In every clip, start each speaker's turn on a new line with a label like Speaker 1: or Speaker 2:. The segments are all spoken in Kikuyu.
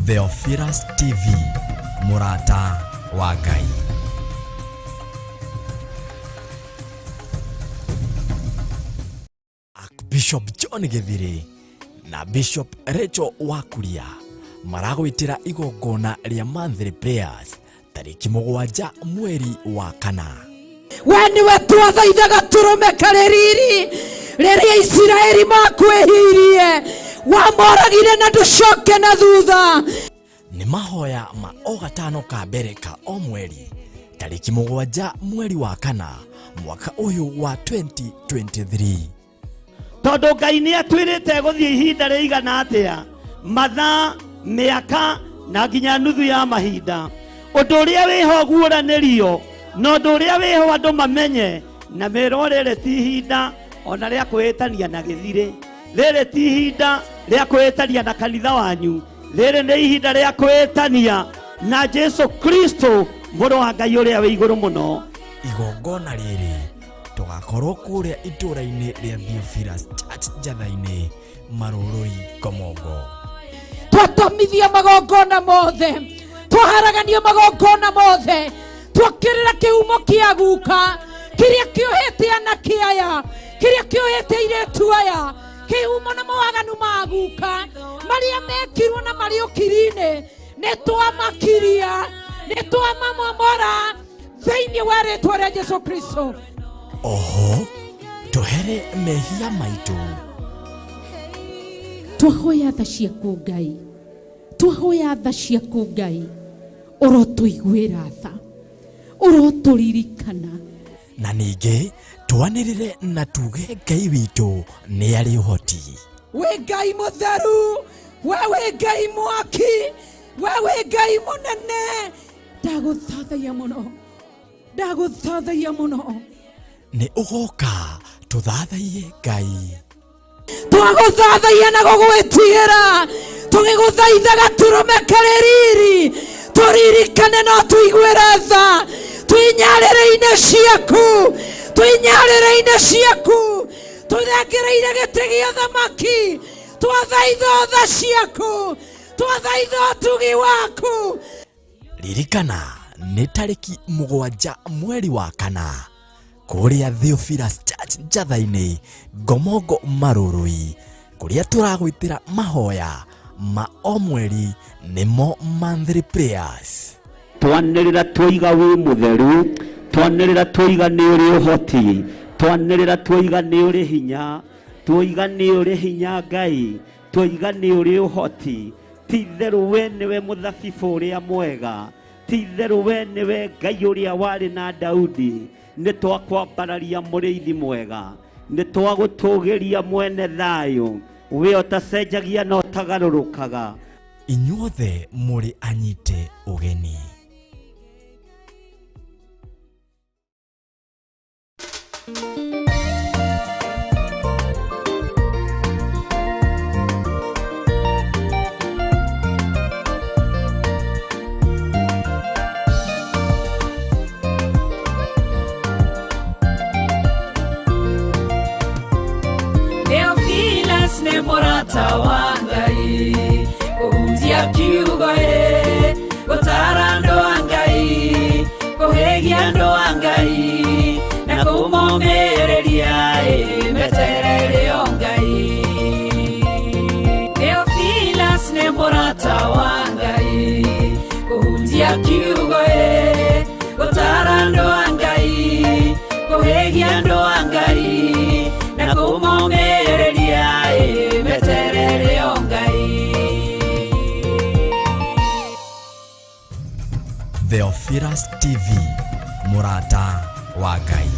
Speaker 1: Theophilus TV, mũrata wa Ngai. Archbishop John Githiri na Bishop Rachel Wakuria maragwĩtĩra igongona rĩa monthly prayers tarĩki 7 mweri wa 4.
Speaker 2: We nĩwe twathaithaga tũrũme karĩ riri rĩrĩa Isiraeli makwĩhirie, wamoragire na ndũcoke na thutha.
Speaker 1: Nĩ mahoya ma o gatano ka mbere ka o mweri tarĩki 7 mweri wa 4 mwaka ũyũ wa 2023.
Speaker 3: Tondũ Ngai nĩ atwĩrĩte gũthiĩ ihinda rĩigana atĩa, mathaa, mĩaka na nginya nuthu ya mahinda. Ũndũ ũrĩa wĩho guũranĩrio na ũndũ ũrĩa wĩho andũ mamenye na merwo rĩrĩ ti ihinda ona rĩa kwĩĩtania na gĩthirĩ, rĩrĩ ti ihinda rĩa kwĩĩtania na kanitha wanyu, rĩrĩ nĩ ihinda rĩa kwĩĩtania na Jesu Kristo mũrũ wa Ngai ũrĩa wĩ igũrũ mũno.
Speaker 1: Igongona rĩrĩ tũgakorwo kũrĩa itũũra-inĩ rĩa Theophilus Church Njatha-inĩ, Marũrũi, Komongo.
Speaker 2: Twatomithia magongona mothe, twaharagania magongona mothe, twokĩrĩra kĩhumo kĩa guka kĩrĩa kĩohete anake aya, kĩrĩa kĩohete airĩtu aya, kĩhumo na mawaganu ma guka marĩa mekirwo na marĩ ũkiri-inĩ, nĩ twamakiria, nĩ twamamomora thĩinĩ wa rĩtwa rĩa Jesu Kristo.
Speaker 1: Oho tũhere mehia maitũ.
Speaker 2: Twahoya tha ciaku Ngai, twahoya tha ciaku Ngai, ũrotũiguĩra tha, ũrotũririkana.
Speaker 1: Na ningĩ twanĩrĩre na tuge Ngai witũ nĩ arĩ ũhoti.
Speaker 2: Wĩ Ngai mũtheru, we wĩ Ngai mwaki, we wĩ Ngai mũnene. Ndagũthathaiya mũno, ndagũthathaiya mũno.
Speaker 1: Nĩ ũgoka tũthathaiye Ngai.
Speaker 2: Twagũthathaiya na gũgwĩtigĩra, tũgĩgũthaithaga tũrũme karĩ riri, tũririkane no tũiguĩre tha, twĩnyarĩrĩ-inĩ ciaku, twĩnyarĩrĩ-inĩ ciaku, tũthengereire gĩtĩ gĩa thamaki, twathaitha tha ciaku, twathaitha ũtugi waku.
Speaker 1: Ririkana nĩ tarĩki 7 mweri wa 4 kũrĩa Theophilus Church Njatha-inĩ, Ngomongo, Marũrũi, kũrĩa tũragwĩtĩra mahoya ma o mweri nĩmo monthly prayers.
Speaker 3: Twanĩrĩra twoiga wĩ mũtheru, twanĩrĩra twoiga nĩ ũrĩ ũhoti, twanĩrĩra twoiga nĩ ũrĩ hinya, twoiga nĩ ũrĩ hinya Ngai, twoiga nĩ ũrĩ ũhoti. Ti itherũ we nĩwe mũthabibũ ũrĩa mwega, ti itherũ we nĩwe Ngai ũrĩa warĩ na Daudi. Nĩ twakwambararia mũrĩithi mwega, nĩ twagũtũgĩria mwene thayũ, we ũtacenjagia na ũtagarũrũkaga.
Speaker 1: Inyuothe mũrĩ anyite ũgeni.
Speaker 4: Theophilus nĩ mũrata wa Ngai, kũhunjia kiugo ĩ, gũtara andũ a Ngai, kũhĩgia andũ a Ngai, na kũmomĩrĩria ĩ, meterere o Ngai. Theophilus nĩ mũrata wa Ngai, kũhunjia kiugo ĩ, gũtara andũ a Ngai, kũhĩgia andũ a Ngai, na kũmomĩrĩria ĩ, meterere o Ngai.
Speaker 1: Theophilus TV, mũrata wa Ngai.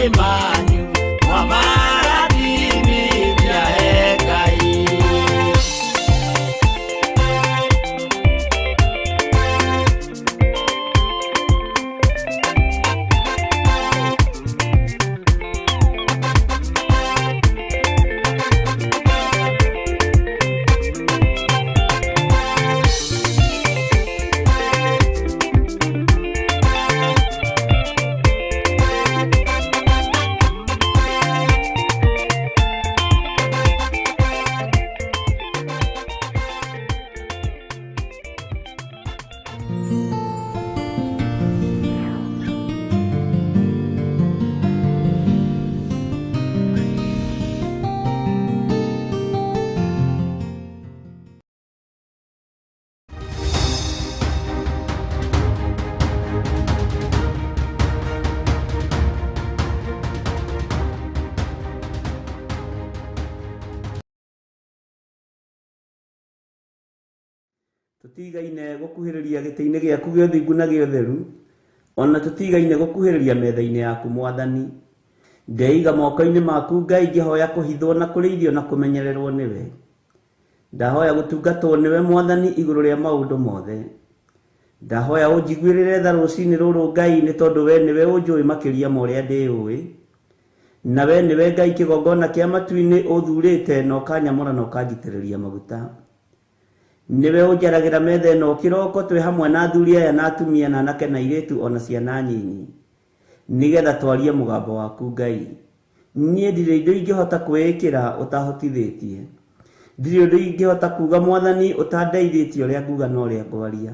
Speaker 5: manyu mwamarathimithia he Ngai.
Speaker 3: Tutigaine gukuhiriria gĩtĩ-inĩ gĩaku gĩa ũthingu na gĩa ũtheru, ona tutigaine gukuhiriria metha-inĩ yaku Mwathani. Ndeiga moko-inĩ maku Ngai, ngĩhoya kũhithwo na kũrĩithio na kũmenyererwo nĩwe. Ndahoya gũtungatwo nĩwe Mwathani igũrũ rĩa maũndũ mothe. Ndahoya ũnjiguĩrĩre tha rũcinĩ rũrũ Ngai, nĩ tondũ we nĩwe ũnjũĩ makĩria ma ũrĩa ndĩũĩ. Na we nĩwe Ngai kĩgongona kĩa matu-inĩ ũthurĩte na ũkanyamũra na ũkanjitĩrĩria maguta. Nĩwe ũnjaragĩra metha ĩno kĩroko twĩ hamwe na athuri aya na atumia na anake na airĩtu ona ciana nyinyi, nĩgetha twarie mũgambo waku Ngai. Niĩ ndirĩ indo ingĩhota kwĩĩkĩra ũtahotithĩtie, ndirĩ ũndũ ingĩhota kuga Mwathani ũtandeithĩtie ũrĩa nguga na ũrĩa ngwaria.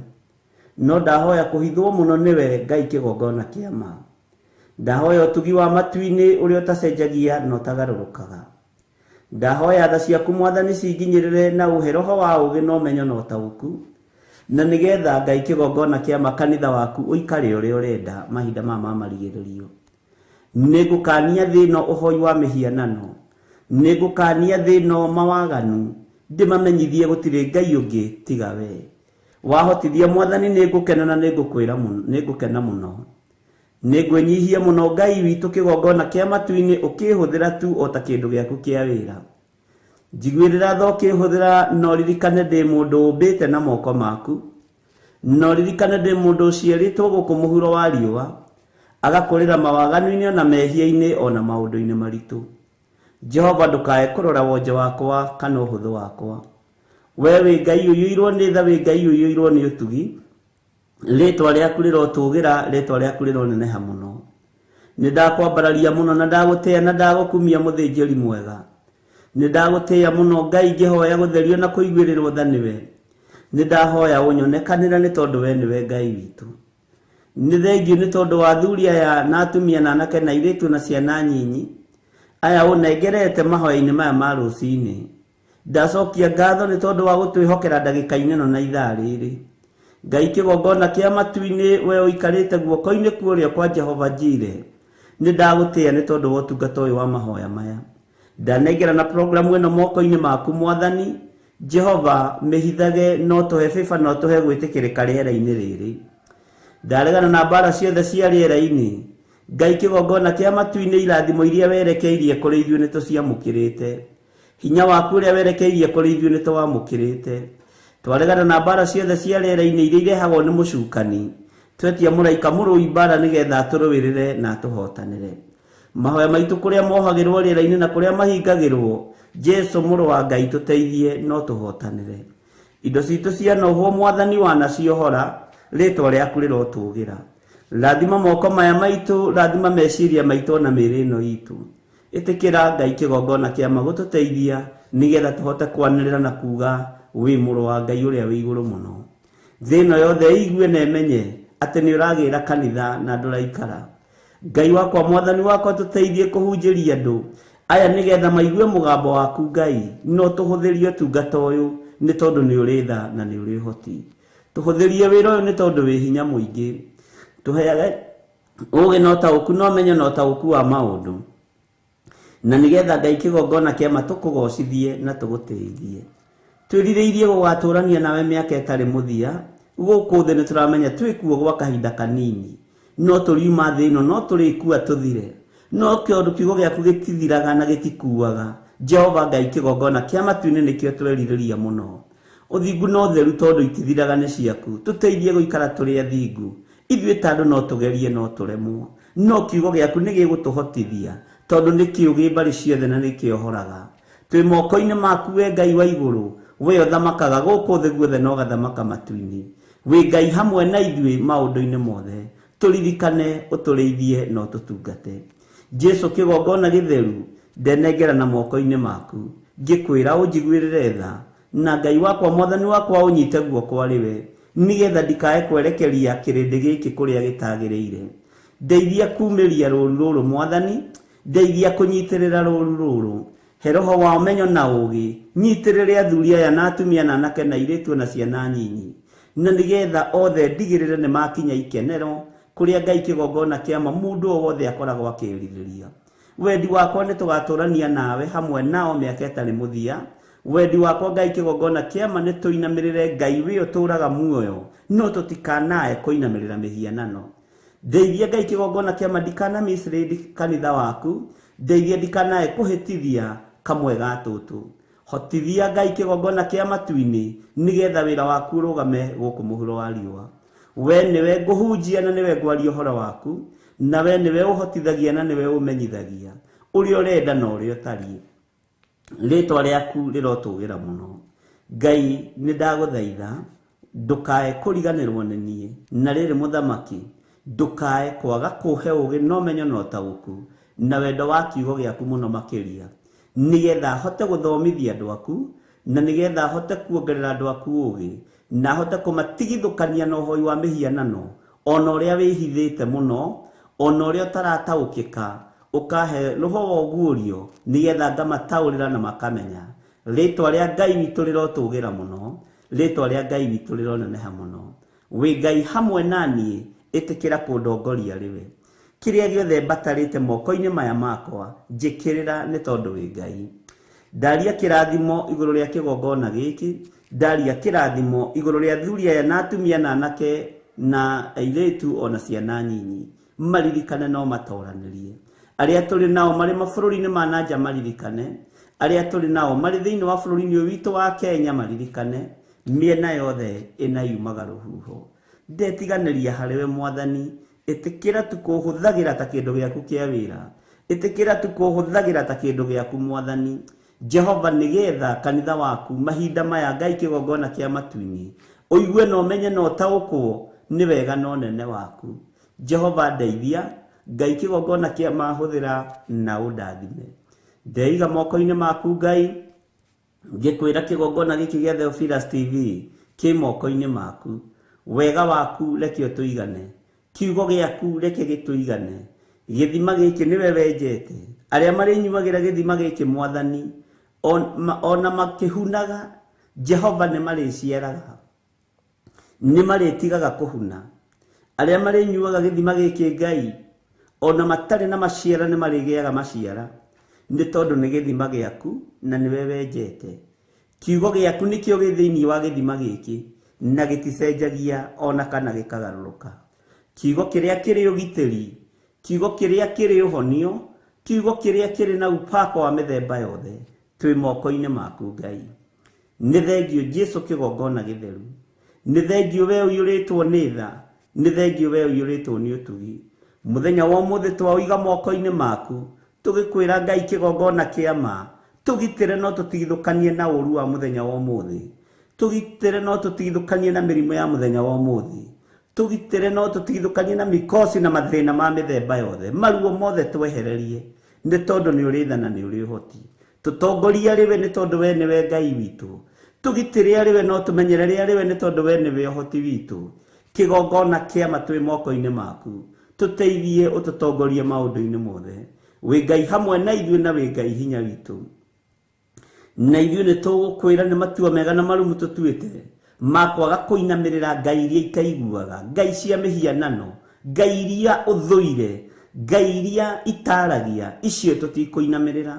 Speaker 3: No ndahoya kũhithwo mũno nĩwe Ngai kĩgongona kĩa ma. Ndahoya ũtugi wa matu-inĩ ũrĩa ũtacenjagia na ũtagarũrũkaga. Ndahoya tha ciaku Mwathani cinginyĩrĩre na ũhe roho wa ũũgĩ na ũmenyo na ũtaũku, na nĩgetha Ngai kĩgongona kĩa ma kanitha waku ũikare ũrĩa ũrenda mahinda maya ma marigĩrĩrio. Nĩngũkania thĩ ĩno ũhoi wa mĩhianano, nĩngũkania thĩ ĩno mawaganu, ndĩmamenyithie gũtirĩ Ngai ũngĩ tiga we. Wahotithia Mwathani nĩngũkena na nĩngũkwĩra mũno, nĩngũkena mũno. Nĩngwĩnyihia mũno Ngai witũ kĩgongona kĩa matu-inĩ ũkĩhũthĩra tu o ta kĩndũ gĩaku kĩa wĩra. Njiguĩrĩra tha ũkĩhũthĩra, no ririkane ndĩ mũndũ ũmbĩte na moko maku, no ririkane ndĩ mũndũ ũciarĩtwo gũkũ mũhuro wa riũa, agakũrĩra mawaganu-inĩ ona mehia-inĩ ona maũndũ-inĩ maritũ. Jehova ndũkae kũrora wonje wakwa kana ũhũthũ wakwa. We wĩ Ngai ũiyũirwo nĩ tha, wĩ Ngai ũiyũirwo nĩ ũtugi. Rĩtwa rĩaku rĩrotũgĩra, rĩtwa rĩaku rĩroneneha mũno. Nĩ ndakwambararia mũno na ndagũtĩĩa na ndagũkumia mũthĩnjĩri mwega. Nĩ ndagũtĩĩa mũno Ngai, ngĩhoya gũtherio na kũiguĩrĩrwo tha nĩwe. Nĩ ndahoya ũnyonekanĩre nĩ tondũ we nĩwe Ngai witũ. Nĩ thengiũ nĩ tondũ wa athuri aya na atumia na anake na airĩtu na ciana nyinyi aya ũnengerete mahoya-inĩ maya ma rũcinĩ. Ndacokia ngatho nĩ tondũ wa gũtwĩhokera ndagĩka-inĩ ĩno na ithaa rĩrĩ. Ngai kĩgongona kĩa matu-inĩ, we ũikarĩte guoko-inĩ kwa ũrĩo kwa Jehova Jire, nĩ ndagũtĩĩa nĩ tondũ wa ũtungata ũyũ wa mahoya maya. Ndanengera na programu ĩno moko-inĩ maku Mwathani. Jehova mĩhithage, no tũhe favor, no tũhe gwĩtĩkĩrĩka rĩera-inĩ rĩrĩ. Ndaregana na mbara ciothe cia rĩera-inĩ. Ngai kĩgongona kĩa matu-inĩ, irathimo iria werekeirie kũrĩ ithuĩ nĩ tũciamũkĩrĩte. Hinya waku ũrĩa werekeirie kũrĩ ithuĩ nĩ tũwamũkĩrĩte. Twaregana na mbara ciothe cia rĩera-inĩ iria irehagwo nĩ mũcukani. Twetia mũraika mũrũi mbara nĩgetha atũrũĩrĩre na atũhotanĩre. Mahoya maitũ kũrĩa mohagĩrwo rĩera-inĩ na kũrĩa mahingagĩrwo, Jesu mũrũ wa Ngai tũteithie no tũhotanĩre. Indo citũ cianohwo Mwathani wanaciohora, rĩtwa rĩaku rĩrotũgĩra. Rathima moko maya maitũ, rathima meciria maitũ na mĩĩrĩ ĩno itũ. Ĩtĩkĩra Ngai kĩgongona kĩa ma gũtũteithia nĩgetha tũhote kwanĩrĩra na kuga wĩ mũrũ wa Ngai ũrĩa wĩ igũrũ mũno. Thĩ ĩno yothe ĩigue na ĩmenye atĩ nĩ ũragĩra kanitha na ndũraikara. Ngai wakwa Mwathani wakwa tũteithie kũhunjĩria andũ aya nĩgetha maigue mũgambo waku Ngai, no tũhũthĩrie ũtungata ũyũ nĩ tondũ nĩ ũrĩ tha na nĩ ũrĩ ũhoti. Tũhũthĩrie wĩra ũyũ nĩ tondũ wĩ hinya mũingĩ. Tũheage ũũgĩ na ũtaũku na ũmenyo na ũtaũku wa maũndũ, na nĩgetha Ngai kĩgongona kĩa ma tũkũgocithie na tũgũtĩithie. Twĩrirĩirie gũgatũrania nawe mĩaka ĩtarĩ mũthia. Gũkũ thĩ nĩ tũramenya twĩkuo gwa kahinda kanini, no tũriuma thĩ ĩno, no tũrĩkua tũthire. No kĩũndũ kiugo gĩaku gĩtithiraga na gĩtikuaga. Jehova Ngai kĩgongona kĩa matu-inĩ nĩkĩo twerirĩria mũno. Ũthingu na ũtheru tondũ itithiraga nĩ ciaku. Tũteithie gũikara tũrĩ athingu. Ithuĩ ta andũ no tũgerie no tũremwo. No kiugo gĩaku nĩ gĩgũtũhotithia tondũ nĩ kĩũgĩ mbarĩ ciothe na nĩ kĩohoraga. Twĩ moko-inĩ maku we Ngai wa igũrũ, we ũthamakaga gũkũ thĩ guothe na ũgathamaka matu-inĩ. Wĩ Ngai hamwe na ithuĩ maũndũ-inĩ mothe. Tũririkane, ũtũrĩithie na ũtũtungate. Jesu kĩgongona gĩtheru, ndenengera na moko-inĩ maku. Ngĩkwĩra ũnjiguĩrĩre tha, na Ngai wakwa mwathani wakwa ũnyite guoko arĩ we, nĩgetha ndikae kwerekeria kĩrĩndĩ gĩkĩ kũrĩa gĩtagĩrĩire. Ndeithia kumĩria rũũru rũrũ mwathani, ndeithia kũnyitĩrĩra rũũru rũrũ. He roho wa ũmenyo na ũũgĩ, nyitĩrĩre athuri aya na atumia na anake na airĩtu na ciana nyinyi. Na nĩgetha othe ndigĩrĩre nĩ makinya ikenero kũrĩa Ngai kĩgongona kĩa ma mũndũ o wothe akoragwo akĩrirĩria. Wendi wakwa nĩ tũgatũrania nawe hamwe nao mĩaka ĩtarĩ mũthia. Wendi wakwa Ngai kĩgongona kĩa ma nĩ tũinamĩrĩre Ngai wĩ ũtũũraga muoyo, no tũtikanae kũinamĩrĩra mĩhianano. Ndeithia Ngai kĩgongona kĩa ma ndikana mislead kanitha waku, ndeithia ndikanae kũhĩtithia kamwe ga tũtũ. Hotithia Ngai kĩgongona kĩa matu-inĩ nĩgetha wĩra waku ũrũgame gũkũ mũhuro wa riũa. We nĩwe ngũhunjia na nĩwe ngwaria ũhoro waku, na we nĩwe ũhotithagia na nĩwe ũmenyithagia ũrĩa ũrenda na ũrĩa ũtariĩ. Rĩtwa rĩaku rĩrotũgĩra mũno. Ngai nĩ ndagũthaitha ndũkae kũriganĩrwo nĩ niĩ, na rĩrĩ mũthamaki ndũkae kwaga kũhe ũũgĩ na ũmenyo na ũtaũku na wendo wa kiugo gĩaku mũno makĩria, nĩgetha hote gũthomithia andũ aku, na nĩgetha hote kuongerera andũ aku ũũgĩ, na hote kũmatigithũkania na ũhoi wa mĩhianano, ona ũrĩa wĩhithĩte mũno, ona ũrĩa ũtarataũkĩka, ũkahe roho wa ũguũrio nĩgetha ngamataũrĩra na makamenya. Rĩtwa rĩa Ngai witũ rĩrotũgĩra mũno, rĩtwa rĩa Ngai witũ rĩroneneha mũno. Wĩ Ngai hamwe na niĩ, ĩtĩkĩra kũndongoria rĩwe. Kĩrĩa gĩothe mbatarĩte moko-inĩ maya makwa, njĩkĩrĩra nĩ tondũ wĩ Ngai. Ndaria kĩrathimo igũrũ rĩa kĩgongona gĩkĩ, ndaria kĩrathimo igũrũ rĩa athuri aya na atumia na anake na airĩtu ona ciana nyinyi, maririkane no matoranĩrie. Arĩa tũrĩ nao marĩ mabũrũri-inĩ ma na nja maririkane, arĩa tũrĩ nao marĩ thĩinĩ wa bũrũri-inĩ ũyũ witũ wa Kenya maririkane, mĩena yothe ĩna yumaga rũhuho. Ndetiganĩria harĩ we mwathani, ĩtĩkĩra tu kũhũthagĩra ta kĩndũ gĩaku kĩa wĩra, ĩtĩkĩra tu kũhũthagĩra ta kĩndũ gĩaku mwathani. Jehova nĩgetha kanitha waku mahinda maya Ngai kĩgongona kĩa matu-inĩ ũigue na ũmenye na ũtaũkwo nĩ wega na ũnene waku. Jehova ndeithia Ngai kĩgongona kĩa mahũthĩra na ũndathime. Ndeiga moko-inĩ maku Ngai, ngĩkwĩra kĩgongona gĩkĩ gĩa Theophilus TV kĩ moko-inĩ maku. Wega waku reke ũtũigane, kiugo gĩaku reke gĩtũigane. Gĩthima gĩkĩ nĩwe wenjete, arĩa marĩnyuagĩra gĩthima gĩkĩ mwathani ona makĩhunaga, Jehova nĩ marĩciaraga, nĩ marĩtigaga kũhuna. Arĩa marĩnyuaga gĩthima gĩkĩ Ngai ona matarĩ na maciara nĩ marĩgĩaga maciara, nĩ tondũ nĩ gĩthima gĩaku na nĩwe wenjete. Kiugo gĩaku nĩkĩo gĩ thĩinĩ wa gĩthima gĩkĩ na gĩticenjagia ona kana gĩkagarũrũka. Kiugo kĩrĩa kĩrĩ ũgitĩri, kiugo kĩrĩa kĩrĩ ũhonio, kiugo kĩrĩa kĩrĩ na upako wa mĩthemba yothe, twĩ moko-inĩ maku Ngai. Nĩ thengio Jesu kĩgongona gĩtheru, nĩ thengio we ũiyũrĩtwo nĩ tha, nĩ thengio we ũiyũrĩtwo nĩ ũtugi. Mũthenya wa ũmũthĩ twaũiga moko-inĩ maku, tũgĩkwĩra Ngai kĩgongona kĩa ma, tũgitĩre no tũtigithũkanie na ũũru wa mũthenya wa ũmũthĩ, tũgitĩre no tũtigithũkanie na mĩrimũ ya mũthenya wa ũmũthĩ, tũgitĩre no tũtigithũkanie na mikosi na mathĩna ma mĩthemba yothe, maruo mothe twehererie, nĩ tondũ nĩ ũrĩ tha na nĩ ũrĩ ũhoti. Tũtongorie arĩ we nĩ tondũ we nĩwe Ngai witũ, tũgitĩre arĩ we no tũmenyerere arĩ we nĩ tondũ we nĩwe ũhoti witũ. Kĩgongona kĩa ma twĩ moko-inĩ maku, tũteithie ũtũtongorie maũndũ-inĩ mothe. Wĩ Ngai hamwe na ithuĩ na wĩ Ngai hinya witũ. Na ithuĩ nĩ tũgũkwĩra nĩ matua mega na marumu tũtuĩte ma kwaga kũinamĩrĩra ngai iria itaiguaga, ngai cia mĩhianano, ngai iria ũthũire, ngai iria itaragia, icio tũtikũinamĩrĩra.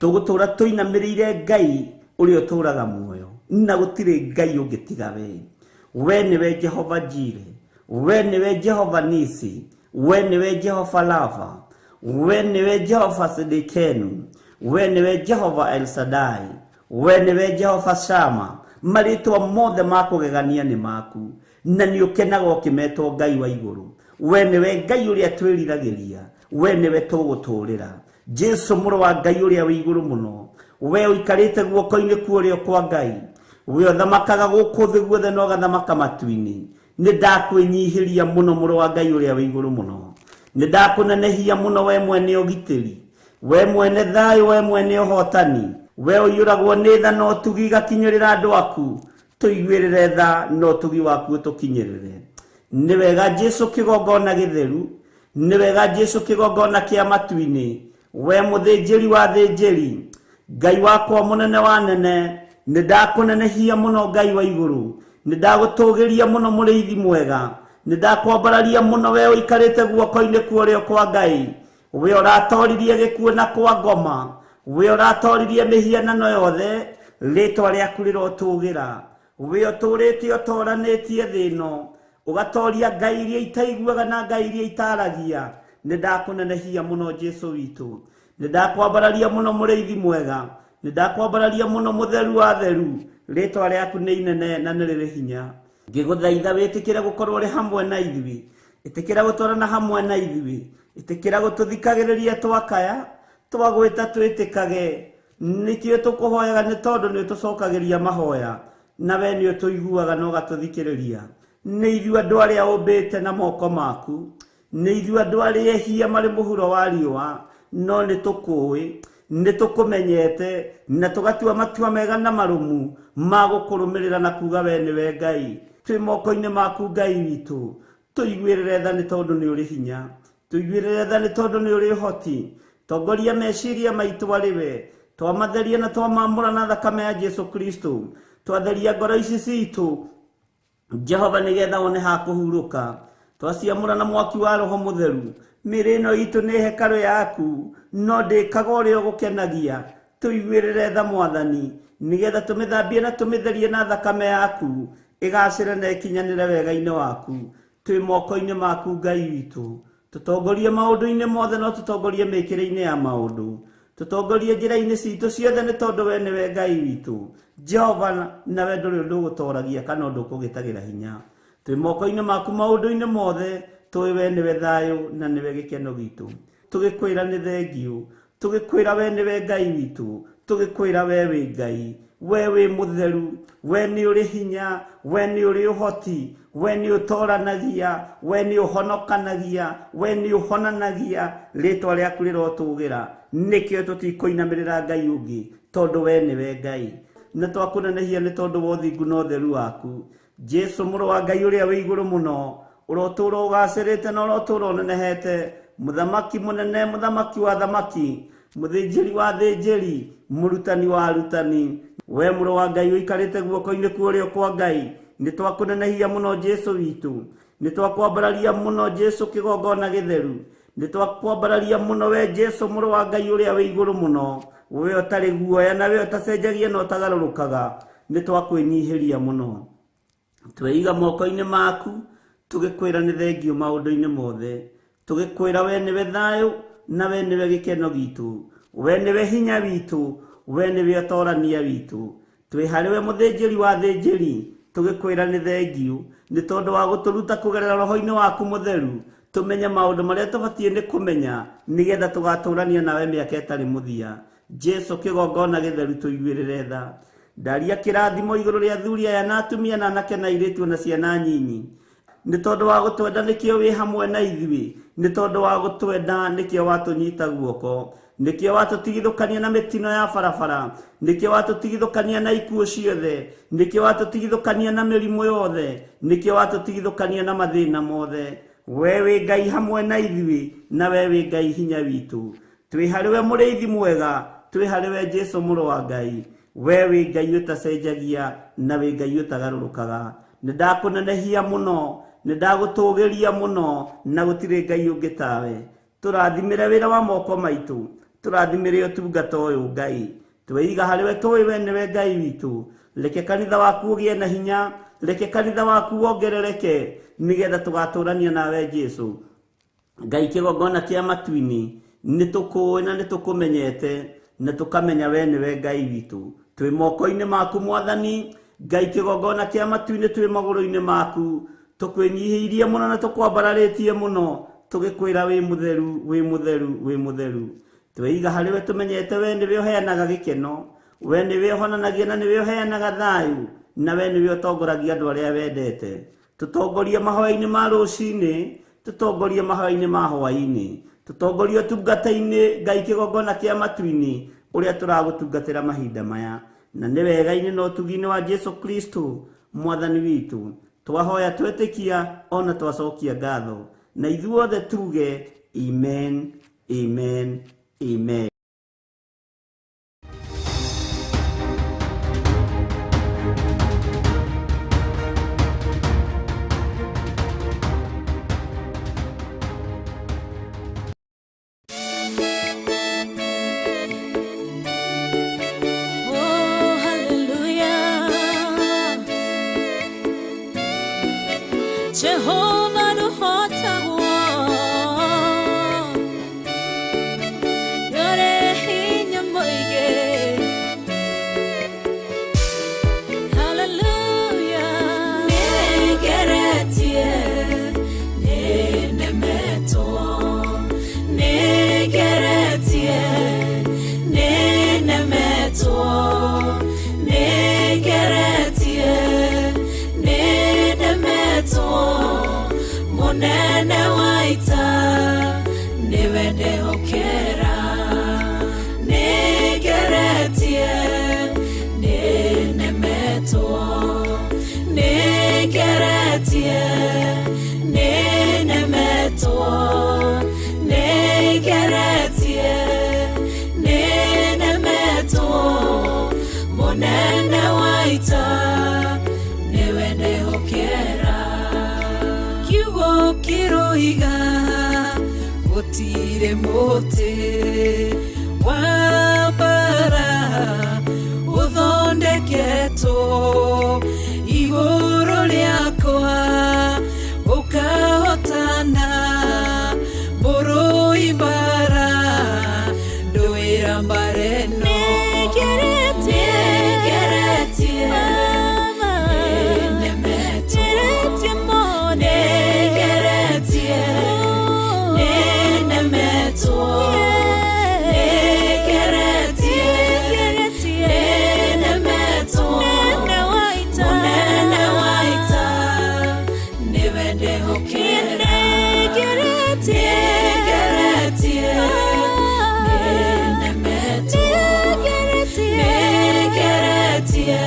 Speaker 3: Tũgũtũra tũinamĩrĩire Ngai ũrĩa ũtũraga muoyo, na gũtirĩ Ngai ũngĩ tiga we. We nĩwe Jehova Jire, we nĩwe Jehova Nisi, we nĩwe Jehova Lava, We nĩwe Jehova Sidikenu, we nĩwe Jehova El Shaddai, we nĩwe Jehova Shama. Marĩtwa mothe ma kũgegania nĩ maku, na nĩ ũkenaga ũkĩmetwo Ngai wa igũrũ. We nĩwe Ngai ũrĩa twĩriragĩria, we nĩwe tũgũtũũrĩra. Jesu mũrũ wa Ngai ũrĩa wĩ igũrũ mũno, we ũikarĩte guoko-inĩ kwa ũrĩo kwa Ngai, we ũthamakaga gũkũ thĩ guothe na ũgathamaka matu-inĩ. Nĩ ndakwĩnyihĩria mũno mũrũ wa Ngai ũrĩa wĩ igũrũ mũno, nĩ ndakũnenehia mũno we mwene ũgitĩri, we mwene thayũ, we mwene ũhotani, we ũiyũragwo nĩ tha na ũtugi igakinyĩrĩra andũ aku. Tũiguĩrĩre tha na ũtugi waku ũtũkinyĩrĩre. Nĩ wega Jesu kĩgongona gĩtheru, nĩ wega Jesu kĩgongona kĩa matu-inĩ, we mũthĩnjĩri wa thĩnjĩri, Ngai wakwa mũnene wa nene. Nĩ ndakũnenehia mũno Ngai wa igũrũ, nĩ ndagũtũgĩria mũno mũrĩithi mwega, nĩ ndakwambararia mũno we ũikarĩte guoko-inĩ kwa ũrĩo kwa Ngai, we ũratoririe gĩkuũ na kwa ngoma, we ũratoririe mĩhianano yothe. Rĩtwa rĩaku rĩrotũgĩra. We ũtũrĩte ũtoranĩtie thĩ ĩno, ũgatoria ngai iria itaiguaga na ngai iria itaragia. Nĩ ndakũnenehia mũno Jesu witũ, nĩ ndakwambararia mũno mũrĩithi mwega, nĩ ndakwambararia mũno mũtheru wa theru. Rĩtwa rĩaku nĩ inene na nĩ rĩrĩ hinya. Ngĩgũthaitha wĩtĩkĩre gũkorwo ũrĩ hamwe na ithuĩ, ĩtĩkĩra gũtwarana hamwe na ithuĩ, ĩtĩkĩra gũtũthikagĩrĩria twakaya, twagwĩta twĩtĩkage. Nĩkĩo tũkũhoyaga, nĩ tondũ nĩ ũtũcokagĩria mahoya, na we nĩ ũtũiguaga na ũgatũthikĩrĩria. Nĩ ithuĩ andũ arĩa ũmbĩte na moko maku, nĩ ithuĩ andũ arĩa ehia marĩ mũhuro wa riũa, no nĩ tũkũĩ, nĩ tũkũmenyete, na tũgatua matua mega na marũmu ma gũkũrũmĩrĩra na kuga we nĩwe Ngai. Twĩ moko-inĩ maku Ngai witũ, tũiguĩrĩre tha nĩ tondũ nĩ ũrĩ hinya, tũiguĩrĩre tha nĩ tondũ nĩ ũrĩ ũhoti. Tongoria meciria maitũ arĩ we, twamatheria na twamamũra na thakame ya Jesu Kristo. Twatheria ngoro ici citũ Jehova, nĩgetha wone ha kũhurũka. Twaciamũra na mwaki wa Roho Mũtheru. Mĩĩrĩ ĩno itũ nĩ hekarũ yaku, no ndĩkaga ũrĩa ũgũkenagia. Tũiguĩrĩre tha Mwathani, nĩgetha tũmĩthambie na tũmĩtherie na thakame yaku, ĩgacĩre na ĩkinyanĩre wega-inĩ waku. Twĩ moko-inĩ maku Ngai witũ, tũtongorie maũndũ-inĩ mothe, no tũtongorie mĩkĩre-inĩ ya maũndũ, tũtongorie njĩra-inĩ citũ ciothe, nĩ tondũ we nĩwe Ngai witũ Jehova, nawe ndũrĩ ũndũ ũgũtoragia kana ũndũ ũkũgĩtagĩra hinya. Twĩ moko-inĩ maku maũndũ-inĩ mothe, tũĩ we nĩwe thayũ na nĩwe gĩkeno gitũ. Tũgĩkwĩra nĩ thengiũ, tũgĩkwĩra we nĩwe Ngai witũ, tũgĩkwĩra we wĩ Ngai, we wĩ mũtheru, we nĩ ũrĩ hinya, we nĩ ũrĩ ũhoti, we nĩ ũtoranagia, we nĩ ũhonokanagia, we nĩ ũhonanagia. Rĩtwa rĩaku rĩrotũgĩra. Nĩkĩo tũtikũinamĩrĩra Ngai ũngĩ, tondũ we nĩwe Ngai. Na twakũnenehia nĩ tondũ wa ũthingu na ũtheru waku. Jesu mũrũ wa Ngai ũrĩa wĩ igũrũ mũno, ũrotũũra ũgacĩrĩte na ũrotũũra ũnenehete, mũthamaki mũnene, mũthamaki wa thamaki, mũthĩnjĩri wa thĩnjĩri, mũrutani wa arutani, we mũrũ wa Ngai ũikarĩte guoko-inĩ kwa ũrĩo kwa Ngai. Nĩ twakũnenehia mũno Jesu witũ, nĩ twakwambararia mũno Jesu kĩgongona gĩtheru, nĩ twakwambararia mũno we Jesu mũrũ wa Ngai ũrĩa wĩ igũrũ mũno, we ũtarĩ guoya na we ũtacenjagia na ũtagarũrũkaga. Nĩ twakwĩnyihĩria mũno, tweiga moko-inĩ maku, tũgĩkwĩra nĩ thengiũ maũndũ-inĩ mothe, tũgĩkwĩra we nĩwe thayũ na we nĩwe gĩkeno gitũ, we nĩwe hinya witũ, we nĩwe ũtorania witũ. Twĩ harĩ we mũthĩnjĩri wa thĩnjĩri, tũgĩkwĩra nĩ thengiũ nĩ tondũ wa gũtũruta kũgerera roho-inĩ waku mũtheru, tũmenye maũndũ marĩa tũbatiĩ nĩ kũmenya, nĩgetha tũgatũrania nawe mĩaka ĩtarĩ mũthia. Jesu kĩgongona gĩtheru, tũiguĩrĩre tha. Ndaria kĩrathimo igũrũ rĩa athuri aya na atumia na anake na airĩtu na ciana nyinyi, nĩ tondũ wa gũtwenda nĩkĩo wĩ hamwe na ithuĩ, nĩ tondũ wa gũtwenda nĩkĩo watũnyita guoko, nĩkĩo watũtigithũkania na mĩtino ya barabara, nĩkĩo watũtigithũkania na ikuũ ciothe, nĩkĩo watũtigithũkania na mĩrimũ yothe, nĩkĩo watũtigithũkania na mathĩna mothe. We wĩ Ngai hamwe na ithuĩ, na we wĩ Ngai hinya witũ. Twĩ harĩ we mũrĩithi mwega, twĩ harĩ we Jesu mũrũ wa Ngai, we wĩ Ngai ũtacenjagia na wĩ Ngai ũtagarũrũkaga. Nĩ ndakũnenehia mũno, nĩ ndagũtũgĩria mũno, na gũtirĩ Ngai ũngĩ tawe. Tũrathimĩre wĩra wa moko maitũ, tũrathimĩre ũtungata ũyũ Ngai. Tweiga harĩ we, tũĩ we nĩwe Ngai witũ. Reke kanitha waku ũgĩe na hinya, reke kanitha waku wongerereke, nĩgetha tũgatũrania nawe Jesu. Ngai kĩgongona kĩa matu-inĩ, Nĩ tũkũĩ na nĩ tũkũmenyete na tũkamenya we nĩwe Ngai witũ. Twĩ moko-inĩ maku Mwathani Ngai, kĩgongona kĩa matu-inĩ twĩ magũrũ-inĩ maku, tũkwĩnyihĩirie mũno na tũkwambararĩtie mũno, tũgĩkwĩra wĩ mũtheru, wĩ mũtheru, wĩ mũtheru. Tweiga harĩ we tũmenyete we nĩwe ũheanaga gĩkeno, we nĩwe ũhonanagia na nĩwe ũheanaga thayũ, na we nĩwe ũtongoragia andũ arĩa wendete. Tũtongorie mahoya-inĩ ma rũcinĩ, tũtongorie mahoya-inĩ ma hwaĩ-inĩ, tũtongorie ũtungata-inĩ Ngai kĩgongona kĩa matu-inĩ ũrĩa tũragũtungatĩra mahinda maya, na nĩ wega-inĩ na ũtugi-inĩ wa Jesu Kristo Mwathani witũ twahoya twetĩkia ona twacokia ngatho, na ithuothe tuge amen, amen, amen.
Speaker 4: Oh, hallelujah. Jehovah nũhotagwo. Nĩũrĩ hinya mũingĩ. Hallelujah. Nĩngeretie, nĩnemetwo. Nĩngeretie, nĩnemetwo. Nĩngeretie, nĩnemetwo. Mũnene wa ita nĩwe ndehokera. Nĩngeretie, nĩnemetwo. Nĩngeretie, nĩnemetwo. Nĩngeretie, nĩnemetwo. Mũnene wa ita nĩwe ndehokera. Kiugo kĩroiga gũtirĩ mũtĩ wa mbara ũthondeketwo igũrũ rĩakwa ũkahotana. Mũrũi mbara ndũĩra mbara ĩno. Nĩngeretie, nĩnemetwo. Nĩngeretie, nĩnemetwo. Nĩngeretie, nĩnemetwo. Mũnene wa ita nĩwe ndehokera. Nĩngeretie, nĩnemetwo. Nĩngeretie,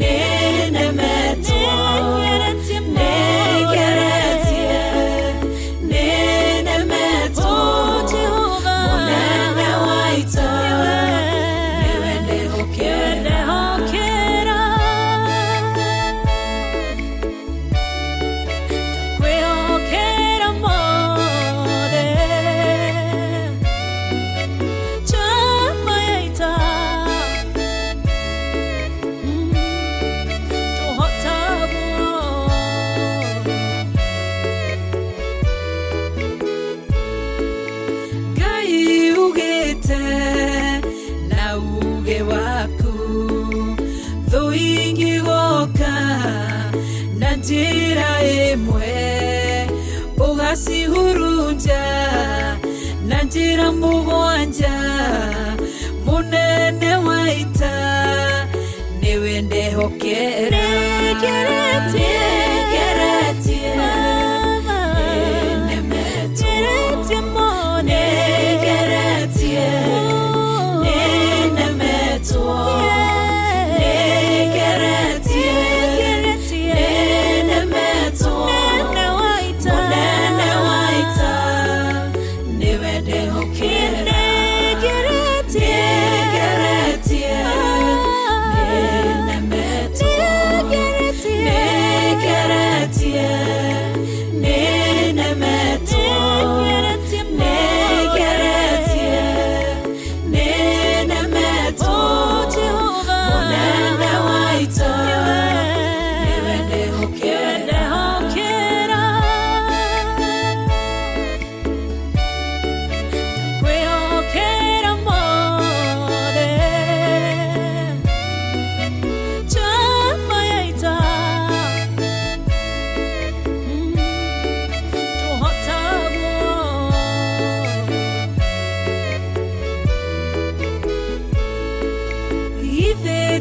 Speaker 4: nĩnemetwo. Nĩngeretie, nĩnemetwo. Mũnene wa ita nĩwe ndehokera. Kwĩhokera mothe chama ya ita tũhotagwo. Ngai ugĩte na uge waku thũ ingĩgoka na njĩra ĩmwe ũgacihurunja na njĩra mũgwanja. Mũnene wa ita nĩwe ndehokera. Nĩngeretie, nĩnemetwo. Nĩngeretie, nĩnemetwo. Nĩngeretie, nĩnemetwo. Mũnene wa ita nĩwe ndehokera. Nĩngeretie, nĩnemetwo. Nĩngeretie,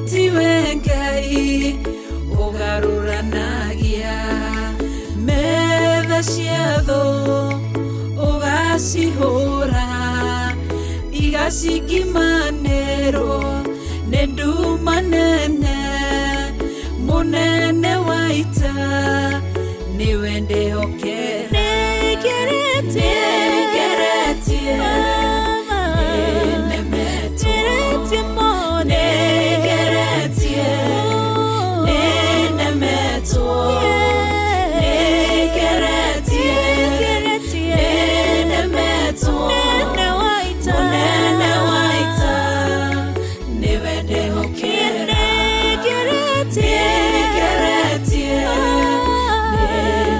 Speaker 4: Githĩ tiwe Ngai ũgarũranagia metha cia thũ, ũgacihũra igacingimanĩrwo nĩ nduma nene. Mũnene wa ita nĩwe ndĩhokera. Nĩngeretie, nĩnemetwo, nĩngeretie, nĩnemetwo, nĩngeretie, nĩnemetwo. Mũnene wa ita nĩwe ndĩhokera. Nĩngeretie,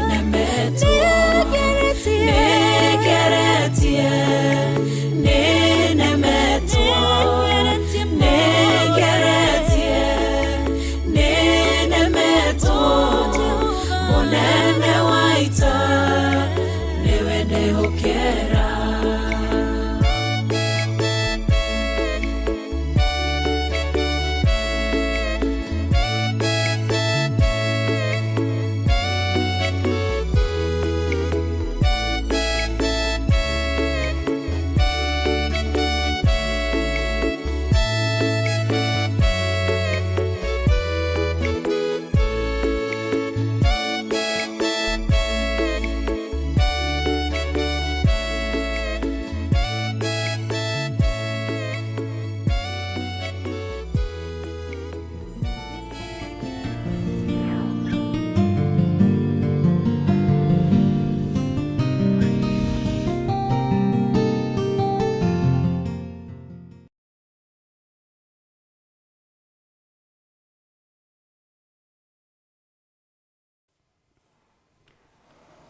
Speaker 4: nĩnemetwo, nĩngeretie, nĩnemetwo, nĩngeretie, nĩnemetwo. Mũnene wa ita nĩwe ndĩhokera.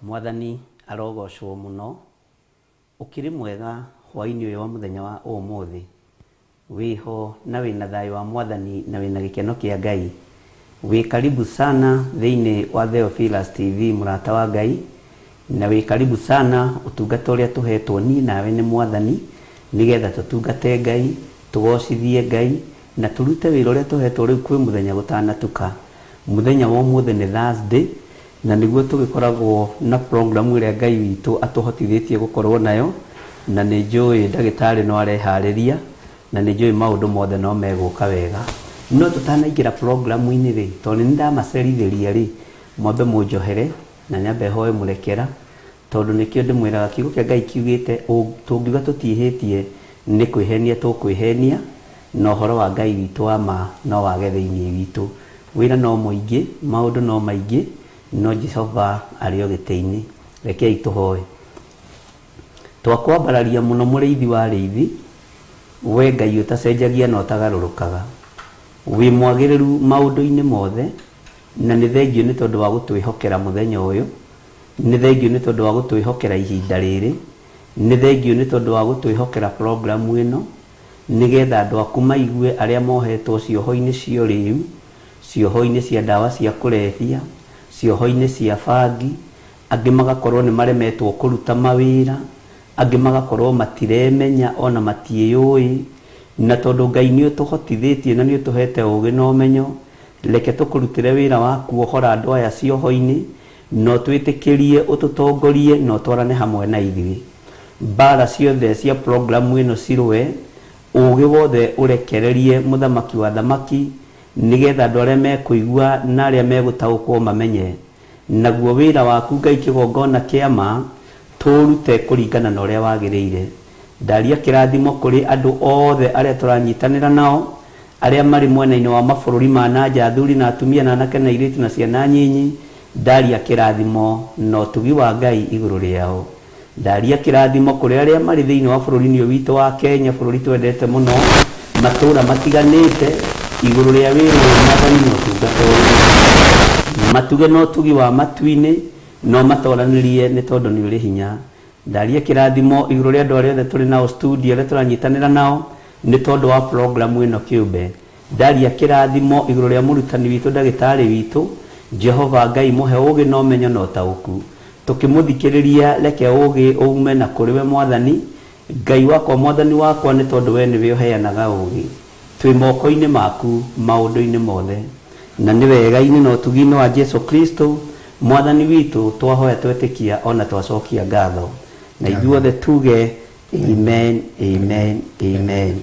Speaker 3: Mwathani arogocwo muno. Ukiri mwega hwaini uyu wa muthenya wa umuthi, wiho na wina thayo wa Mwathani na wina gikeno kia Ngai. Wi karibu sana thiini wa Theophilus TV, murata wa Ngai, na wi karibu sana utungata uria tuhetwo ni nawe ni Mwathani, nigetha tutungate Ngai, tugocithie Ngai na turute wira uria tuhetwo riu kwi muthenya gutanatuka. Muthenya wa umuthi ni Thursday, na niguo tugikoragwo na program ĩrĩa Ngai witũ atũhotithĩtie gũkorwo nayo, na nĩ njũĩ ndagĩtarĩ no areharĩria, na nĩ njũĩ maũndũ mothe no megũka wega. No tũtanaingĩra programu-inĩ rĩ, tondũ nĩ ndamacerithĩria rĩ, mwambe mũnjohere na nyambe hoe mũrekera, tondũ nĩkĩo ndĩmwĩraga kiugo kĩa Ngai kiugĩte tũngiuga tũtiĩhĩtie nĩ kwĩhenia tũkwĩhenia, na ũhoro wa Ngai witũ wa ma no wage thĩinĩ witũ. Wĩra no mũingĩ, maũndũ no maingĩ, no Jehova arĩ o gĩtĩ-inĩ. Rekei tũhoe. Twakwambararia mũno mũrĩithi wa arĩithi, we Ngai ũtacenjagia na ũtagarũrũkaga, wĩ mwagĩrĩru maũndũ-inĩ mothe, na nĩ thengio nĩ tondũ wa gũtwĩhokera mũthenya ũyũ, nĩ thengio nĩ tondũ wa gũtwĩhokera ihinda rĩrĩ, nĩ thengio nĩ tondũ wa gũtwĩhokera programu ĩno, nĩgetha andũ aku maigue arĩa mohetwo cioho-inĩ cia ũrĩu, cioho-inĩ cia ndawa cia kũrebia, cioho-inĩ cia bangi, angĩ magakorwo nĩ maremetwo kũruta mawĩra, angĩ magakorwo matiremenya ona matiĩyũĩ, na tondũ Ngai nĩ ũtũhotithĩtie na nĩ ũtũhete ũgĩ na ũmenyo, reke tũkũrutĩre wĩra wa kuohora andũ aya cioho-inĩ, na ũtwĩtĩkĩrie ũtũtongorie na ũtwarane hamwe na ithuĩ. Mbara ciothe cia programu ĩno cirũe, ũgĩ wothe ũrekererie mũthamaki wa thamaki, nĩgetha andũ arĩa mekũigua na arĩa megũtaũkwo mamenye. Naguo wĩra waku Ngai kĩgongona kĩa ma tũrute kũringana na ũrĩa wagĩrĩire. Ndaria kĩrathimo kũrĩ andũ othe arĩa tũranyitanĩra nao, arĩa marĩ mwena-inĩ wa mabũrũri ma na nja, athuri na atumia na anake na airĩtu na ciana nyinyi. Ndaria kĩrathimo na ũtugi wa Ngai igũrũ rĩao. Ndaria kĩrathimo kũrĩ arĩa marĩ thĩinĩ wa bũrũri-inĩ ũyũ witũ wa Kenya, bũrũri twendete mũno, matũũra matiganĩte, igũrũ rĩa wĩra ũyũ Mwathani na ũtungata ũyũ. Matuge na ũtugi wa matu-inĩ, no matoranĩrie nĩ tondũ nĩ ũrĩ hinya. Ndaria kĩrathimo igũrũ rĩa andũ arĩa othe tũrĩ nao studio, arĩa tũranyitanĩra nao nĩ tondũ wa programu ĩno kĩũmbe. Ndaria kĩrathimo igũrũ rĩa mũrutani witũ, ndagĩtarĩ witũ, Jehova Ngai mũhe ũgĩ na ũmenyo na ũtaũku. Tũkĩmũthikĩrĩria reke ũgĩ uume na kũrĩ we Mwathani Ngai wakwa, Mwathani wakwa, nĩ tondũ we nĩwe ũheanaga ũgĩ. Twĩ moko-inĩ maku maũndũ-inĩ mothe, na nĩ wega-inĩ na ũtugi-inĩ wa Jesu Kristo mwathani witũ twahoya twetĩkia ona twacokia ngatho, na ithuothe tuge amen, amen, amen.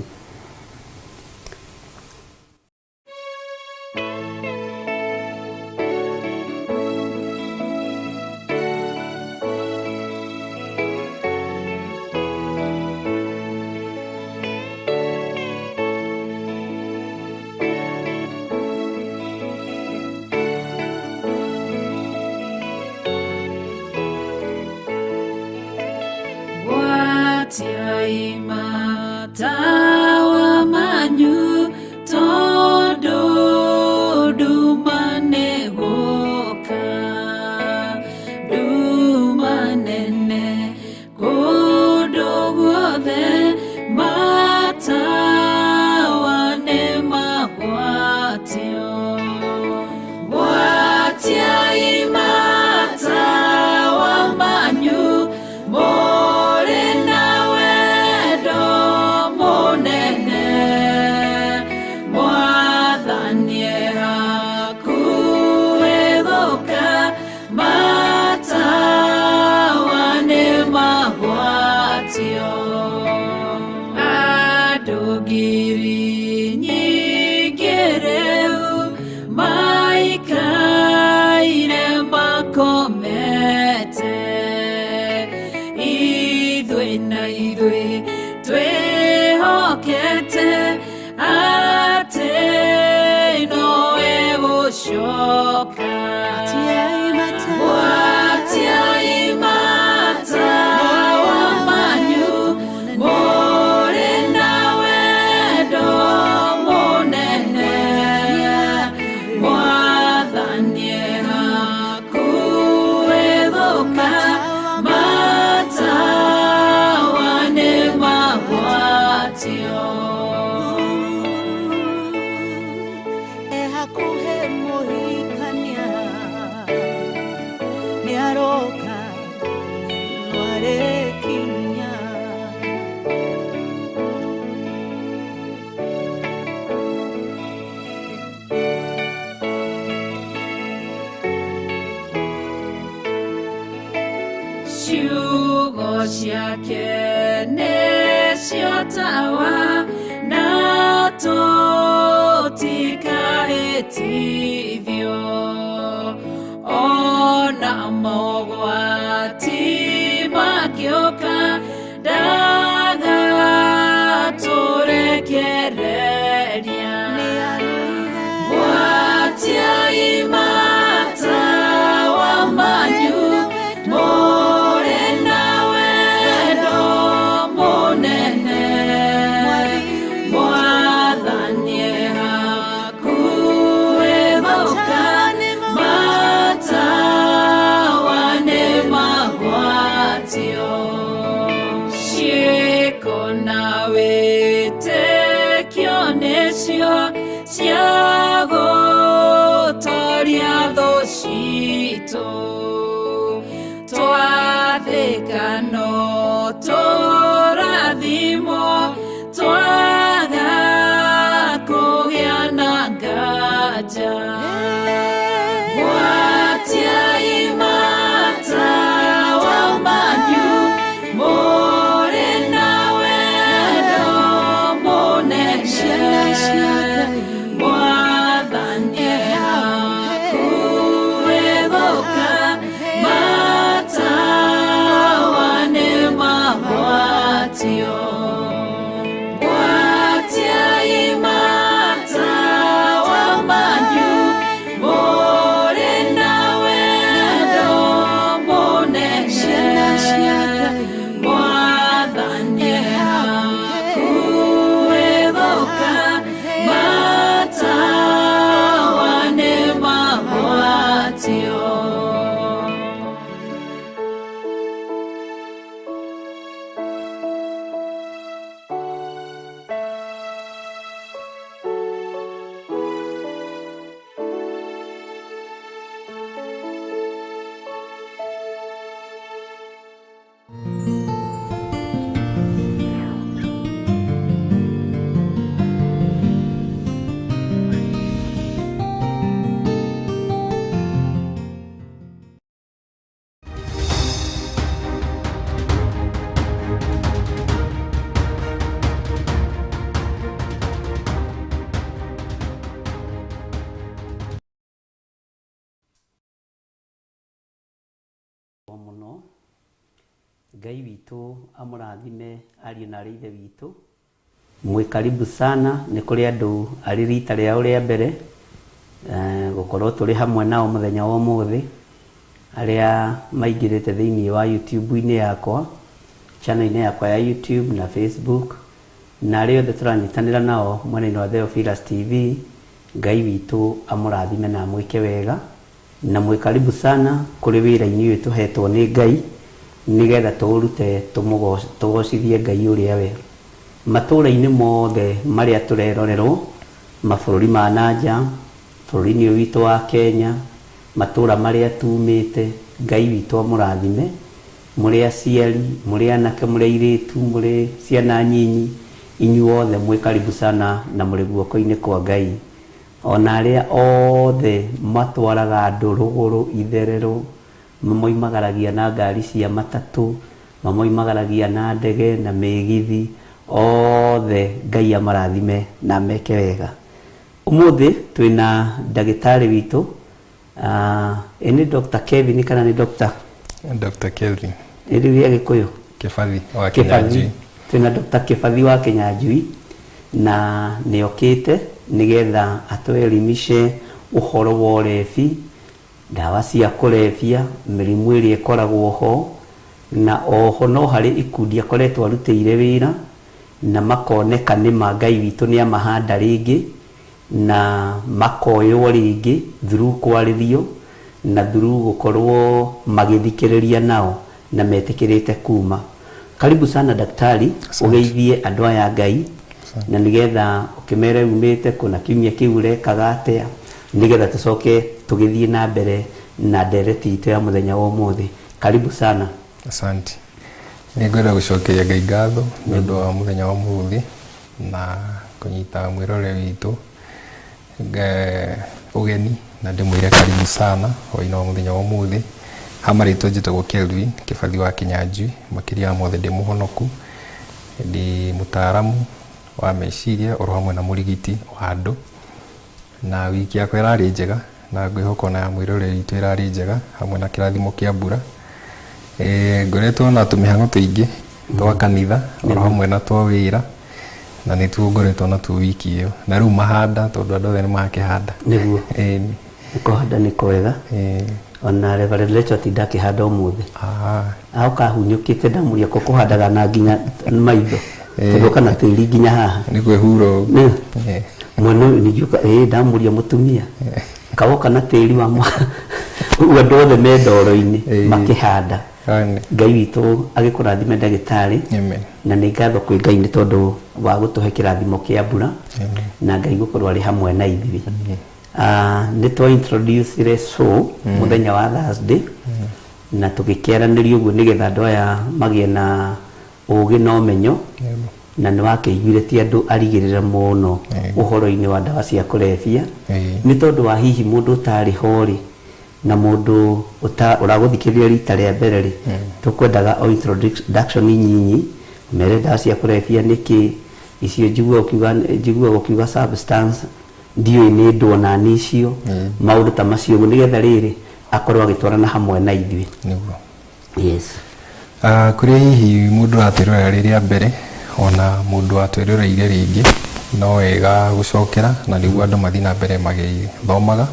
Speaker 4: Matawa manyu tondu nduma nĩgũka, nduma nene kũndũ guothe, matawa nĩmagwatio. Gwatiai matawa manyu mũrĩ na wendo mũnene, Mwathani e hakuhĩ gũka, matawa nĩmagwatio. Andũ ngiri nyingĩ rĩu maikaire makomete, ithuĩ na ithuĩ twĩhokete atĩ nowe gũcoka. Gwatiai matawa manyu mũrĩ na wendo mũnene, Mwathani e hakuhĩ gũka, matawa nĩmagwatio.
Speaker 6: Ehakuhe muhikania nĩaroka nĩarekinya.
Speaker 4: Ciugo ciake nĩcio tawa, na tũtikahĩtithio, ona mogwati mangĩũka ndagatũrekereria. Gwatiai matawa manyu mũrĩ na wendo mũnene, Mwathani e hakuhĩ gũka, matawa nĩmagwatio. Ciĩko na wĩtĩkio nĩcio cia gũtoria thũ citũ, twathĩka no tũrathimwo, twaga kũgĩa na nganja. Gwatiai matawa manyu mũrĩ na wendo mũnene, Mwathani e hakuhĩ gũka, matawa nĩmagwatio.
Speaker 3: Ngai witũ amũrathime ariũ na arĩ ithe witũ. Mwĩ karibu sana, nĩ kũrĩ andũ arĩ rita rĩao rĩa mbere gũkorwo tũrĩ hamwe nao mũthenya wa ũmũthĩ, arĩa maingĩrĩte thĩinĩ wa YouTube-inĩ yakwa, channel-inĩ yakwa ya YouTube na Facebook, na arĩa othe tũranyitanĩra nao mwena-inĩ wa Theophilus TV. Ngai witũ amũrathime na amwĩke wega, na mwĩ karibu sana kũrĩ wĩra-inĩ ũyũ tũhetwo nĩ Ngai nĩgetha tũũrute tũgocithie Ngai ũrĩa we. Matũũra-inĩ mothe marĩa tũrerorerwo, mabũrũri ma nanja, bũrũri-inĩ ũyũ witũ wa Kenya, matũũra marĩa tumĩte, Ngai witũ amũrathime, mũrĩ aciari, mũrĩ anake, mũrĩ airĩtu, mũrĩ ciana nyinyi, inyuothe mwĩ karibu sana na mũrĩ guoko-inĩ kwa Ngai. Ona arĩa othe matwaraga andũ rũgũrũ itherero, mamoimagaragia na ngari cia matatũ, mamoimagaragia na ndege na mĩgithi, othe Ngai amarathime na ameke wega. Ũmũthĩ twĩna ndagĩtarĩ witũ, ĩ nĩ Dr. Kevin kana nĩ Dr.
Speaker 7: Dr. Kelvin
Speaker 3: ĩ rĩu rĩa Gĩkũyũ?
Speaker 7: Kibathi wa
Speaker 3: Kĩbathi.
Speaker 7: Kinyanjui.
Speaker 3: Twĩna Dr. Kĩbathi wa Kinyanjui na nĩokĩte nĩgetha atũelimishe ũhoro wa ũrebi, ndawa cia kũrebia, mĩrimũ ĩrĩa ĩkoragwo ho, na oho no harĩ ikundi akoretwo arutĩire wĩra na makoneka nĩma Ngai witũ nĩ amahanda rĩngĩ na makoywo rĩngĩ through kwarĩrio na through gũkorwo magĩthikĩrĩria nao na metĩkĩrĩte kuma. Karibu sana daktari, ũgeithie andũ aya Ngai na nĩgetha ũkĩmere umĩte kũ na kiumia kĩu ũrekaga atĩa, nĩgetha tũcoke tũgĩthiĩ na mbere na ndereti itũ ya mũthenya wa ũmũthĩ. Karibu sana.
Speaker 7: Asante. Nĩ ngwenda gũcokeria Ngai ngatho nĩ ũndũ wa mũthenya wa ũmũthĩ na kũnyita mwĩrore witũ ũgeni na ndĩmwĩre karibu sana hwaĩ-inĩ wa mũthenya wa ũmũthĩ. Ha marĩtwa njĩtagwo Kelvin Kĩbathi wa Kinyanjui, makĩria ya mothe ndĩ mũhonoku, ndĩ mũtaaramu wa meciria oro hamwe na mũrigiti wa andũ, na wiki yakwa ĩrarĩ njega na ngwĩhoka ona ya mwĩroreri witũ ĩrarĩ njega hamwe na kĩrathimo kĩa mbura. Ngoretwo na tũmĩhang'o tũingĩ twa kanitha oro hamwe na twa wĩra, na nĩtuo ngoretwo natuo wiki ĩyo, na rĩu mahanda tondũ andũ othe nĩ makĩhanda.
Speaker 3: Nĩguo.
Speaker 7: Ĩni.
Speaker 3: Kũhanda nĩ kwega. Ona Reverend Rachel atinda akĩhanda ũmũthĩ. Aoka ahunyũkĩte ndamũria ko kũhandaga na nginya maitho tondũ kana tĩri nginya haha
Speaker 7: nĩ kwĩhura ũguo.
Speaker 3: Mwena ũyũ ningĩũka ndamũria mũtumia kawoka na tĩri wa ũguo andũ othe me ndoro-inĩ makĩhanda. Ngai witũ agĩkũrathime ndagĩtarĩ, na nĩ ngatho kwĩ Ngai nĩ tondũ wa gũtũhe kĩrathimo kĩa mbura na Ngai gũkorwo arĩ hamwe na ithuĩ. Nĩ twa introduce show mũthenya wa Thursday na tũgĩkĩaranĩria ũguo nĩgetha andũ aya magĩe na ũgĩ na ũmenyo, na nĩ wakĩiguire ti andũ arigĩrĩra mũno ũhoro-inĩ wa ndawa cia kũrebia, nĩ tondũ wa hihi mũndũ ũtarĩ ho rĩ na mũndũ ũragũthikĩrĩria rita rĩa mbere rĩ, tũkwendaga o introduction nyinyi mere ndawa cia kũrebia nĩkĩ, icio njiguaga ũkiuga substance ndiũĩ nĩ ndwona nĩ icio, maũndũ ta macio ũguo nĩgetha rĩrĩ akorwo agĩtwarana hamwe na ithuĩ.
Speaker 7: Nĩguo.
Speaker 3: Yes.
Speaker 7: Kũrĩ hihi mũndũ ũratwĩrorera rĩrĩa mbere ona mũndũ watwĩroreire rĩngĩ, no wega gũcokera na nĩguo andũ mathiĩ na mbere magĩthomaga.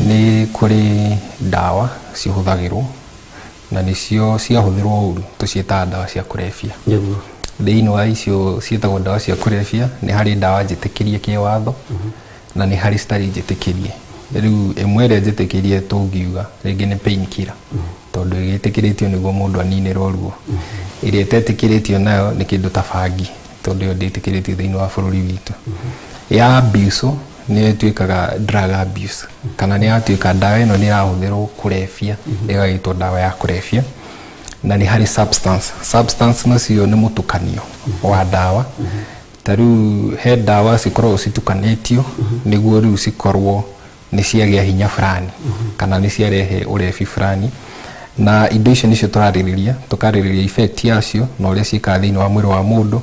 Speaker 7: Nĩ kũrĩ ndawa cihũthagĩrwo na nĩcio ciahũthĩrwo ũru tũciĩtaga ndawa cia kũrebia.
Speaker 3: Nĩguo.
Speaker 7: Thĩinĩ wa icio ciĩtagwo ndawa cia kũrebia nĩ harĩ ndawa njĩtĩkĩrie kĩwatho na nĩ harĩ citarĩ njĩtĩkĩrie. Rĩu ĩmwe ĩrĩa njĩtĩkĩrie tũngiuga rĩngĩ nĩ painkiller tondũ ĩgĩtĩkĩrĩtio nĩguo mũndũ aninĩrwo ruo. Ĩrĩa ĩtetĩkĩrĩtio nayo nĩ kĩndũ ta bangi tondũ ĩyo ndĩtĩkĩrĩtio thĩinĩ wa bũrũri witũ. Ya abuse nĩyo ĩtuĩkaga drug abuse kana nĩ yatuĩka ndawa ĩno nĩ ĩrahũthĩrwo kũrebia, ĩgagĩtwo ndawa ya kũrebia. Na nĩ harĩ substance. Substance nacio nĩ mũtukanio wa ndawa. Ta rĩu he ndawa cikoragwo citukanĩtio nĩguo rĩu cikorwo nĩ ciagĩa hinya fulani kana nĩ ciarehe ũrebi fulani, na indo icio nĩcio tũrarĩrĩria, tũkarĩrĩria effect yacio na ũrĩa ciĩkaga thĩinĩ wa mwĩrĩ wa mũndũ,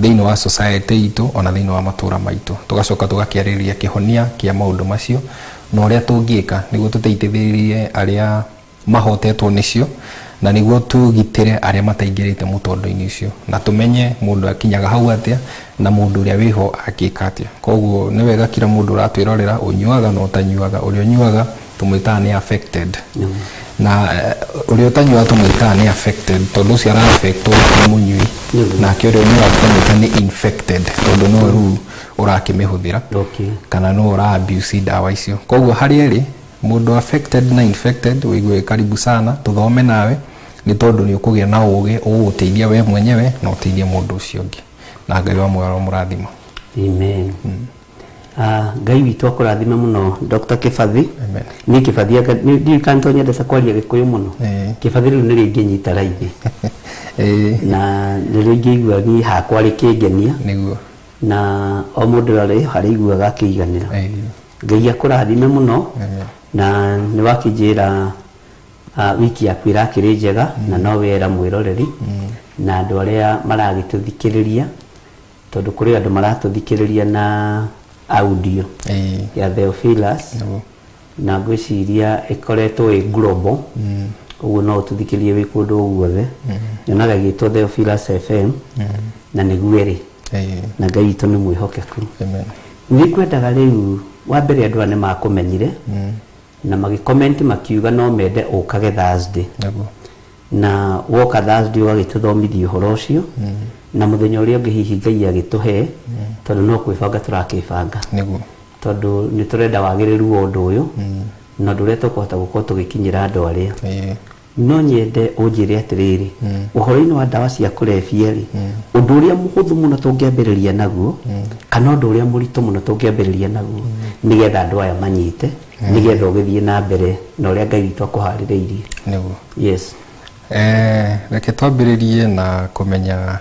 Speaker 7: thĩinĩ wa society itũ ona thĩinĩ wa matũra maitũ. Tũgacoka tũgakĩarĩrĩria kĩhonia kĩa maũndũ macio na ũrĩa tũngĩka nĩguo tũteithĩrĩrie arĩa mahotetwo nĩcio Na nĩguo tũgitĩre arĩa mataingĩrĩte mũtondo-inĩ ũcio, na tũmenye mũndũ akinyaga hau atĩa na mũndũ ũrĩa wĩho akĩka atĩa. Koguo nĩ wega kila mũndũ ũratwĩrorera, ũnyuaga na ũtanyuaga, ũrĩa ũnyuaga tũmwĩtaga nĩ affected, na ũrĩa ũtanyuaga tũmwĩtaga nĩ affected, tondũ ũcio ara-affectwo nĩ mũnyui, nake ũrĩa ũnyuaga tũkamwĩta nĩ infected, tondũ no rĩu ũrakĩmĩhũthĩra kana no ũra abuse ndawa icio. Koguo harĩ erĩ, mũndũ affected na infected, wĩigue karibu sana tũthome nawe, nĩ tondũ nĩ ũkũgĩa na ũgĩ ũgũgũteithia we mwenyewe na ũteithie mũndũ ũcio ũngĩ, na Ngai wa muoyo aromũrathima.
Speaker 3: Amen. Ngai witũ akũrathime mũno, Dr. Kĩbathi.
Speaker 7: Amen.
Speaker 3: Niĩ Kĩbathi ndiũĩ kana nĩ nyendete kwaria Gĩkũyũ mũno. Kĩbathi rĩu nĩrĩo ingĩnyita raithi na nĩrĩo ingĩigua niĩ hakwa rĩkĩngenia. Na o mũndũ arĩ harĩiguaga akĩiganĩra. Ngai akũrathime mũno.
Speaker 7: Amen.
Speaker 3: Na nĩ wakĩnjĩra wiki yaku ĩrakĩrĩ njega, na no wera mwĩroreri na andũ arĩa maragĩtũthikĩrĩria, tondũ kũrĩ andũ maratũthikĩrĩria na audio ya Theophilus, na ngwĩciria ĩkoretwo ĩ global, ũguo no ũtũthikĩrĩrie wĩ kũndũ guothe. Nyonaga ĩgĩtwo Theophilus FM, na nĩguo ĩrĩ, na Ngai witũ nĩ mwĩhokeku.
Speaker 7: Amen.
Speaker 3: Nĩ ngwendaga rĩu wa mbere andũ aya nĩ makũmenyire na magĩcomment makiuga no mende ũkage Thursday, na woka Thursday ũgagĩtũthomithia ũhoro ũcio, na mũthenya ũrĩa ũngĩ hihi Ngai agĩtũhe, tondũ no kwĩbanga tũrakĩbanga, tondũ nĩ tũrenda wagĩrĩru wa ũndũ ũyũ na ũndũ ũrĩa tũkũhota gũkorwo tũgĩkinyĩra andũ arĩa. No nyende ũnjĩre atĩrĩrĩ, ũhoro-inĩ wa ndawa cia kũrebia rĩ, ũndũ ũrĩa mũhũthũ mũno tũngĩambĩrĩria naguo kana ũndũ ũrĩa mũritũ mũno tũngĩambĩrĩria naguo nĩgetha andũ aya manyite, nĩgetha ũgĩthiĩ na mbere na ũrĩa Ngai witũ akũharĩrĩirie? Yes.
Speaker 7: Reke twambĩrĩrie na kũmenya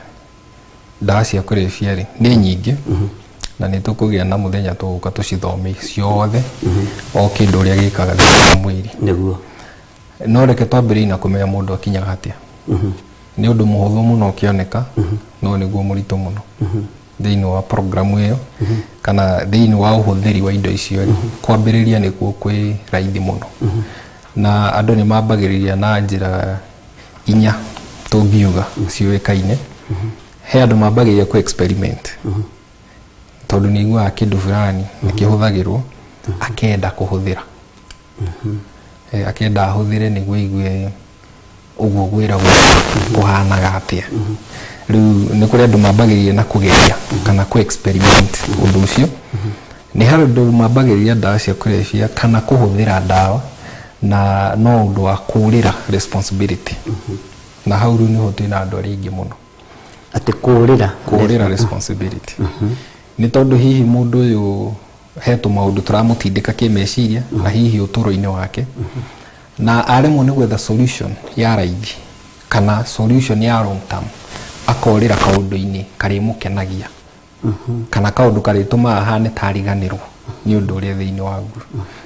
Speaker 7: ndawa cia kũrebia rĩ nĩ nyingĩ, na nĩ tũkũgĩa na mũthenya tũgũka tũcithome ciothe, o kĩndũ ũrĩa gĩkaga thĩinĩ wa mwĩrĩ. No reke twambĩrĩrie na kũmenya mũndũ akinyaga atĩa. Nĩ ũndũ mũhũthũ mũno ũkĩoneka, no nĩguo mũritũ mũno thĩinĩ wa programu ĩyo kana thĩinĩ wa ũhũthĩri wa indo icio rĩ, kwambĩrĩria nĩkuo kwĩ raithi mũno, na andũ nĩ mambagĩrĩria na njĩra inya tũngiuga ciũĩkaine. He andũ mambagĩrĩria kũ experiment, tondũ nĩ aiguaga kĩndũ fulani nĩ kĩhũthagĩrwo, akenda kũhũthĩra, akenda ahũthĩre nĩguo aigue ũguo gwĩragwo kũhanaga atĩa. Rĩu nĩ kũrĩ andũ mambagĩrĩria na kũgeria kana kũ experiment ũndũ ũcio. Nĩ harĩ andũ mambagĩrĩria ndawa cia kũrebia kana kũhũthĩra ndawa na no ũndũ wa kũũrĩra responsibility, na hau rĩu nĩho twĩna andũ arĩa aingĩ mũno.
Speaker 3: Atĩ kũũrĩra?
Speaker 7: Kũũrĩra responsibility, nĩ tondũ hihi mũndũ ũyũ he tũmaũndũ tũramũtindĩka kĩmeciria na hihi ũtũũro-inĩ wake, na aremwo nĩ gwetha solution ya raithi kana solution ya long term, akorĩra kaũndũ-inĩ karĩmũkenagia kana kaũndũ karĩtũmaga ahane ta ariganĩrwo nĩ ũndũ ũrĩa thĩinĩ waguo.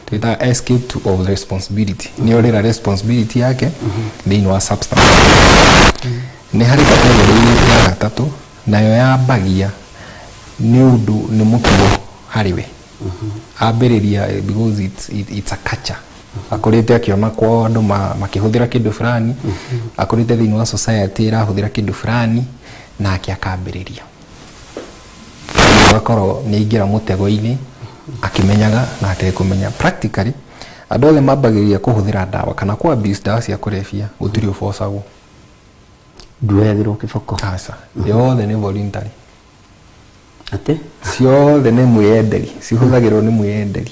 Speaker 7: Twĩtaga escape to of responsibility, nĩ orĩra responsibility yake thĩinĩ wa substance. Nĩ harĩ category ya gatatũ, nayo yambagia nĩ ũndũ nĩ mũtugo harĩ we, ambĩrĩria because it's a culture, akũrĩte akĩona kwao andũ makĩhũthĩra kĩndũ fulani, akũrĩte thĩinĩ wa society ĩrahũthĩra kĩndũ fulani, nake akambĩrĩria, ũgakorwo nĩ aingĩra mũtego-inĩ akĩmenyaga na atekũmenya. Practically, andũ othe mambagĩrĩria kũhũthĩra ndawa kana kũ abuse ndawa cia kũrebia, gũtirĩ ũbocagwo.
Speaker 3: Nduoyagĩrwo kĩboko?
Speaker 7: Aca, yothe nĩ voluntary.
Speaker 3: Atĩ?
Speaker 7: Ciothe nĩ mwĩyenderi, cihũthagĩrwo nĩ mwĩyenderi.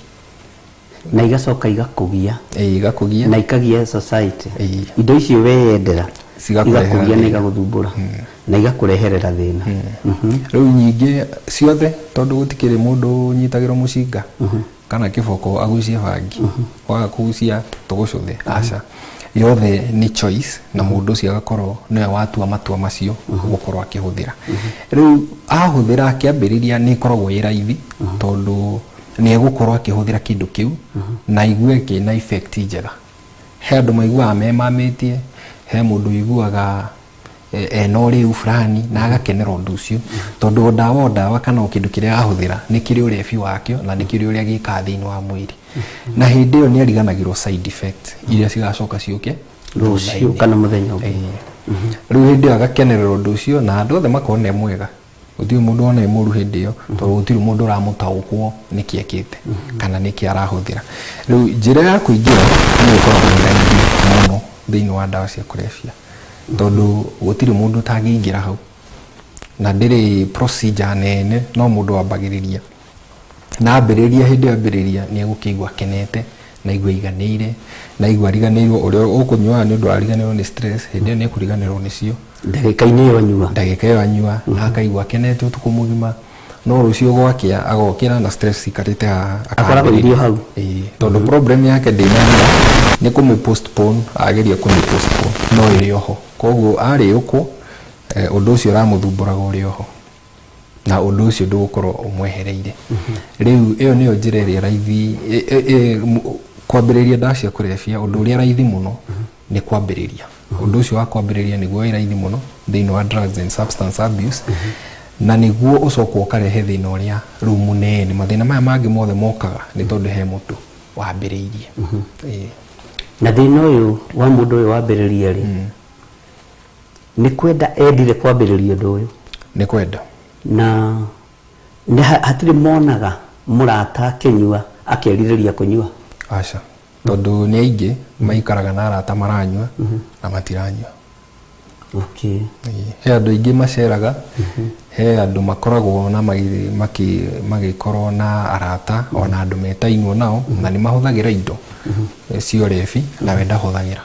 Speaker 3: Na igacoka igakũgia?
Speaker 7: Ĩĩ, igakũgia.
Speaker 3: Na ikagia society. Indo icio weyendera
Speaker 7: Cigakũrehera
Speaker 3: igakũgia na
Speaker 7: thĩna.
Speaker 3: Igagũthumbũra na igakũreherera thĩna.
Speaker 7: Rĩu nyingĩ ciothe, tondũ gũtikĩrĩ mũndũ ũnyitagĩrwo mũcinga kana kĩboko agucie bangi, waga kũgucia tũgũcũthe, aca, yothe nĩ choice, na mũndũ ũcio agakorwo nĩwe watua matua macio gũkorwo akĩhũthĩra. Rĩu ahũthĩra, akĩambĩrĩria nĩ ĩkoragwo ĩ raithi, tondũ nĩ egũkorwo akĩhũthĩra kĩndũ kĩu na aigue kĩna effect njega. He andũ maiguaga memamĩtie, he mũndũ ũiguaga ena ũrĩu fulani na agakenera ũndũ ũcio, tondũ o ndawa o ndawa kana o kĩndũ kĩrĩa ahũthĩra nĩ kĩrĩ ũrebi wakĩo na nĩ kĩrĩ ũrĩa gĩkaga thĩinĩ wa mwĩrĩ, na hĩndĩ ĩyo nĩ ariganagĩrwo side effect iria cigacoka ciũke.
Speaker 3: Rũciũ kana mũthenya ũngĩ.
Speaker 7: Rĩu hĩndĩ ĩyo agakenerera ũndũ ũcio na andũ othe makona e mwega, gũtirĩ mũndũ ona e mũru hĩndĩ ĩyo, tondũ gũtirĩ mũndũ ũramũtaũkwo nĩkĩ ekĩte kana nĩkĩ arahũthĩra. Rĩu njĩra ya kũingĩra nĩyo ĩkoragwo ĩ raithi mũno thĩinĩ wa ndawa cia kũrebia, tondũ gũtirĩ mũndũ ũtangĩingĩra hau na ndĩrĩ procedure nene, no mũndũ wambagĩrĩria na ambĩrĩria, hĩndĩ ĩyo ambĩrĩria nĩ egũkĩigua akenete na aigua aiganĩire na aigua ariganĩirwo ũrĩa ũkũnyuaga nĩ ũndũ ariganĩrwo nĩ stress, hĩndĩ ĩyo nĩ ekũriganĩrwo nĩcio
Speaker 3: ndagĩka-inĩ ĩyo anyua,
Speaker 7: ndagĩka ĩyo anyua, na akaigua akenete ũtukũ mũgima, no rũciũ gwakĩa agokĩra na stress cikarĩte haha.
Speaker 3: Akoragwo irio hau.
Speaker 7: Ĩĩ, tondũ problem yake ndĩnathira, nĩ kũmĩ postpone, ageria kũmĩ postpone no ĩrĩ oho, koguo arĩũkwo ũndũ ũcio ũramũthumbũraga ũrĩ oho na ũndũ ũcio ndũgũkorwo ũmwehereire. Rĩu ĩyo nĩyo njĩra ĩrĩa raithi kwambĩrĩria ndawa cia kũrebia. Ũndũ ũrĩa raithi mũno nĩ kwambĩrĩria ũndũ ũcio wa kwambĩrĩria, nĩguo wĩ raithi mũno thĩinĩ wa drugs and substance abuse, na nĩguo ũcoka ũkarehe thĩna ũrĩa rĩu mũnene. Mathĩna maya mangĩ mothe mokaga nĩ tondũ he mũndũ wambĩrĩirie. Ĩĩ.
Speaker 3: Na thĩna ũyũ wa mũndũ ũyũ wambĩrĩria rĩ, nĩ kwenda endire kwambĩrĩria ũndũ ũyũ?
Speaker 7: Nĩ kwenda.
Speaker 3: Na nĩ hatirĩ monaga mũrata akĩnyua akerirĩria kũnyua?
Speaker 7: Aca, tondũ nĩ aingĩ maikaraga na arata maranyua na matiranyua. Ĩĩ, he andũ aingĩ maceraga, he andũ makoragwo na magĩkorwo na arata ona andũ metainwo nao na nĩ mahũthagĩra indo cia ũrebi na we ndahũthagĩra.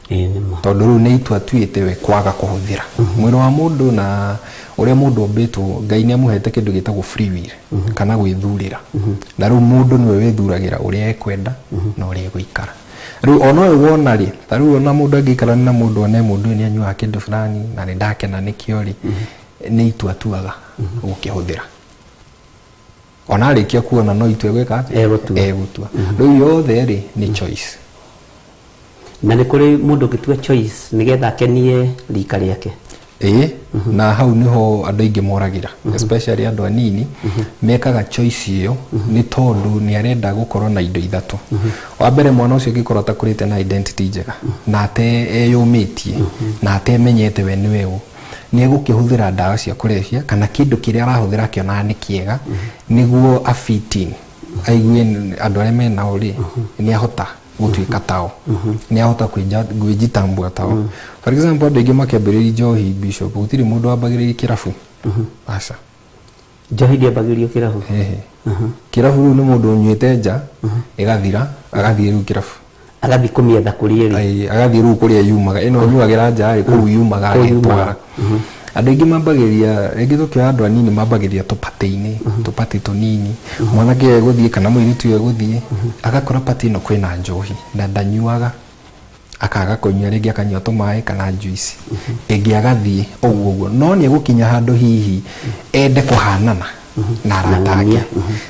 Speaker 3: Ĩĩ, nĩ ma.
Speaker 7: Tondũ rĩu nĩ itua atuĩte we kwaga kũhũthĩra. Mwĩrĩ wa mũndũ na ũrĩa mũndũ ombĩtwo, Ngai nĩ amũhete kĩndũ gĩtagwo free will kana gwĩthurĩra, na rĩu mũndũ nĩwe wĩthuragĩra ũrĩa ekwenda na ũrĩa egũikara. Rĩu ona ũyũ wona rĩ, ta rĩu ona mũndũ angĩikarania na mũndũ one mũndũ ũyũ nĩ anyuaga kĩndũ fulani na nĩ ndakena nĩkĩo rĩ, nĩ itua atuaga gũkĩhũthĩra. Ona arĩkia kuona no itua egwĩka atĩa?
Speaker 3: Egũtua.
Speaker 7: Egũtua. Rĩu yothe rĩ nĩ choice.
Speaker 3: Na nĩ kũrĩ mũndũ ũngĩtua choice nĩgetha akenie rika rĩake?
Speaker 7: Ĩĩ, na hau niho andũ aingĩ moragĩra, especially andũ anini mekaga choice ĩyo nĩ tondũ nĩ arenda gũkorwo na indo ithatũ. Wa mbere, mwana ũcio angĩkorwo atakũrĩte na identity njega na ate eyũmĩtie na atemenyete we nĩwe ũ, nĩ egũkĩhũthĩra ndawa cia kũrebia kana kĩndũ kĩrĩa arahũthĩra akĩonaga nĩ kĩega nĩguo a fit in, aigue andũ arĩa menao rĩ nĩ ahota gũtuĩka tao, nĩ ahota kwĩjitambua tao. For example, andũ aingĩ makĩambĩrĩria njohi, Bishop, gũtirĩ mũndũ wambagĩrĩria kĩrabu, aca.
Speaker 3: Njohi ndĩambagĩrĩrio kĩrabu?
Speaker 7: Ehe. Kĩrabu rĩu nĩ mũndũ ũnyuĩte nja ĩgathira, agathiĩ rĩu kĩrabu.
Speaker 3: Agathiĩ kũmĩetha kũrĩa ĩrĩ.
Speaker 7: Ai, agathiĩ rĩu kũrĩa yumaga, ĩno ũnyuagĩra nja rĩ, kũu yumaga.
Speaker 3: Kũu yumaga.
Speaker 7: Agetwara. Andũ aingĩ mambagĩrĩria rĩngĩ, tũkĩoya andũ anini mambagĩrĩria tũpatĩ-inĩ, tũpatĩ tũnini. Mwanake egũthiĩ kana mũirĩtu egũthiĩ agakora pati ĩno kwĩna njohi na ndanyuaga, akaga kũnyua, rĩngĩ akanyua tũmaĩ kana juice, ĩngĩ agathiĩ ũguo ũguo, no nĩ egũkinya handũ hihi ende kũhanana na arata ake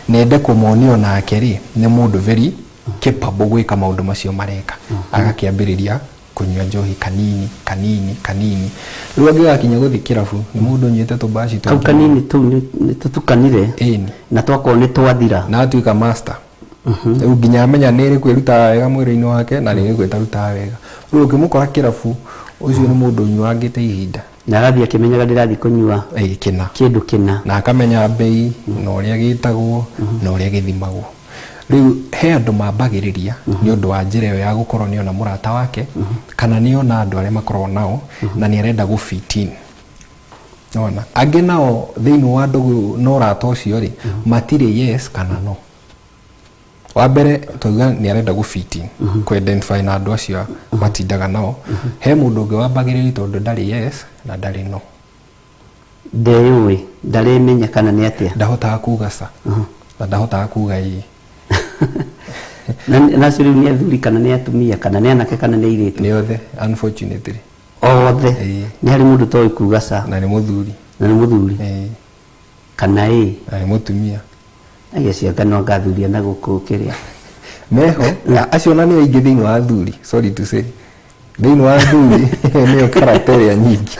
Speaker 7: na ende kũmonia onake rĩ nĩ mũndũ very capable gwĩka maũndũ macio mareka, agakĩambĩrĩria kũnyua njohi kanini kanini kanini. Rĩu angĩgakinya gũthiĩ kĩrabu nĩ mũndũ ũnyuĩte tũmbaci.
Speaker 3: Kau kanini tũu nĩ tũtukanire.
Speaker 7: Ĩni.
Speaker 3: Na twakorwo nĩ twathira.
Speaker 7: Na atuĩka master, rĩu nginya amenya nĩ ĩrĩkũ ĩrutaga wega mwĩrĩ-inĩ wake na nĩ ĩrĩkũ ĩtarutaga wega. Rĩu ũkĩmũkora kĩrabu, ũcio nĩ mũndũ ũnyuangĩte ihinda.
Speaker 3: Na agathiĩ akĩmenyaga ndĩrathiĩ kũnyua
Speaker 7: Ĩĩ, kĩna.
Speaker 3: Kĩndũ kĩna.
Speaker 7: Na akamenya mbei na ũrĩa gĩtagwo na ũrĩa gĩthimagwo. Rĩu he andũ mambagĩrĩria nĩ ũndũ wa njĩra ĩyo ya gũkorwo nĩona mũrata wake kana nĩona andũ arĩa makoragwo nao na nĩ arenda gũ fit in. Nĩwona angĩ nao thĩinĩ wa ndũgũ na ũrata ũcio rĩ, matirĩ yes kana no. Wa mbere twauga nĩ arenda gũ fit in, kũ identify na andũ acio matindaga nao. He mũndũ ũngĩ wambagĩrĩria tondũ ndarĩ yes na ndarĩ no.
Speaker 3: Ndeyũĩ, ndaremenya kana nĩ atĩa.
Speaker 7: Ndahotaga kuga ca na ndahotaga kuga ĩĩ.
Speaker 3: Na acio rĩu nĩ athuri kana nĩ atumia kana nĩ anake kana nĩ airĩtu?
Speaker 7: Nĩ othe, unfortunately.
Speaker 3: Othe?
Speaker 7: Ĩĩ.
Speaker 3: Nĩ harĩ mũndũ toĩ kuga ca?
Speaker 7: Na nĩ mũthuri.
Speaker 3: Na nĩ mũthuri?
Speaker 7: Ĩĩ.
Speaker 3: Kana ĩ?
Speaker 7: Na nĩ mũtumia.
Speaker 3: Agĩcianga no ngathuria na gũkũ kĩrĩa.
Speaker 7: Meho acio na nĩ aingĩ thĩinĩ wa athuri, sorry to say, thĩinĩ wa athuri nĩyo character ĩrĩa nyingĩ.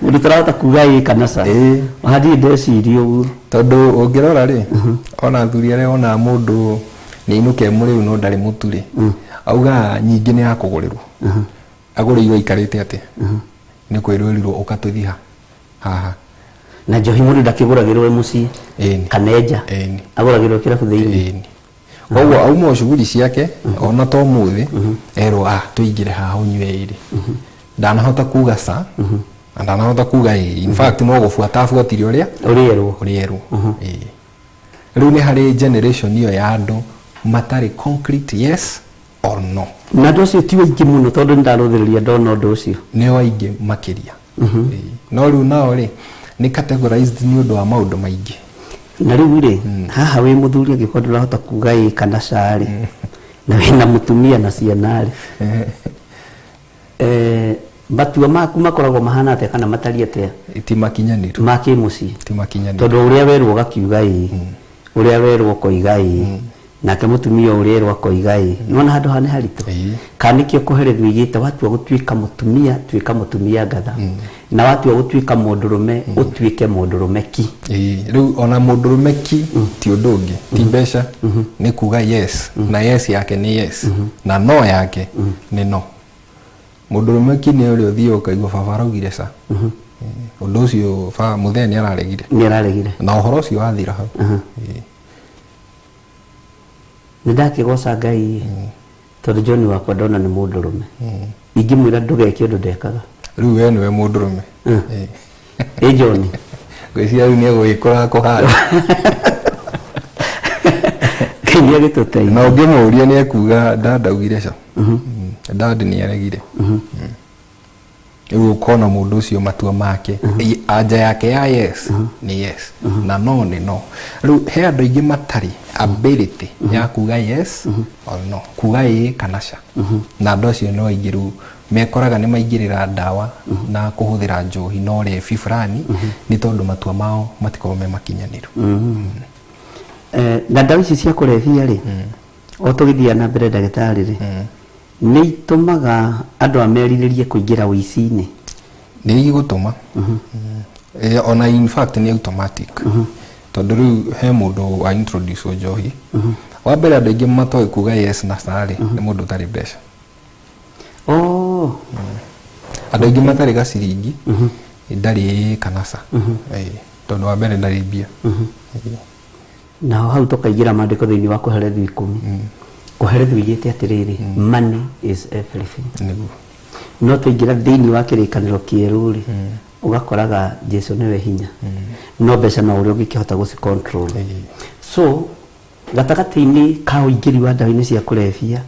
Speaker 3: Mũndũ tũrahota kuga ĩ kana ca?
Speaker 7: Ĩĩ.
Speaker 3: Hatirĩ ndeciria ũguo.
Speaker 7: Tondũ ũngĩrora rĩ, ona athuri arĩa ona mũndũ Nĩ ainũke mũrĩu no ndarĩ mũtu rĩ, auga nyingĩ nĩ ya kũgũrĩrwo, agũrĩirwo aikarĩte atĩa? Nĩ kwĩrwo erirwo ũkatũthiha haha.
Speaker 3: Na njohi mũndũ ndakĩgũragĩrwo e mũciĩ
Speaker 7: Ĩni.
Speaker 3: kana enja?
Speaker 7: Ĩni.
Speaker 3: Agũragĩrwo kĩrabu thĩinĩ?
Speaker 7: Ĩni. Koguo auma o shughuli ciake, ona to mũthĩ erwo, "Ah, tũingĩre haha ũnyue ĩrĩ." Ndanahota kuga ca na ndanahota kuga ĩ. In fact, no gũbuata abuatire ũrĩa
Speaker 3: ũrĩerwo.
Speaker 7: Ũrĩa erwo. Ĩĩ. Rĩu nĩ harĩ generation ĩyo ya andũ matarĩ concrete yes or no.
Speaker 3: Na andũ acio ti aingĩ mũno, tondũ nĩ ndarũthĩrĩria ndona ũndũ ũcio.
Speaker 7: Nĩo aingĩ makĩria. Ĩĩ. No rĩu nao rĩ, nĩ categorized nĩ ũndũ wa maũndũ maingĩ.
Speaker 3: Na rĩu rĩ, haha wĩ mũthuri, angĩkorwo ndũrahota kuga ĩ kana ca rĩ, na wĩna mũtumia na ciana rĩ, matua maku makoragwo mahana atĩa kana matariĩ atĩa?
Speaker 7: Ti makinyanĩru.
Speaker 3: Ma kĩmũciĩ.
Speaker 7: Ti makinyanĩru.
Speaker 3: Tondũ ũrĩa werwo ũgakiuga ĩ, ũrĩa werwo ũkoiga ĩ, nake mũtumia ũrĩa erwo akoiga ĩ. Nĩwona handũ haha nĩ haritũ?
Speaker 7: Ĩĩ.
Speaker 3: Kana nĩkĩo kũherethio igĩte watua gũtuĩka mũtumia, tuĩka mũtumia ngatha, na watua gũtuĩka mũndũrũme, ũtuĩke mũndũrũme ki.
Speaker 7: Ĩĩ, rĩu ona mũndũrũme ki ti ũndũ ũngĩ, ti mbeca, nĩ kuga yes, na yes yake nĩ yes na no yake nĩ no. Mũndũrũme ki nĩ ũrĩa ũthiĩ ũkaigua baba araugire ca. Ĩĩ, ũndũ ũcio ba mũthee nĩ araregire.
Speaker 3: Nĩ araregire.
Speaker 7: Na ũhoro ũcio wathira hau. Ĩĩ.
Speaker 3: Nĩ ndakĩgoca Ngai tondũ John wakwa ndona nĩ mũndũrũme. Ingĩmwĩra ndũgeke ũndũ, ndekaga.
Speaker 7: Rĩu we nĩwe mũndũrũme. Ĩĩ.
Speaker 3: Ĩ John.
Speaker 7: Ngwĩciria rĩu nĩ egũgĩkũra kũhana.
Speaker 3: Ngai nĩ agĩtũteithia.
Speaker 7: Na ũngĩmũria nĩ ekuga dad augire ca. Dad nĩ aregire. Rĩu ũkona mũndũ ũcio matua make, anja yake ya yes nĩ yes na no nĩ no. Rĩu he andũ aingĩ matarĩ ability ya kuga yes or no, kuga ĩĩ kana ca, na andũ acio no aingĩ rĩu mekoraga nĩ maingĩrĩra ndawa na kũhũthĩra njohi na ũrebi fulani, nĩ tondũ matua mao matikorwo me makinyanĩru.
Speaker 3: Na ndawa ici cia kũrebia rĩ, o tũgĩthiaga na mbere, ndagĩtarĩ rĩ, nĩ itũmaga andũ amerirĩrie kũingĩra ũici-inĩ?
Speaker 7: Nĩ igũtũma. Ona in fact nĩ automatic, tondũ rĩu he mũndũ wa introduce njohi. Wa mbere, andũ aingĩ matoĩ kuga yes na ca rĩ, nĩ mũndũ ũtarĩ mbeca.
Speaker 3: Oh.
Speaker 7: Andũ aingĩ matarĩ gaciringi ndarĩ ĩĩ kana ca. Ĩĩ, tondũ wa mbere ndarĩ mbia. Ĩĩ.
Speaker 3: Naho hau tũkaingĩra maandĩko thĩinĩ wa Kũherethio 10. Kũherethio igĩte atĩrĩrĩ, "Money is everything."
Speaker 7: Nĩguo.
Speaker 3: No twaingĩra thĩinĩ wa Kĩrĩkanĩro Kĩerũ rĩ, ũgakoraga Jesu nĩwe hinya, no mbeca no ũrĩa ũngĩkĩhota gũci control. So gatagatĩ-inĩ ka ũingĩri wa ndawa-inĩ cia kũrebia,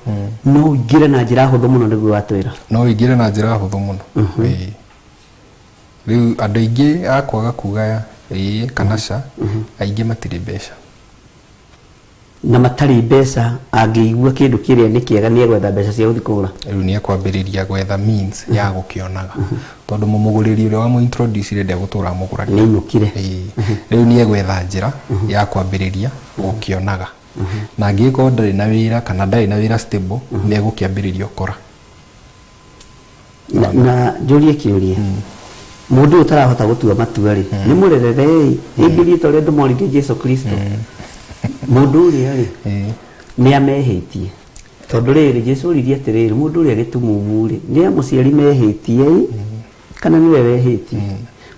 Speaker 3: no ũingĩre na njĩra hũthũ mũno, nĩguo watwĩra.
Speaker 7: No ũingĩre na njĩra hũthũ mũno. Ĩĩ. Rĩu andũ aingĩ a kwaga kuga ĩĩ kana ca, aingĩ matirĩ mbeca.
Speaker 3: Na matarĩ mbeca, angĩigua kĩndũ kĩrĩa nĩ kĩega, nĩ egwetha mbeca cia gũthiĩ kũgũra.
Speaker 7: Rĩu nĩ ekwambĩrĩria gwetha means ya gũkĩonaga, tondũ mũmũgũrĩri ũrĩa wamũ-introduce ndegũtũra amũgũragĩra.
Speaker 3: Nĩ ainũkire.
Speaker 7: Ĩĩ. Rĩu nĩ egwetha njĩra ya kwambĩrĩria gũkĩonaga, na angĩgĩkorwo ndarĩ na wĩra kana ndarĩ na wĩra stable, nĩ egũkĩambĩrĩria ũkora.
Speaker 3: Na njũrie kĩũria, mũndũ ũyũ ũtarahota gũtua matua rĩ, nĩ mũrerere ĩ ĩngĩthiĩ ta ũrĩa andũ moririe Jesu Kristo, mũndũ ũrĩa rĩ, nĩ amehĩtie? Tondũ rĩrĩ, Jesu oririe atĩrĩrĩ, mũndũ ũrĩa gĩtumumu rĩ, nĩ amũciari mehĩtie ĩ kana nĩwe wehĩtie?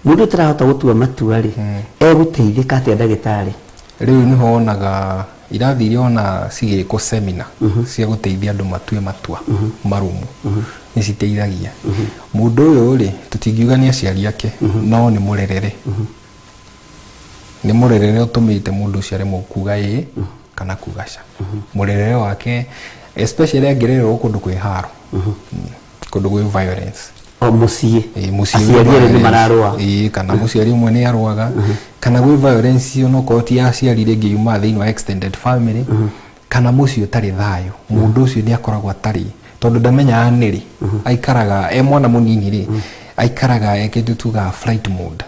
Speaker 3: Mũndũ ũtarahota gũtua matua rĩ, egũteithĩka atĩa, ndagĩtarĩ?
Speaker 7: Rĩu nĩho wonaga irathi iria ona cigĩkwo, seminar cia gũteithia andũ matue matua marũmu, nĩ citeithagia mũndũ ũyũ rĩ. Tũtingiuga nĩ aciari ake, no nĩ mũrerere, nĩ mũrerere ũtũmĩte mũndũ ũcio aremwo kuga ĩĩ kana kuga ca. Mũrerere wake, especially angĩrererwo kũndũ kwĩ haro, kũndũ kwĩ violence.
Speaker 3: O mũciĩ.
Speaker 7: Ĩĩ, mũciĩ
Speaker 3: aciari
Speaker 7: kwĩ
Speaker 3: erĩ nĩ
Speaker 7: violence.
Speaker 3: Mararũa.
Speaker 7: Ĩĩ, kana mũciari ũmwe nĩ arũaga, kana gwĩ violence onokorwo ti ya aciari, rĩngĩ yumaga thĩinĩ wa extended family, kana mũciĩ ũtarĩ thayũ. Mũndũ ũcio nĩ akoragwo atarĩ, tondũ ndamenyaga nĩrĩ aikaraga e mwana mũnini rĩ, aikaraga e kĩndũ tugaga flight mode.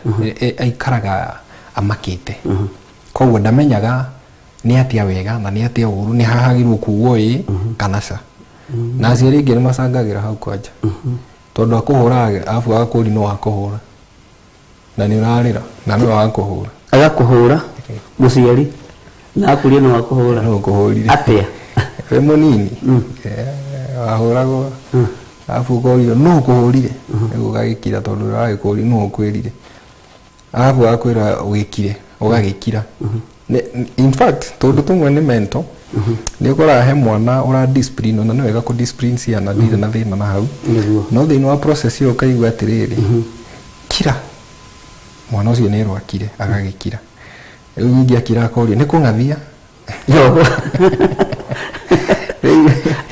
Speaker 7: Aikaraga amakĩte, koguo ndamenyaga nĩ atĩa wega na nĩ atĩa ũru, nĩ hahagĩrwo kugwo ĩ kana ca. Na aciari aingĩ nĩ macangagĩra hau kwanja, tondũ akũhũraga arabu agakũri no akũhũra na nĩ ũrarĩra na nĩwe wakũhũra.
Speaker 3: Agakũhũra mũciari na akũria no akũhũra.
Speaker 7: No ũkũhũrire.
Speaker 3: Atĩa?
Speaker 7: Wĩ mũnini wahũragwo arabu ũkorio nũ ũkũhũrire, rĩu ũgagĩkira tondũ ũrĩa wagĩkũhũrire nũ ũkwĩrire, arabu agakwĩra wĩkire, ũgagĩkira. In fact tũndũ tũmwe nĩ mental. Nĩ ũkoraga he mwana ũra discipline, ona nĩ wega kũ discipline ciana, ndirĩ na thĩna na hau. No thĩinĩ wa process ĩyo ũkaigua atĩrĩrĩ, kira, mwana ũcio nĩ erwo akire, agagĩkira. Rĩu ningĩ akira akorio nĩ kũng'athia.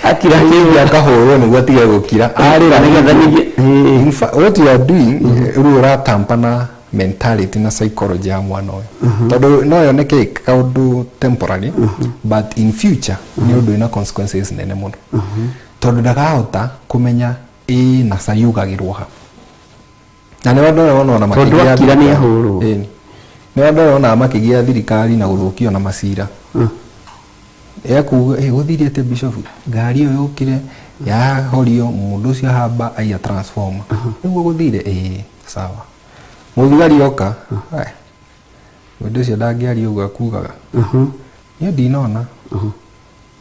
Speaker 3: Akira.
Speaker 7: Rĩu akahũrwo nĩguo atige gũkira arĩra.
Speaker 3: Nĩgetha
Speaker 7: In fact, what you are doing rĩu ũratampa na mentality na psychology ya mwana ũyũ, tondũ no yoneke ĩ kaũndũ temporary, but in future nĩ ũndũ wĩna consequences nene mũno, tondũ ndakahota kũmenya ĩ na ca yugagĩrwo ha, na nĩ andũ arĩa wona
Speaker 3: Tondũ
Speaker 7: makĩgĩa
Speaker 3: akira nĩ
Speaker 7: thirikari.
Speaker 3: ahũrwo.
Speaker 7: Ĩni. Nĩ andũ arĩa wonaga makĩgĩa thirikari na gũthũkio na macira ekuga ĩ gũthire atĩ bishop ngari ĩyo yũkire yahorio, mũndũ ũcio ahamba aiya transformer nĩguo gũthire. Ĩĩ, sawa, mũthigari oka, "Eh, mũndũ ũcio ndangĩaria ũguo akugaga, niĩ ndinona,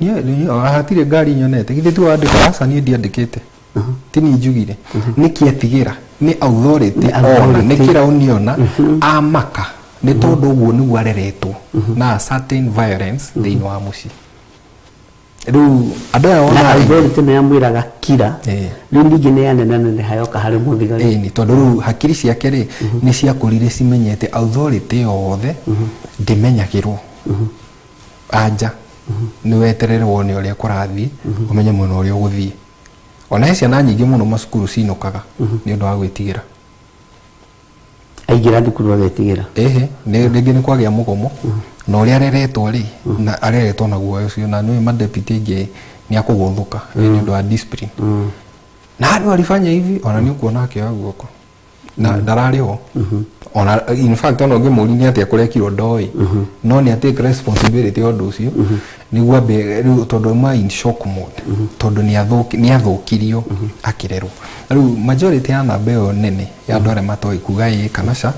Speaker 7: niĩ ona hatirĩ ngari nyonete, githĩ ti wandĩka? Aca, niĩ ndiandĩkĩte, ti niĩ njugire." Nĩkĩ etigĩra? Nĩ authority.
Speaker 3: Nĩ
Speaker 7: Ona nĩ
Speaker 3: authority.
Speaker 7: kĩrauniona amaka nĩ tondũ ũguo nĩguo areretwo na a certain violence thĩinĩ wa mũciĩ. Rĩu andũ aya
Speaker 3: Na
Speaker 7: wona
Speaker 3: authority nĩ yamwĩraga kira. Rĩu ningĩ nĩ yanenaneneha yoka harĩ mũthigari.
Speaker 7: Ĩni, tondũ rĩu hakiri ciake rĩ nĩ ciakũrire cimenyete authority yothe ndĩmenyagĩrwo anja, nĩ weterere wone ũrĩa kũrathiĩ, ũmenye mwena ũrĩa ũgũthiĩ. Ona he ciana nyingĩ mũno macukuru cinũkaga nĩ ũndũ wa gwĩtigĩra.
Speaker 3: Aingĩra thukuru agetigĩra.
Speaker 7: Ĩhĩ, nĩ rĩngĩ nĩ kwagĩa mũgomo na ũrĩa areretwo rĩ, na areretwo na guoya ũcio, na nĩũĩ madeputy aingĩ nĩ akũgũthũka nĩ ũndũ wa discipline, na andũ alifanya hivi, ona nĩ ũkuona akĩoya guoko na ndararĩhwo. Ona in fact ona ũngĩmũria nĩ atĩa kũrekirwo, ndoĩ, no nĩ atake responsibility ya ũndũ ũcio nĩguo ambe rĩu, tondũ ma in shock mode, tondũ nĩ athũkirio akĩrerwo. Rĩu majority ya namba ĩyo nene ya andũ arĩa matoĩ kuga ĩĩ kana ca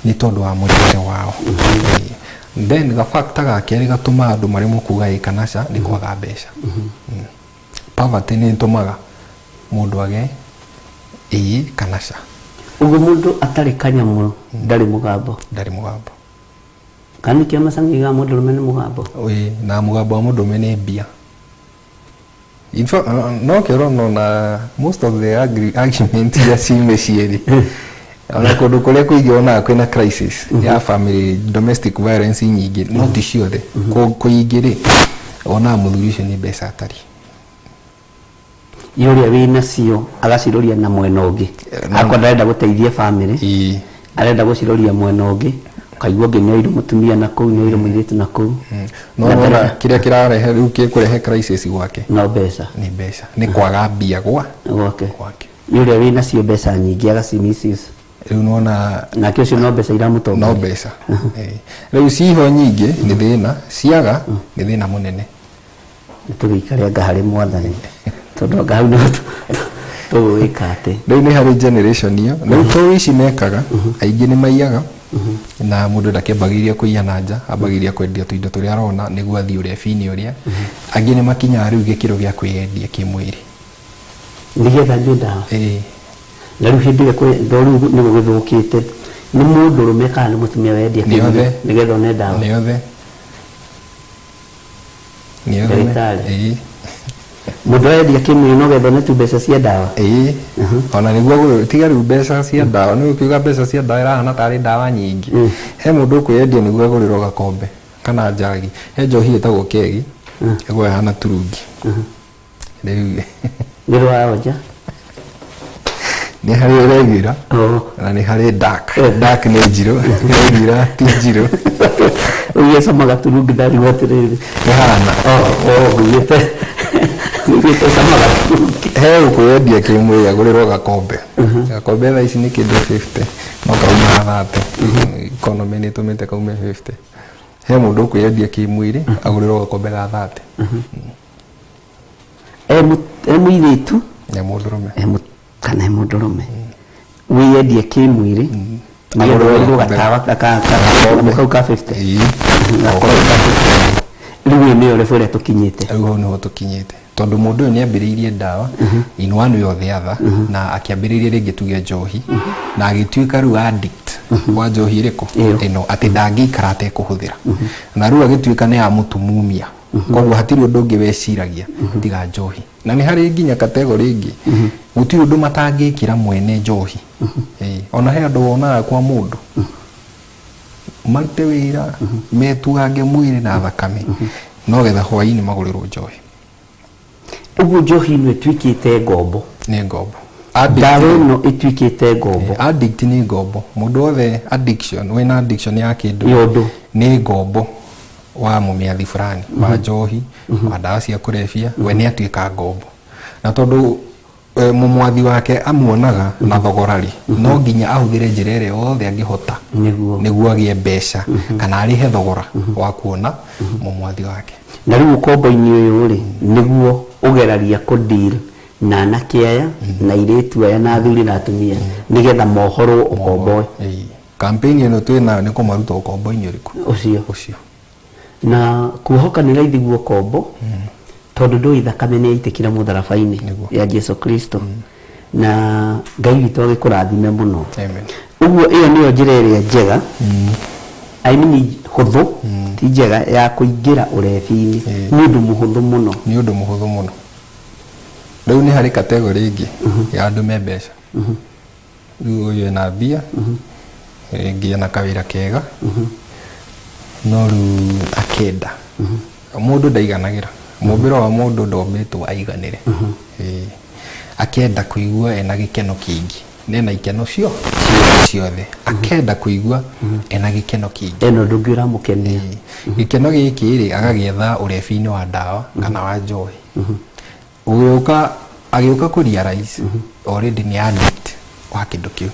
Speaker 7: nĩ tondũ wa mũrerere wao. Ĩĩ. Then gafactor ga kerĩ gatũmaga andũ maremwo kuga ĩĩ kana ca nĩ kwaga mbeca. Poverty nĩ ĩtũmaga mũndũ age ĩĩ kana ca.
Speaker 3: Ũguo mũndũ atarĩ kanyamũ ndarĩ mũgambo.
Speaker 7: Ndarĩ mũgambo.
Speaker 3: Kana nĩkĩo macangiga mũndũrũme nĩ mũgambo.
Speaker 7: Ĩĩ, na mũgambo wa mũndũrũme nĩ mbia. In fact, no kĩo ũrona most of the argument iria ci mĩciĩ rĩ, ona kũndũ kũrĩa kũingĩ wonaga kwĩna crisis ya family domestic violence nyingĩ, no ti ciothe. Kũingĩ rĩ, wonaga mũthuri ũcio nĩ mbeca atarĩ.
Speaker 3: Ye ũrĩa wĩ nacio agaciroria na mwena ũngĩ. Akorwo ndarenda gũteithia family, arenda gũciroria mwena ũngĩ, ũkaigua ũngĩ nĩ oirwo mũtumia na kũu, nĩ oirwo mũirĩtu na kũu.
Speaker 7: No
Speaker 3: Na
Speaker 7: wona kĩrĩa kĩrarehe rĩu gĩkũrehe crisis gwake
Speaker 3: no mbeca.
Speaker 7: Nĩ mbeca, nĩ kwaga mbia gwa
Speaker 3: gwake.
Speaker 7: Gwake.
Speaker 3: Nĩ ũrĩa wĩ nacio mbeca nyingĩ agaci misuse.
Speaker 7: Rĩu nona
Speaker 3: nake ũcio no mbeca iramũtongoria.
Speaker 7: No mbeca. Rĩu ciho nyingĩ nĩ thĩna, ciaga nĩ thĩna mũnene.
Speaker 3: Nĩ tũgĩikare anga harĩ mwathani, tondũ anga hau nĩho tũgũgĩka atĩ.
Speaker 7: Rĩu nĩ harĩ generation ĩyo rĩu to ici mekaga aingĩ nĩ maiyaga, na mũndũ ndakĩambagĩrĩria kũiya na nja, ambagĩrĩria kwendia tũindo tũrĩa arona nĩguo athiĩ ũrebi-inĩ ũrĩa. Angĩ nĩ makinyaga rĩu gĩkĩro gĩa kwĩyendia kĩmwĩrĩ.
Speaker 3: Nĩgetha anyue ndawa.
Speaker 7: Ĩĩ.
Speaker 3: Na rĩu hĩndĩ ĩrĩa rĩu nĩ gũgĩthũkĩte, nĩ mũndũrũme kana nĩ mũtumia wendia
Speaker 7: Nĩ
Speaker 3: kĩmwĩrĩ
Speaker 7: othe.
Speaker 3: nĩgetha one ndawa?
Speaker 7: Nĩ othe, nĩ othe.
Speaker 3: Ndagĩtarĩ.
Speaker 7: Ĩĩ.
Speaker 3: Mũndũ arendia kĩmwĩrĩ no getha one tu mbeca cia ndawa?
Speaker 7: Ĩĩ, ona nĩguo tiga rĩu mbeca cia ndawa, nĩ ũkiuga mbeca cia ndawa ĩrahana tarĩ ndawa nyingĩ. He mũndũ ũkwĩyendia nĩguo agũrĩrwo gakombe kana njagi. He njohi ĩtagwo kegi, ĩgwo ĩhana turungi rĩu.
Speaker 3: Nĩ rwaonja.
Speaker 7: Nĩ harĩ regular
Speaker 3: Oh.
Speaker 7: na nĩ harĩ dark. Dark nĩ njirũ, regular ti njirũ.
Speaker 3: Ũgĩcamaga turungi ndarigwo atĩrĩrĩ.
Speaker 7: Ĩhana.
Speaker 3: Nguigĩte ũcamaga turungi.
Speaker 7: He ũkwĩyendia kĩmwĩrĩ agũrĩrwo gakombe. Gakombe thaa ici nĩ kĩndũ 50, no kauma 30. Economy nĩ ĩtũmĩte kaume 50. He mũndũ ũkwĩyendia kĩmwĩrĩ agũrĩrwo gakombe ga 30.
Speaker 3: E mũirĩtu
Speaker 7: nĩ mũndũrũme
Speaker 3: kana e mũndũrũme wĩyendie kĩmwĩrĩ nĩgetha
Speaker 7: Agũrĩrwo
Speaker 3: ũgũrĩrwo
Speaker 7: gakombe.
Speaker 3: gatawa kau ka 50.
Speaker 7: Ĩĩ.
Speaker 3: Gakorwo ka 50. Rĩu ĩyo nĩyo level ĩrĩa tũkinyĩte.
Speaker 7: Rĩu hau nĩho tũkinyĩte, tondũ mũndũ ũyũ nĩ ambĩrĩirie ndawa in one way or the other, na akĩambĩrĩria rĩngĩ tuge njohi, na agĩtuĩka rĩu addict wa njohi ĩrĩkũ?
Speaker 3: Ĩyo.
Speaker 7: Ĩno atĩ ndangĩikara atekũhũthĩra, na rĩu agĩtuĩka nĩ amũtumumia, koguo hatirĩ ũndũ ũngĩ weciragia tiga njohi. Na nĩ harĩ nginya category ĩngĩ, gũtirĩ ũndũ matangĩkĩra mwene njohi. Ĩĩ, ona he andũ wonaga kwa mũndũ marute wĩra metuange mwĩrĩ na thakame, no getha hwaĩ-inĩ magũrĩrwo njohi.
Speaker 3: Ũguo njohi ĩno ĩtuĩkĩte ngombo.
Speaker 7: Nĩ ngombo.
Speaker 3: Ndawa ĩno ĩtuĩkĩte ngombo.
Speaker 7: Addict nĩ ngombo. Mũndũ wothe addiction, wĩna addiction ya kĩndũ,
Speaker 3: Ya ũndũ.
Speaker 7: nĩ ngombo wa mũmĩathi fulani, wa njohi, wa ndawa cia kũrebia. We nĩ atuĩka ngombo, na tondũ mũmwathi wake amuonaga na thogora rĩ, no nginya ahũthĩre njĩra ĩrĩa yothe angĩhota nĩguo agĩe mbeca kana arĩhe thogora wa kuona mũmwathi wake.
Speaker 3: Na rĩu ũkombo-inĩ ũyũ rĩ, nĩguo ũgeragia kũ-deal na anake aya na airĩtu aya na athuri na atumia, nĩgetha mohorwo ũkombo.
Speaker 7: Ĩĩ. Campaign ĩno twĩ nayo nĩ kũmaruta ũkombo-inĩ ũrĩkũ?
Speaker 3: Ũcio.
Speaker 7: Ũcio.
Speaker 3: Na kuohoka nĩ raithi guo ũkombo, tondũ ndũĩ thakame nĩ yaitĩkire mũtharaba-inĩ ya Jesu Kristo. Na Ngai witũ agĩkũrathime mũno.
Speaker 7: Amen.
Speaker 3: Ũguo ĩyo nĩyo njĩra ĩrĩa njega, I mean hũthũ, ti njega, ya kũingĩra ũrebi-inĩ. Nĩ ũndũ mũhũthũ mũno.
Speaker 7: Nĩ ũndũ mũhũthũ mũno. Rĩu nĩ harĩ category ĩngĩ ya andũ me mbeca. Rĩu ũyũ ena mbia, rĩngĩ ena kawĩra kega, no rĩu akenda, mũndũ ndaiganagĩra. Mũmbĩro wa mũndũ ndombĩtwo aiganĩre. Ĩĩ. Akenda kũigua ena gĩkeno kĩingĩ, nena ikeno cio ciothe, akenda kũigua ena gĩkeno kĩingĩ,
Speaker 3: ena ũndũ ũngĩ ũramũkenia.
Speaker 7: Gĩkeno gĩkĩ rĩ, agagĩetha ũrebi-inĩ wa ndawa kana wa njohi. Ũgĩũka, agĩũka kũ realize already nĩ addict wa kĩndũ kĩu,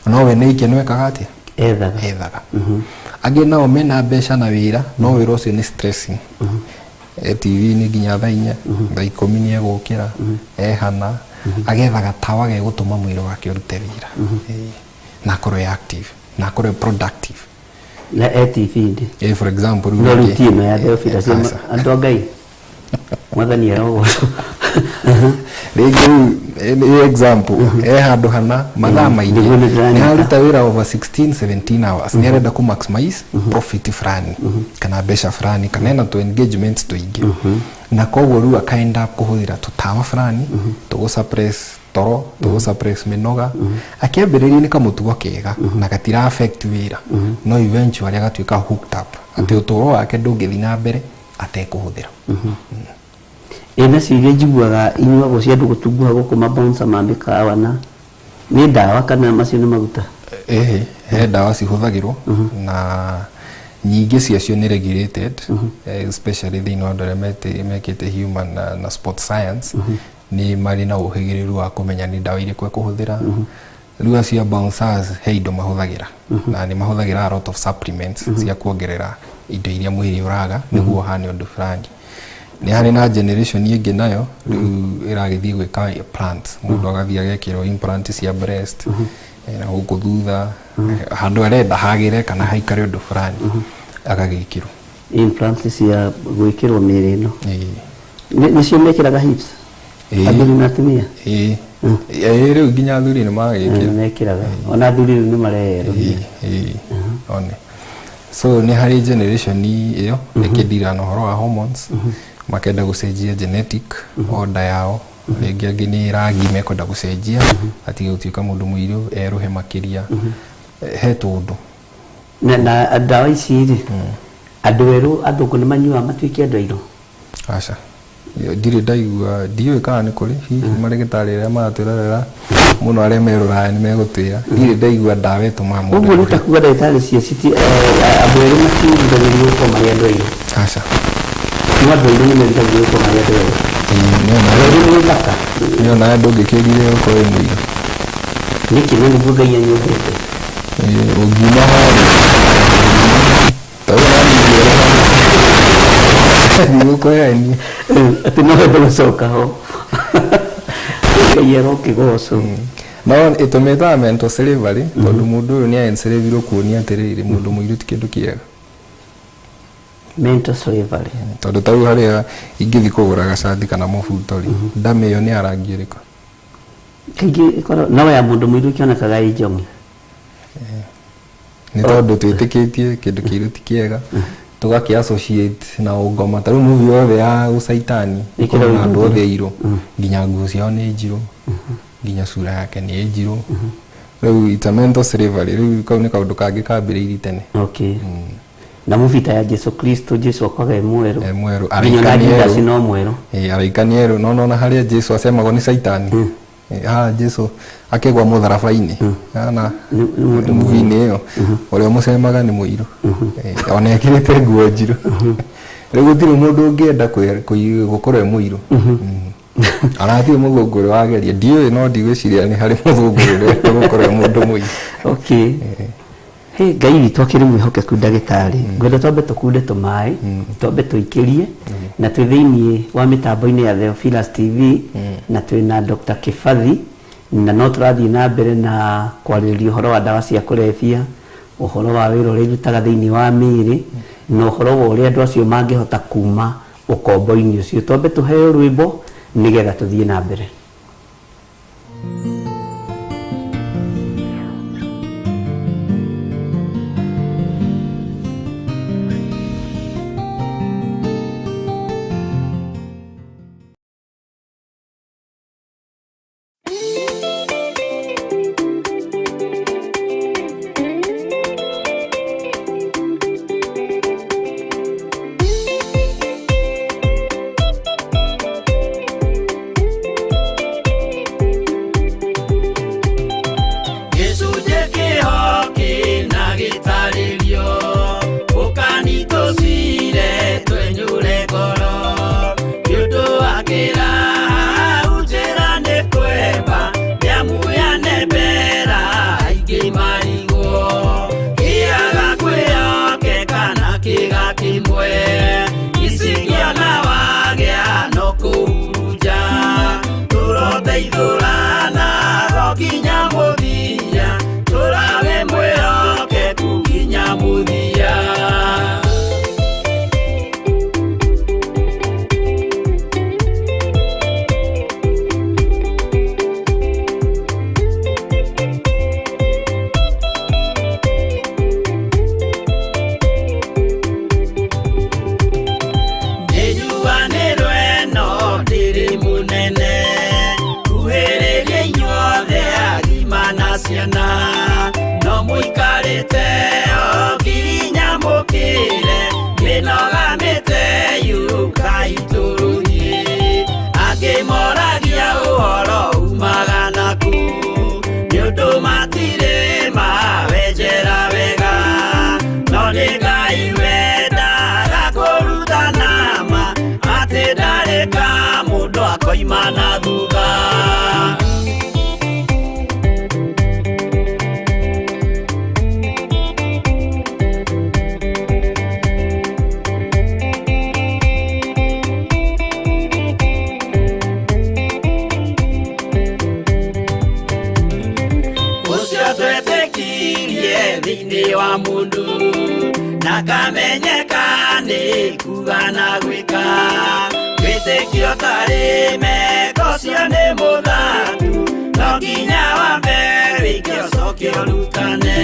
Speaker 7: no we nĩ ikeno ekaga atĩa?
Speaker 3: Ethaga.
Speaker 7: Ethaga. Angĩ nao mena mbeca na wĩra, no wĩra ũcio nĩ stressing. E TV-inĩ nginya thaa 4, thaa 10 nĩ egũkĩra ehana, agethaga tawa gegũtũma mwĩrĩ wake ũrute wĩra. Ĩĩ. Na akorwo e active na akorwo e productive.
Speaker 3: Na e TV-inĩ.
Speaker 7: Ĩĩ, for example rĩu
Speaker 3: No rĩu
Speaker 7: rĩngĩ-
Speaker 3: ti ĩno ya Theophilus.
Speaker 7: Aca.
Speaker 3: Andũ a Ngai, Mwathani arogocwo.
Speaker 7: Rĩngĩ rĩu nĩ example, e handũ hana mathaa maingĩ,
Speaker 3: Nĩguo nĩ ndĩranyita.
Speaker 7: nĩ aruta wĩra over 16 17 hours, nĩ arenda kũ maximize profit fulani kana mbeca fulani kana ena tũ engagements tũingĩ, na koguo rĩu akaenda kũhũthĩra tũtawa fulani tũgũ suppress toro, tũgũ suppress mĩnoga. Akĩambĩrĩria nĩ kamũtugo kega na gatira affect wĩra, no eventually agatuĩka hooked up atĩ ũtũũro wake ndũngĩthiĩ na mbere atekũhũthĩra.
Speaker 3: Ĩ nacio iria njiguaga inyuagwo cia andũ gũtunguha gũkũ, mabonsa ma mĩkawa, na nĩ ndawa kana macio nĩ maguta?
Speaker 7: Ĩhĩ, he ndawa cihũthagĩrwo, na nyingĩ ciacio nĩ regulated, especially thĩinĩ wa andũ arĩa mekĩte human na sport science, nĩ marĩ na ũhĩgĩrĩru wa kũmenya nĩ ndawa irĩkũ ekũhũthĩra. Rĩu acio a bouncers he indo mahũthagĩra, na nĩ mahũthagĩra a lot of supplements cia kuongerera indo iria mwĩrĩ ũraga nĩguo ũhane ũndũ fulani. Nĩ harĩ na generation ĩngĩ nayo rĩu ĩragĩthiĩ gwĩka implant, mũndũ agathiĩ agekĩrwo implant cia breast, na gũkũ thutha handũ arenda hagĩre kana haikare ũndũ fulani, agagĩkĩrwo.
Speaker 3: Implant cia gwĩkĩrwo mĩĩrĩ ĩno?
Speaker 7: Ĩĩ.
Speaker 3: Nĩcio mekĩraga hips?
Speaker 7: Ĩĩ.
Speaker 3: Athuri na atumia?
Speaker 7: Ĩĩ. Ĩĩ, rĩu nginya athuri nĩ magĩkĩra.
Speaker 3: Nĩ mekĩraga, ona athuri rĩu nĩ mareyerũhia.
Speaker 7: Ĩĩ, one. So nĩ harĩ generation ĩyo ĩkĩndira na ũhoro wa hormones, makenda gũcenjia genetic order yao. Rĩngĩ angĩ nĩ rangi mekwenda gũcenjia, atige gũtuĩka mũndũ mũirũ, erũhe makĩria. He tũndũ.
Speaker 3: Na ndawa ici rĩ, andũ erũ athũngũ nĩ manyuaga matuĩke andũ airũ?
Speaker 7: Aca, ndirĩ ndaigua, ndiũĩ kana nĩ kũrĩ. Hihi marĩgĩtarĩ arĩa maratwĩrorera mũno, arĩa me rũraya, nĩ megũtwĩra. Ndirĩ ndaigua ndawa ĩtũmaga mũndũ
Speaker 3: Ũguo nĩ
Speaker 7: erũhe.
Speaker 3: ta kuga ndagĩtarĩ cio citi andũ erũ matiĩriragĩria gũkorwo marĩ andũ airũ?
Speaker 7: Aca.
Speaker 3: No andũ airũ nĩ meriragĩria gũkorwo marĩ andũ erũ?
Speaker 7: Ĩĩ, nĩ ona.
Speaker 3: Andũ erũ nĩ thaka.
Speaker 7: Nĩ ona ndũngĩkĩrire gũkorwo wĩ mũirũ.
Speaker 3: Nĩkĩ? Na nĩguo Ngai anyũmbĩte.
Speaker 7: Ĩĩ, ũngiuma harĩa ta ũyũ ndigũkũhenia.
Speaker 3: Atĩ no wende gũcoka ho? Ngai arokĩgocwo.
Speaker 7: No ĩtũmĩtaga mental slavery, tondũ mũndũ ũyũ nĩ enslavirwo kuonia atĩrĩrĩ, mũndũ mũirũ ti kĩndũ kĩega.
Speaker 3: Mental slavery.
Speaker 7: Tondũ ta rĩu harĩa ingĩthiĩ kũgũra gacati kana mũbuto rĩ, ndamĩ ĩyo nĩ ya rangi ũrĩkũ?
Speaker 3: Kaingĩ ĩkoragwo no ya mũndũ mũirũ ĩkĩonekaga ĩ njong'i.
Speaker 7: Nĩ tondũ twĩtĩkĩtie kĩndũ kĩirũ ti kĩega, tũgakĩ associate na ũngoma. Ta rĩu movie yothe ya ũcaitani ĩkoragwo na andũ othe airũ, nginya nguo ciao nĩ njirũ, nginya sura yake nĩ njirũ. Rĩu it's a mental slavery. Rĩu kau nĩ kaũndũ kangĩ kambĩrĩirie tene.
Speaker 3: Okay. Na movie ta ya Jesu Kristo, Jesu akwaga e mwerũ.
Speaker 7: E mwerũ.
Speaker 3: Nginya
Speaker 7: Araika
Speaker 3: na
Speaker 7: nĩ
Speaker 3: Judas
Speaker 7: erũ.
Speaker 3: no mwerũ.
Speaker 7: Ĩ, araika nĩ erũ, no nona harĩa Jesu acemagwo nĩ caitani. Ĩ, haha Jesu akĩgwa mũtharaba-inĩ ana
Speaker 3: Nĩ mũndũ
Speaker 7: movie-inĩ ĩyo ũrĩa ũmũcemaga nĩ mũirũ. Ĩ, ona ekĩrĩte nguo njirũ. Rĩu gũtirĩ mũndũ ũngĩenda gũkorwo e mũirũ. Ona hatirĩ mũthũngũ ũrĩa wageria, ndiũĩ, no ndigwĩciria nĩ harĩ mũthũngũ ũrĩa gũkorwo e mũndũ mũirũ.
Speaker 3: Okay. Hey, Ngai witũ akĩrĩ mwĩhokeku. Ndagĩtarĩ, ngwenda twambe tũkunde tũmaĩ, twambe tũikĩrie, na twĩ thĩiniĩ wa mĩtambo-inĩ ya Theophilus TV na twĩ na Dr. Kibathi, na no tũrathiĩ na mbere na kwarĩrĩria ũhoro wa ndawa cia kũrebia, ũhoro wa wĩra ũrĩa irutaga thĩiniĩ wa mĩĩrĩ, na ũhoro wa ũrĩa andũ acio mangĩhota kuma ũkombo-inĩ ũcio. Twambe tũheo rwĩmbo nĩgetha tũthiĩ na mbere.
Speaker 5: Gĩcunjĩ kĩho kĩna gĩtarĩrio, ũkani tũcire twenyũre ngoro, nĩ ũndũ wa kĩraha njĩra nĩ kwemba nĩamuyane mbera aingĩ marigwo kĩaga kwĩhokeka na kĩga kĩmwe icigiona wagĩa no kũhurunja tũroteithũrana ro nginya mũthia, tũrawe mwĩhokeku nginya mũthia. Nĩnjuanĩrwo ĩno ndĩrĩ mũnene, kuhĩrĩria inyuothe agima na ciana, no mũikarĩte o nginya mũkĩre mĩnoga mĩte yũkai tũrũthiĩ. Angĩ moragia ũhoro umaga naku, nĩ ũndũ matirĩ mawenjera wega, no nĩ Ngai wendaga kũrutana ma atĩ ndarĩ ka mũndũ akoima na thutha. Ũcio twetĩkirie thĩinĩ wa mũndũ na kamenyeka nĩ kuga na gwĩka, wĩtĩkio tarĩ meko ũcio nĩ mũthatu, no nginya wambe wĩke ũcoke ũrutane.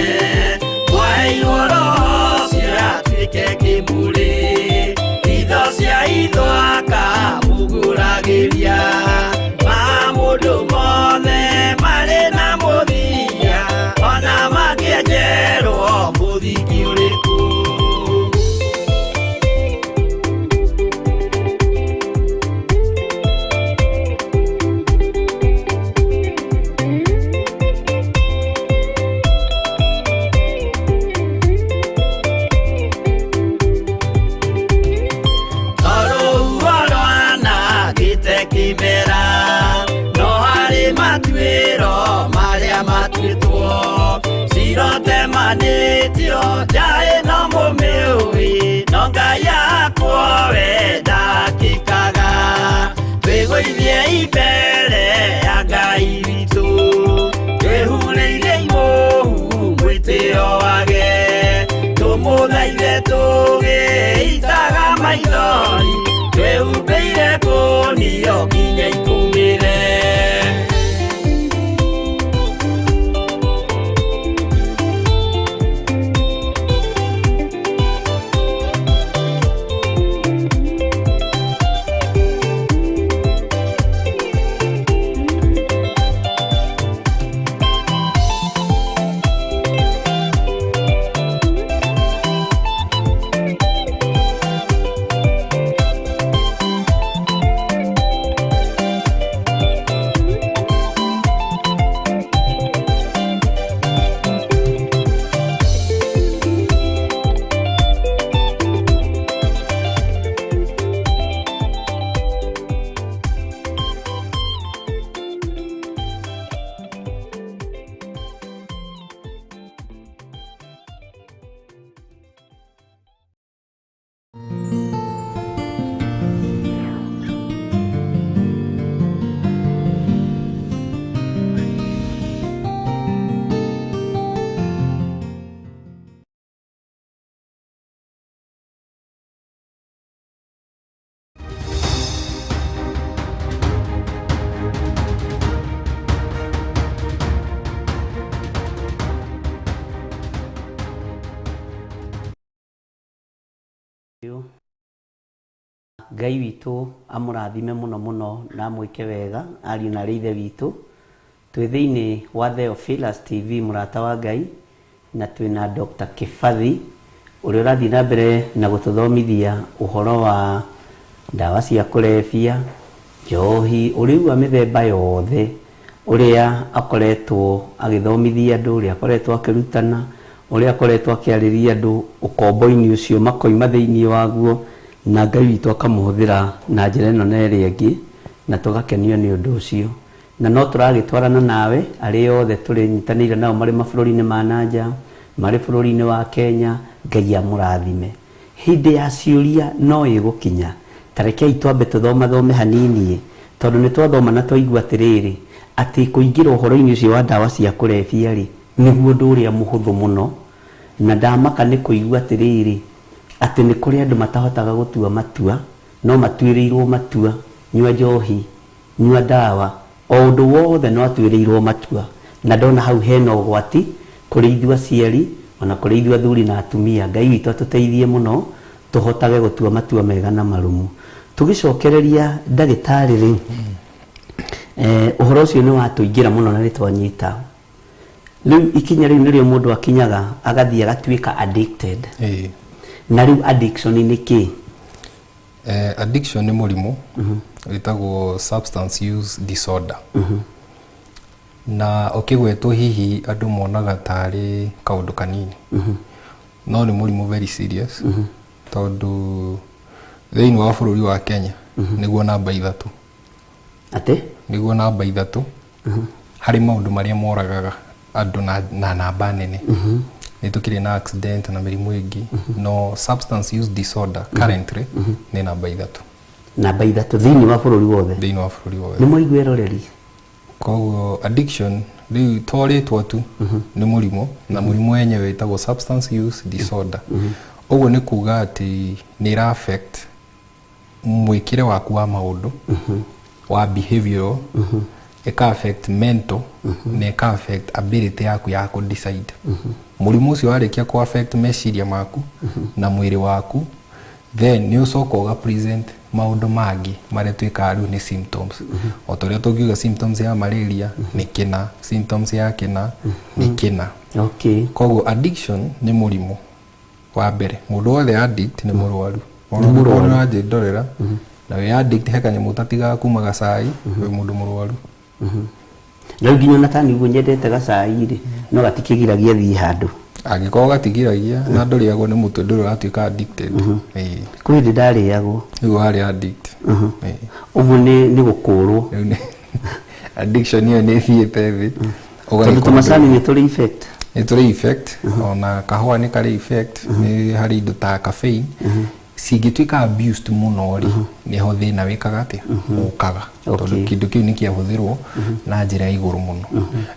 Speaker 5: Mwaheirwo roho ũcio atuĩke kĩmũrĩ, itho cia itho akamũgũragĩria ma mũndũ mothe marĩ na mũthia, ona mangĩenjerwo mũthingi ũrĩkũ. Tondũ rwanangĩte kĩmera, no harĩ matuĩro marĩa matuĩtwo, cirotemanĩtio njaĩ no mũmĩũĩ, no Ngai akwo we ndakĩkaga. Twĩgũithie mbere ya Ngai witũ, twĩhurĩire imũhu mwĩtĩo wage, tũmũthaithe tũgĩitaga Maithori twĩhumbĩire ngũnio nginya ikumĩre.
Speaker 3: Ngai witũ amũrathime mũno mũno na amwĩke wega ariũ na arĩ ithe witũ. Twĩ thĩinĩ wa Theophilus TV mũrata wa Ngai, na twĩna Dr. Kibathi ũrĩa ũrathiĩ na mbere na gũtũthomithia ũhoro wa ndawa cia kũrebia, njohi, ũrĩu wa mĩthemba yothe, ũrĩa akoretwo agĩthomithia andũ, ũrĩa akoretwo akĩrutana, ũrĩa akoretwo akĩarĩria andũ ũkombo-inĩ ũcio makoima thĩinĩ waguo, na Ngai witũ akamũhũthĩra na njĩra ĩno na ĩrĩa ĩngĩ, na tũgakenio nĩ ũndũ ũcio. Na no tũragĩtwarana nawe arĩa othe tũrĩnyitanĩire nao marĩ mabũrũri-inĩ ma nanja, marĩ bũrũri-inĩ wa Kenya, Ngai amũrathime. Hĩndĩ ya ciũria no ĩgũkinya, ta rekei twambe tũthomathome hanini, tondũ nĩ twathoma na twaigua atĩrĩrĩ, atĩ kũingĩra ũhoro-inĩ ũcio wa ndawa cia kũrebia rĩ, nĩguo ũndũ ũrĩa mũhũthũ mũno, na ndamaka nĩ kũigua atĩrĩrĩ, atĩ nĩ kũrĩ andũ matahotaga gũtua matua, no matuĩrĩirwo matua, nyua njohi, nyua ndawa, o ũndũ wothe no atuĩrĩirwo matua. Na ndona hau hena ũgwati kũrĩ ithuĩ aciari, ona kũrĩ ithuĩ athuri na atumia. Ngai witũ atũteithie mũno tũhotage gũtua matua mega na marũmu. Tũgĩcokereria ndagĩtarĩ rĩ, ũhoro ũcio nĩ watũingĩra mũno na nĩ twanyita. Rĩu ikinya rĩu nĩrĩo mũndũ akinyaga agathiĩ agatuĩka addicted. Na rĩu addiction nĩ kĩ?
Speaker 7: Addiction nĩ mũrimũ wĩtagwo substance use disorder. Na ũkĩgwetwo hihi andũ monaga tarĩ kaũndũ kanini, no nĩ mũrimũ very serious, tondũ thĩinĩ wa bũrũri wa Kenya nĩguo namba 3.
Speaker 3: Atĩ?
Speaker 7: Nĩguo namba 3 harĩ maũndũ marĩa moragaga andũ na namba nene. Nĩ tũkĩrĩ na accident na mĩrimũ ĩngĩ, no substance use disorder currently nĩ namba 3.
Speaker 3: Namba 3 thĩinĩ wa bũrũri wothe.
Speaker 7: Thĩinĩ wa bũrũri wothe.
Speaker 3: Nĩ mwaigua eroreri.
Speaker 7: Koguo addiction rĩu to rĩtwa tu, nĩ mũrimũ, na mũrimũ wenyewe wĩtagwo substance use disorder. Ũguo nĩ kuga atĩ nĩ ĩra affect mwĩkĩre waku wa maũndũ, wa behavioral, ĩka affect mental, na ĩka affect ability yaku ya kũ decide. Mũrimũ ũcio warĩkia kũ affect meciria maku na mwĩrĩ waku, then nĩ ũcoka ũga present maũndũ mangĩ marĩa twĩkaga rĩu nĩ symptoms. O ta ũrĩa tũngiuga symptoms ya malaria nĩ kĩna, symptoms ya kĩna nĩ kĩna. Koguo addiction nĩ mũrimũ wa mbere. Mũndũ wothe addict nĩ mũrwaru. Ona ũngĩkorwo nĩ ũranjĩndorera, na wĩ addict he kanyamũ ũtatigaga kuma gacai, wĩ mũndũ mũrwaru.
Speaker 3: Na rĩu nginya ona ta niĩ ũguo nyendete gacai rĩ, no gatikĩgiragia thiĩ handũ.
Speaker 7: Angĩkorwo gatigiragia na ndũrĩagwo nĩ mũtwe, ndũrĩ ũratuĩka addicted.
Speaker 3: Kwĩ hĩndĩ ndarĩagwo.
Speaker 7: Rĩu warĩ addict.
Speaker 3: Ũguo nĩ gũkũrwo.
Speaker 7: Rĩu nĩ addiction ĩyo nĩ ĩthiĩte thĩ.
Speaker 3: Tondũ tũmacani nĩ tũrĩ effect.
Speaker 7: Nĩ tũrĩ effect, ona kahũa nĩ karĩ effect, nĩ harĩ indo ta caffeine Cingĩtuĩka abused mũno rĩ, nĩho thĩna wĩkaga atĩa, ũkaga, tondũ kĩndũ kĩu nĩ kĩahũthĩrwo na njĩra ya igũrũ mũno.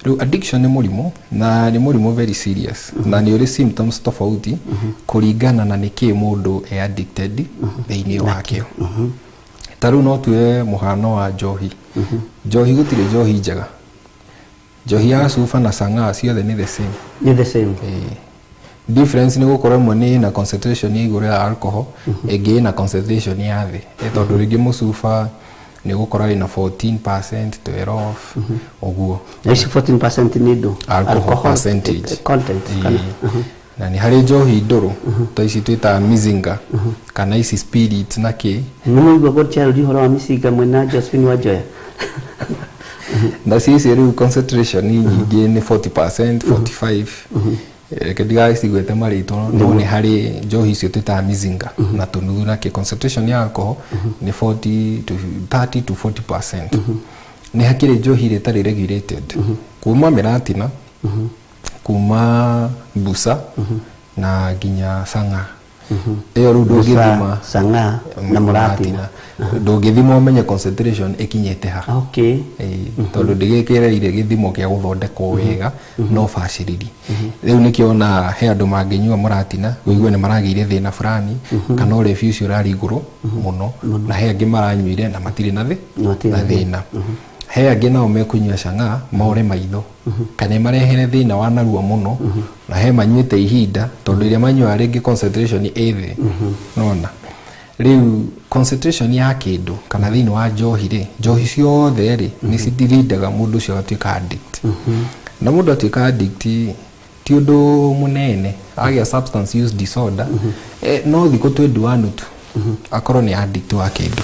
Speaker 7: Rĩu addiction nĩ mũrimũ, na nĩ mũrimũ very serious, na nĩ ũrĩ symptoms tofauti kũringana na nĩkĩĩ mũndũ e addicted thĩinĩ wakĩo. Ta rĩu no tuoe mũhano wa njohi. Njohi, gũtirĩ njohi njega. Njohi ya cuba na chang'aa ciothe nĩ the same.
Speaker 3: Nĩ the same.
Speaker 7: Ĩĩ. Difference nĩ gũkorwo ĩmwe nĩ ĩna concentration ya igũrũ ya alcohol, ĩngĩ ĩna concentration ya thĩ. Tondũ rĩngĩ mũcuba nĩ ũgũkora ĩna 14%, 12 ũguo.
Speaker 3: Na ici 14% nĩ ndũ?
Speaker 7: Alcohol percentage.
Speaker 3: Content.
Speaker 7: Ĩĩ.
Speaker 3: Kana?
Speaker 7: Na nĩ harĩ njohi ndũrũ ta ici twĩtaga mizinga kana ici spirit na kĩ.
Speaker 3: Nĩ mũigua gũtiarũria ũhoro wa mĩcinga mwena Josephine Wanjoya.
Speaker 7: Na cici rĩu concentration nyingĩ nĩ 40%, 45. Reke ndigacigwete marĩtwa, no nĩ harĩ njohi icio twĩtaga mizinga na tũnuthu na kĩ, concentration ya alcohol nĩ 40 to 30 to 40%. Nĩ hakĩrĩ njohi ĩrĩa ĩtarĩ regulated, kuma mĩratina, kuma busa na nginya sang'a. Ĩyo rĩu ndũngĩthima.
Speaker 3: Sang'a na mũratina.
Speaker 7: Ndũngĩthima ũmenye concentration ĩkinyĩte ha. Ĩĩ, tondũ ndĩgĩkĩrĩire gĩthimo kĩa gũthondekwo wega no bacĩrĩri. Rĩu nĩkĩo ona he andũ mangĩnyua mũratina ũigue nĩ maragĩire thĩna fulani kana ũrebi ũcio ũrarĩ igũrũ mũno, na he angĩ maranyuire na matirĩ na thĩ
Speaker 3: Na matirĩ
Speaker 7: na
Speaker 3: na
Speaker 7: thĩna. He angĩ nao mekũnyua chang'aa more maitho kana ĩmarehere thĩna wa narua mũno, na he manyuĩte ihinda, tondũ ĩrĩa manyuaga rĩngĩ concentration ĩ thĩ. Nona rĩu concentration ya kĩndũ kana thĩinĩ wa njohi rĩ, njohi ciothe rĩ nĩ citirindaga mũndũ ũcio agatuĩka addict. Na mũndũ atuĩka addict ti ũndũ mũnene, agĩa substance use disorder, no thikũ 21 tu akorwo nĩ addict wa kĩndũ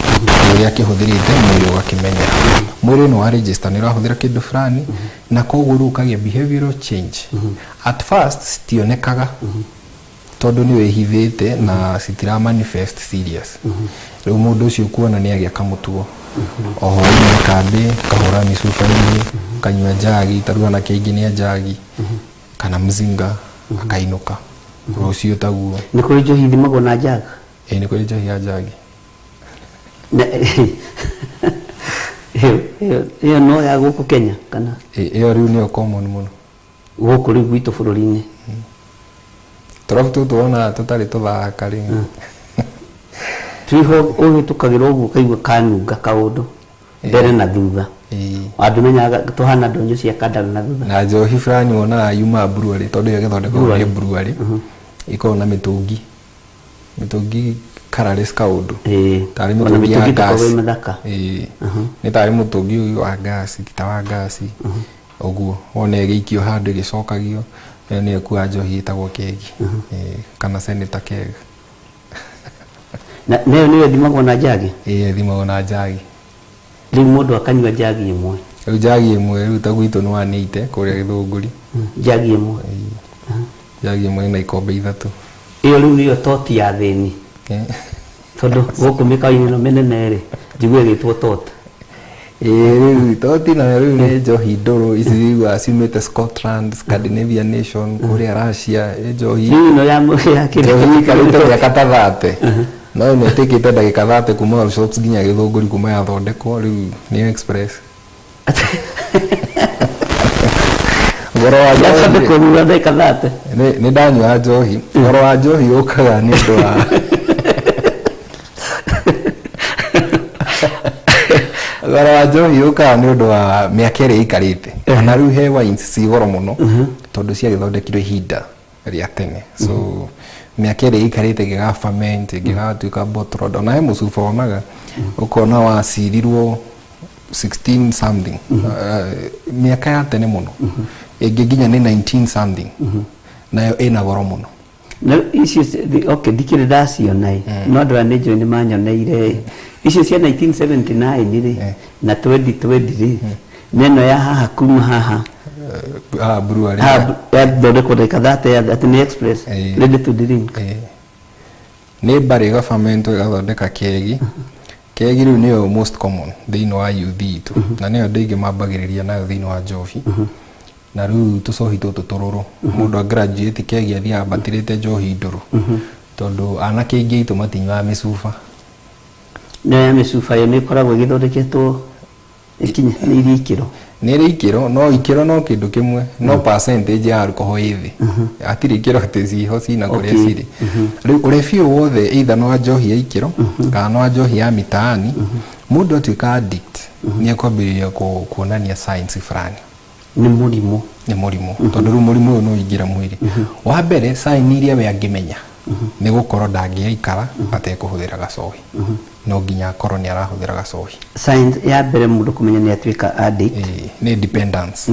Speaker 7: ũrĩa akĩhũthĩrĩte, mwĩrĩ ũgakĩmenyera, mwĩrĩ nĩ wa register nĩ ũrahũthĩra kĩndũ fulani, na koguo rĩu ũkagĩa behavioral change. At first citionekaga tondũ nĩ wĩhithĩte na citira manifest serious. Rĩu mũndũ ũcio kuona nĩ agĩa kamũtugo, o hwaĩ-inĩ kambĩ kahũra mĩcuba-inĩ, kanyua njagi. Ta rĩu anake aingĩ nĩ a njagi kana mzinga, akainũka rũciũ taguo.
Speaker 3: Nĩ kũrĩ njohi ithimagwo na njaga?
Speaker 7: Ĩĩ, nĩ kũrĩ njohi ya njagi.
Speaker 3: Ĩyo no ya gũkũ Kenya kana?
Speaker 7: Ĩĩ, ĩyo rĩu nĩyo common mũno.
Speaker 3: Gũkũ rĩu gwitũ bũrũri-inĩ.
Speaker 7: Tũrabu tũtũ wonaga tũtarĩ tũthaka rĩ.
Speaker 3: Twiho ũhĩtũkagĩra ũguo ũkaigua kanunga kaũndũ mbere na thutha. Andũ menyaga tũhana ndonyo cia kandara na thutha.
Speaker 7: Na njohi fulani wonaga yumaga brewery, tondũ ĩyo ĩgĩthondekwo
Speaker 3: Brewery.
Speaker 7: nĩ brewery ĩkoragwo na mĩtũngi colourless kaũndũ, tarĩ
Speaker 3: Ona
Speaker 7: mĩtũngi ya
Speaker 3: mĩtũngi ĩkoragwo
Speaker 7: gas.
Speaker 3: ĩ mĩthaka.
Speaker 7: Ĩĩ, nĩ tarĩ mũtũngi ũyũ wa gasi, ti ta wa gasi ũguo, wona ĩgĩikio handũ ĩgĩcokagio, ĩyo nĩyo ĩkuaga njohi ĩtagwo kegi. Ĩĩ, kana senator keg.
Speaker 3: Na nayo nĩyo ĩthimagwo na njagi?
Speaker 7: Ĩĩ, ĩthimagwo na njagi.
Speaker 3: Rĩu mũndũ akanyua njagi ĩmwe?
Speaker 7: Rĩu njagi ĩmwe rĩu ta gwitũ nĩ 180 kũrĩa Gĩthũngũri.
Speaker 3: Njagi ĩmwe?
Speaker 7: Njagi ĩmwe ĩna ikombe ithatũ.
Speaker 3: Ĩyo rĩu nĩyo toti ya thĩni, tondũ gũkũ mĩkawa-inĩ ĩno mĩnene rĩ, njigue ĩgĩtwo tot.
Speaker 7: Ĩĩ, rĩu toti nayo rĩu nĩ njohi ndũrũ ici iguaga ciumĩte Scotland, Scandinavian nation, kũrĩa Russia. Ĩ njohi
Speaker 3: Rĩu ĩno ya kĩrĩa?
Speaker 7: Njohi ĩikarĩte mĩaka ta 30, no ĩno ĩtĩkĩte ndagĩka 30 kuma Allsops nginya Gĩthũngũri kuma yathondekwo. Rĩu nĩyo express. Ũhoro wa njohi
Speaker 3: Yathondekwo thutha wa ndagĩka 30.
Speaker 7: Nĩ ndanyua njohi. Ũhoro wa njohi ũkaga nĩ ũndũ wa ũhoro wa njohi ũkaga nĩ ũndũ wa mĩaka ĩrĩa ĩikarĩte. Ona rĩu he wines ci goro mũno tondũ ciagĩthondekirwo ihinda rĩa tene, so mĩaka ĩrĩa ĩikarĩte ĩngĩga ferment, ĩngĩgatuĩka bottled. Ona he mũcuba wonaga ũkona wacirirwo 16 something, mĩaka ya tene mũno, ĩngĩ nginya nĩ 19 something, nayo ĩna goro mũno.
Speaker 3: Na icio okay, ndikĩrĩ ndaciona ĩ, no andũ aya nĩ njũĩ nĩ manyoneire icio cia 1979 rĩ na 2020 rĩ, na ĩno ya haha kuma haha.
Speaker 7: Ah, brewery.
Speaker 3: Yathondekwo ndagĩka 30 atĩ nĩ express, ready to drink.
Speaker 7: Nĩ mbarĩ ĩgafermentwo ĩgathondeka kegi. Kegi rĩu nĩyo most common thĩinĩ wa youth itũ, na nĩyo andũ aingĩ mambagĩrĩria nayo thĩinĩ wa njohi. Na rĩu tũcohi tũtũ tũrũrũ, mũndũ a graduate kegi athiaga ambatĩrĩte njohi ndũrũ. Tondũ anake aingĩ aitũ matinyuaga mĩcuba.
Speaker 3: Nĩ mĩcuba ĩyo nĩ ĩkoragwo ĩgĩthondeketwo ĩkinyanĩirie ikĩro.
Speaker 7: Nĩ ĩrĩ ikĩro, no ikĩro no kĩndũ kĩmwe, no percentage ya alcohol ĩ thĩ. Hatirĩ ikĩro atĩ ciho cina kũrĩa cirĩ. Rĩu ũrebi ũyũ wothe either nĩ wa njohi ya ikĩro kana nĩ wa njohi ya mitaani, mũndũ atuĩka addict nĩ ekwambĩrĩria kuonania signs fulani.
Speaker 3: Nĩ mũrimũ.
Speaker 7: Nĩ mũrimũ, tondũ rĩu mũrimũ ũyũ nĩ ũingĩra mwĩrĩ. Wa mbere sign iria we angĩmenya nĩ gũkorwo ndangĩikara atekũhũthĩra gacohi. No nginya akorwo nĩ arahũthĩra gacohi.
Speaker 3: Signs ya mbere mũndũ kũmenya nĩ atuĩka addict.
Speaker 7: Nĩ dependence.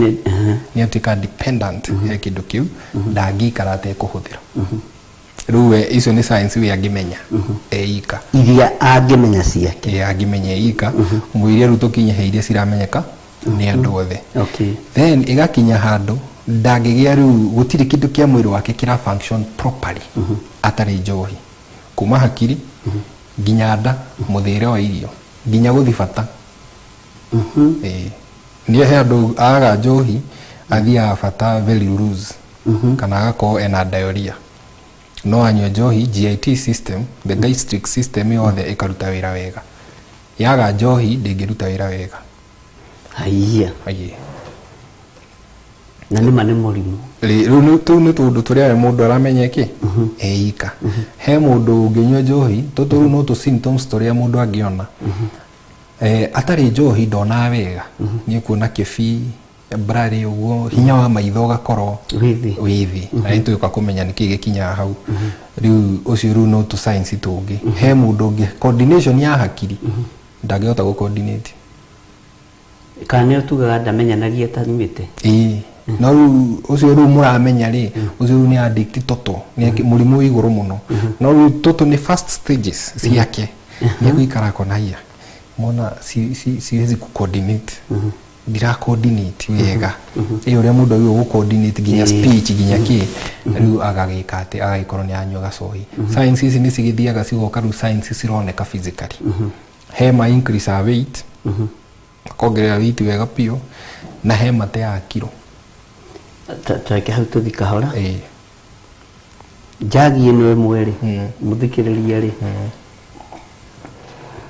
Speaker 7: Nĩ atuĩka dependent he kĩndũ kĩu, ndangĩikara atekũhũthĩra. Rĩu we icio nĩ signs we angĩmenya eika.
Speaker 3: Iria angĩmenya ciake.
Speaker 7: Angĩmenya eika, mwĩrĩ rĩu tũkinye he iria ciramenyeka nĩ andũ othe. Then ĩgakinya handũ ndangĩgĩa rĩu gũtirĩ kĩndũ kĩa mwĩrĩ wake kĩra function properly atarĩ njohi. Kuma hakiri nginya nda, mũthĩre wa irio, nginya gũthi bata. Nĩ he andũ aga njohi athiaga bata very loose kana agakorwo ena diarrhea. No anyue njohi, GIT system, the gastric system yothe ĩkaruta wĩra wega. Yaga njohi ndĩngĩruta wĩra wega.
Speaker 3: Haiya.
Speaker 7: Haiya.
Speaker 3: Na nĩ ma nĩ mũrimũ.
Speaker 7: Rĩu tũu nĩ tũũndũ tũrĩa mũndũ aramenya kĩ eika. He mũndũ ũngĩnyua njohi, tũtũ rĩu no tũ symptoms tũrĩa mũndũ angĩona. Atarĩ njohi ndonaga wega. Nĩ kuona kĩbii, blurry ũguo, hinya wa maitho ũgakorwo wĩ thĩ. Na nĩ tũgĩũka kũmenya nĩkĩ gĩkinyaga hau. Rĩu ũcio rĩu no tũ signs tũngĩ. He mũndũ ũngĩ coordination ya hakiri ndangĩhota gũ coordinate.
Speaker 3: Kana nĩ tugaga ndamenyanagia atanyuĩte.
Speaker 7: Ĩĩ. No rĩu ũcio rĩu mũramenya rĩ, ũcio rĩu nĩ addict toto, nĩ mũrimũ wĩ igũrũ mũno. No rĩu tũtũ nĩ first stages ciake. Nĩ egũikara akona haiya. Mona siwezi ku coordinate. Ndira coordinate wega. Ĩ ũrĩa mũndũ agĩrĩirwo gũ coordinate nginya speech nginya kĩ. Rĩu agagĩka atĩ agagĩkorwo nĩ anyua gacohi. Signs ici nĩ cigĩthiaga cigoka rĩu signs cironeka physically. He ma increase a weight. Akongerera weight wega biũ na he mateaga kiro.
Speaker 3: Tareke hau tũthi kahora. Njagi ĩno ĩmwe rĩ, mũthikĩrĩria rĩ,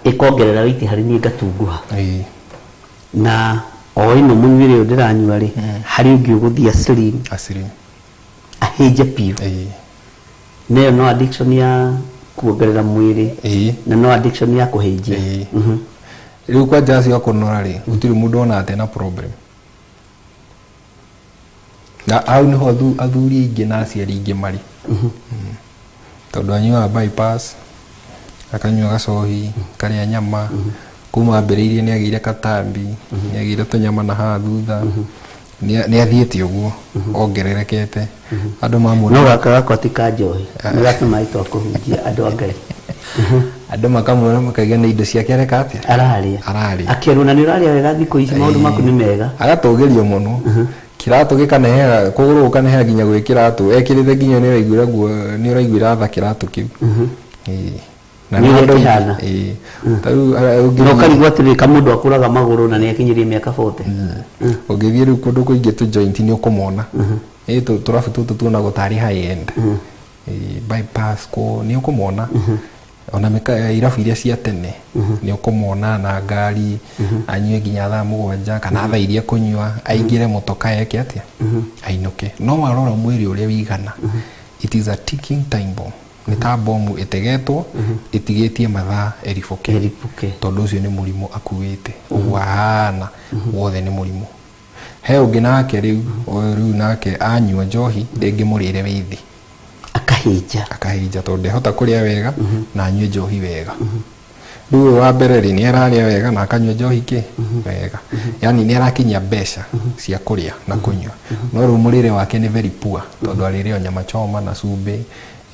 Speaker 3: ĩkongerera weight harĩ niĩ ngatunguha. Na o ĩno mũnyuĩre ũyũ ndĩranyua rĩ, harĩ ũngĩ ũgũthiĩ slim.
Speaker 7: Slim.
Speaker 3: Ahĩnje biũ. Nayo no addiction ya kuongerera mwĩrĩ. Na no addiction ya kũhĩnjia.
Speaker 7: Rĩu kwanja acio a kũnora rĩ, gũtirĩ mũndũ onaga atĩ ena problem. Na hau nĩho athuri aingĩ na aciari aingĩ marĩ. Tondũ anyuaga bypass, akanyua gacohi, karĩa nyama, kuma ambĩrĩirie nĩ agĩire katambi, nĩ agĩire tũnyama na haha thutha, nĩ athiĩte ũguo, ongererekete. Andũ mamuona.
Speaker 3: No gaka gakwa ti ka njohi, nĩ gaka maĩ twa kũhunjia andũ a Ngai.
Speaker 7: Andũ makamwĩra makaiga nĩ indo ciake areka atĩa?
Speaker 3: Ararĩa.
Speaker 7: Ararĩa.
Speaker 3: Akerwo na nĩ ũrarĩa wega thikũ ici maũndũ maku nĩ mega.
Speaker 7: Agatũgĩrio mũno. Kĩratũ gĩkaneheha, kũgũrũ gũkaneheha nginya gwĩ kĩratũ. Ekĩrĩte nginya nĩ ũraiguĩra guo, nĩ ũraiguĩra tha kĩratũ kĩu. Na
Speaker 3: Nĩ
Speaker 7: nĩ ũndũ
Speaker 3: kĩhana.
Speaker 7: Ta rĩu, ũngĩthiĩ
Speaker 3: Na ũkarigwo atĩrĩrĩ, kamũndũ akũraga magũrũ na nĩ akinyirie mĩaka 40.
Speaker 7: Ũngĩthiĩ rĩu kũndũ kũingĩ tũ joint nĩ ũkũmona. Tũrabu tũtũ tuonagwo tarĩ high end. Bypass kũ nĩ ũkũmona. Ona irabu iria cia tene nĩ ũkũmona na ngari, anyue nginya thaa 7 kana thaa iria kũnyua, aingĩre mũtoka eke atĩa? Ainũke. No warora mwĩrĩ ũrĩa wĩigana, it is a ticking time bomb. Nĩ ta bomu ĩtegetwo, ĩtigĩtie mathaa ĩribũke.
Speaker 3: Ĩribũke.
Speaker 7: Tondũ ũcio nĩ mũrimũ akuĩte. Ũguo ahana wothe nĩ mũrimũ. He ũngĩ nake rĩu, ũyũ rĩu nake anyua njohi, rĩngĩ mũrĩre wĩ thĩ.
Speaker 3: Akahĩnja.
Speaker 7: Akahĩnja tondũ ndehota kũrĩa wega na anyue njohi wega. Rĩu ũyũ wa mbere rĩ, nĩ ararĩa wega na akanyua njohi kĩ? Wega. Yaani nĩ arakinyia mbeca cia kũrĩa na kũnyua. No rĩu mũrĩre wake nĩ very poor tondũ arĩrĩo nyama choma na cumbĩ,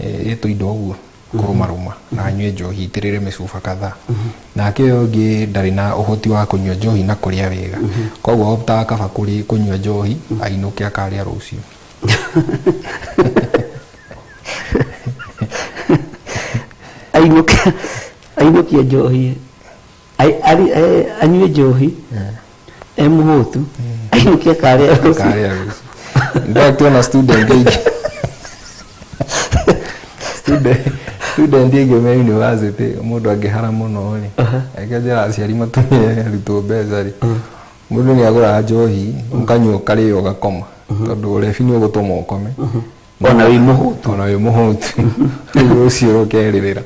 Speaker 7: ĩtũ indo ũguo kũrũmarũma na anyue njohi itĩrĩre mĩcuba kadhaa. Nake ũyũ ũngĩ ndarĩ na ũhoti wa kũnyua njohi na kũrĩa wega. Koguo optaga kaba kũnyua njohi ainũke akarĩa rũciũ.
Speaker 3: Ainũkie njohi, anyue njohi, e mũhũtu, ainũkie akarĩa rũciũ.
Speaker 7: Akarĩa rũciũ. In fact, ona student aingĩ. Student aingĩ me university mũndũ angĩhara mũno rĩ, akenjera aciari matũmĩre arutwo mbeca rĩ, mũndũ nĩ agũraga njohi, ũkanyua, ũkarĩo, ũgakoma, tondũ ũrebi nĩ ũgũtũma ũkome
Speaker 3: ona wĩ mũhũtu.
Speaker 7: Ona wĩ mũhũtu. Rĩu ũcio ũkerĩrĩra.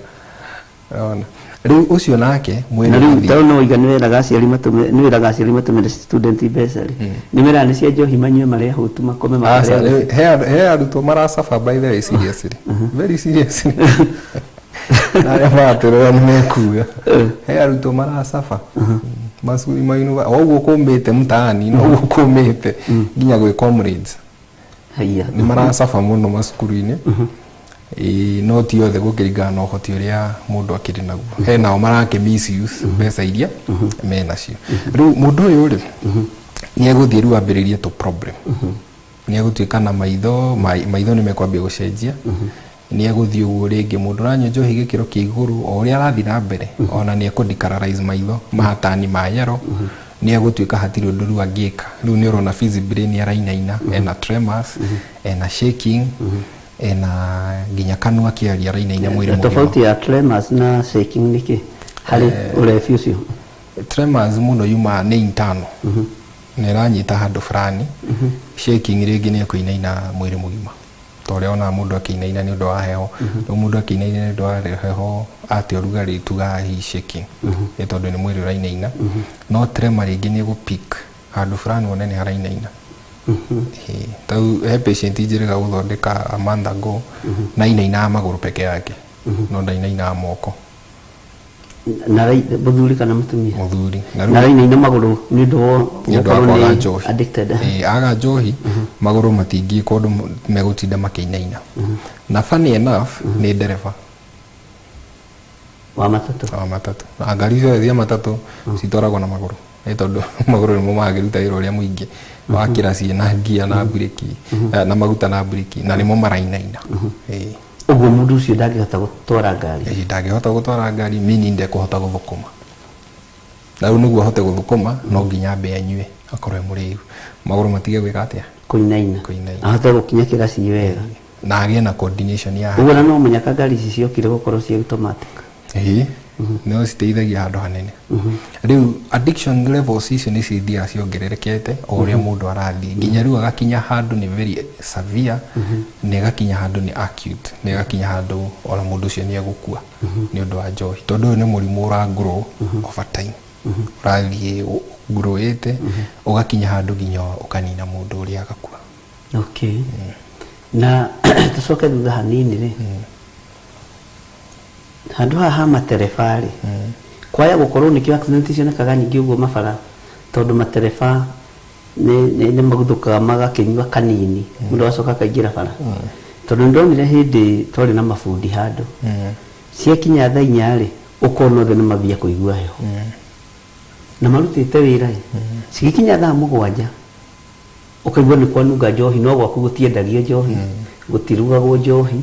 Speaker 7: Ũrona rĩu ũcio nake mwĩrĩ
Speaker 3: Na rĩu
Speaker 7: ũgathiĩ.
Speaker 3: tondũ no iga nĩ wĩraga aciari matũmĩre student mbeca rĩ, nĩ meraga nĩ cia njohi, manyue marĩa ahũtu, makome.
Speaker 7: Aca,
Speaker 3: makarĩa.
Speaker 7: rĩu he arutwo maracaba, by the way, seriously, very seriously, na arĩa maratũrora nĩ mekuga he arutwo maracaba macukuru ma o ũguo kũmĩte mtaani, no ũguo kũmĩte nginya gwĩ comrades.
Speaker 3: Haiya.
Speaker 7: Nĩ maracaba mũno macukuru-inĩ. Ĩĩ, no ti othe, gũkĩringana na ũhoti ũrĩa mũndũ akĩrĩ naguo. He nao marakĩ misuse mbeca iria menacio. Rĩu mũndũ ũyũ rĩ, nĩ egũthiĩ rĩu ambĩrĩrie tũ problem, nĩ egũtuĩka na maitho, maitho nĩ mekwambia gũcenjia, nĩ egũthiĩ ũguo rĩngĩ. Mũndũ ũranyua njohi gĩkĩro kĩa igũrũ, o ũrĩa arathiĩ na mbere, ona nĩ ekũ decolorize maitho, mahatani ma yellow, nĩ egũtuĩka hatirĩ ũndũ rĩu angĩka. Rĩu nĩ ũrona visibly nĩ arainaina, ena tremors, ena shaking, ena nginya kanua kĩaria arainaina mwĩrĩ mũgima.
Speaker 3: Tofauti ya tremors na shaking nĩkĩ harĩ ũrebi ũcio?
Speaker 7: Tremors mũno yumaga nĩ internal na ĩranyita handũ fulani. Shaking rĩngĩ nĩ ekũinaina mwĩrĩ mũgima, ta ũrĩa wonaga mũndũ akĩinaina nĩ ũndũ wa heho. Rĩu mũndũ akĩinaina nĩ ũndũ wa heho ate ũrugarĩ, tugaga he is shaking, nĩ tondũ nĩ mwĩrĩ ũrainaina. No tremor rĩngĩ nĩ ĩgũ pick handũ fulani wone nĩ harainaina. Ĩĩ, tau he patient njĩrĩga gũthondeka a month ago na inainaga magũrũ peke yake, no ndainainaga moko.
Speaker 3: Na mũthuri kana mũtumia?
Speaker 7: Mũthuri. Na
Speaker 3: na
Speaker 7: rĩu
Speaker 3: rainaina magũrũ nĩ ũndũ wa
Speaker 7: nĩ ũndũ wa
Speaker 3: gũkorwo
Speaker 7: kwaga
Speaker 3: nĩ
Speaker 7: njohi.
Speaker 3: addicted.
Speaker 7: Ĩĩ, aga njohi magũrũ matingĩka ũndũ, megũtinda makĩinaina. Na funny enough nĩ ndereba
Speaker 3: wa matatũ.
Speaker 7: Wa matatũ. Na ngari ciothe cia matatũ citwaragwo na magũrũ, nĩ tondũ magũrũ nĩmo mangĩruta wĩra ũrĩa mũingĩ wakĩra ciĩ na ngia na mburĩki, na maguta na mburĩki, na nĩmo marainaina. Ĩĩ.
Speaker 3: Ũguo mũndũ ũcio ndangĩhota gũtwara ngari?
Speaker 7: Ĩĩ, ndangĩhota gũtwara ngari, meaning ndekũhota gũthũkũma. Na rĩu nĩguo ahote gũthũkũma no nginya ambe anyue, akorwo e mũrĩu, magũrũ matige gwĩka atĩa?
Speaker 3: Kũinaina.
Speaker 7: Kũinaina.
Speaker 3: Ahote gũkinya kĩraci wega.
Speaker 7: Na agĩe na coordination ya
Speaker 3: Ũguo na no mũnyaka ngari ici ciokire gũkorwo ci automatic.
Speaker 7: Ĩĩ, no citeithagia handũ hanene. Rĩu addiction levels icio nĩ cithiaga ciongererekete o ũrĩa mũndũ arathiĩ, nginya rĩu agakinya handũ nĩ very severe, na ĩgakinya handũ nĩ acute, na ĩgakinya handũ ona mũndũ ũcio nĩ egũkua nĩ ũndũ wa njohi, tondũ ũyũ nĩ mũrimũ ũra grow over time, ũrathiĩ growĩte ũgakinya handũ nginya ũkanina mũndũ ũrĩa agakua.
Speaker 3: Okay, na tũcoke thutha hanini rĩ, handũ haha ha matereba rĩ, kwaya gũkorwo nĩkĩo accident cionekaga nyingĩ ũguo mabara, tondũ matereba nĩ maguthũkaga magakĩnyua kanini, mũndũ agacoka akaingĩra bara. Tondũ nĩndonire hĩndĩ twarĩ na mabundi handũ, ciakinya thaa 4 rĩ, ũkona othe nĩ mambia kũigua heho na marutĩte wĩra ĩ. Cigĩkinya thaa 7 ũkaigua nĩ kwanunga njohi, no gwaku gũtiendagio njohi, gũtirugagwo njohi.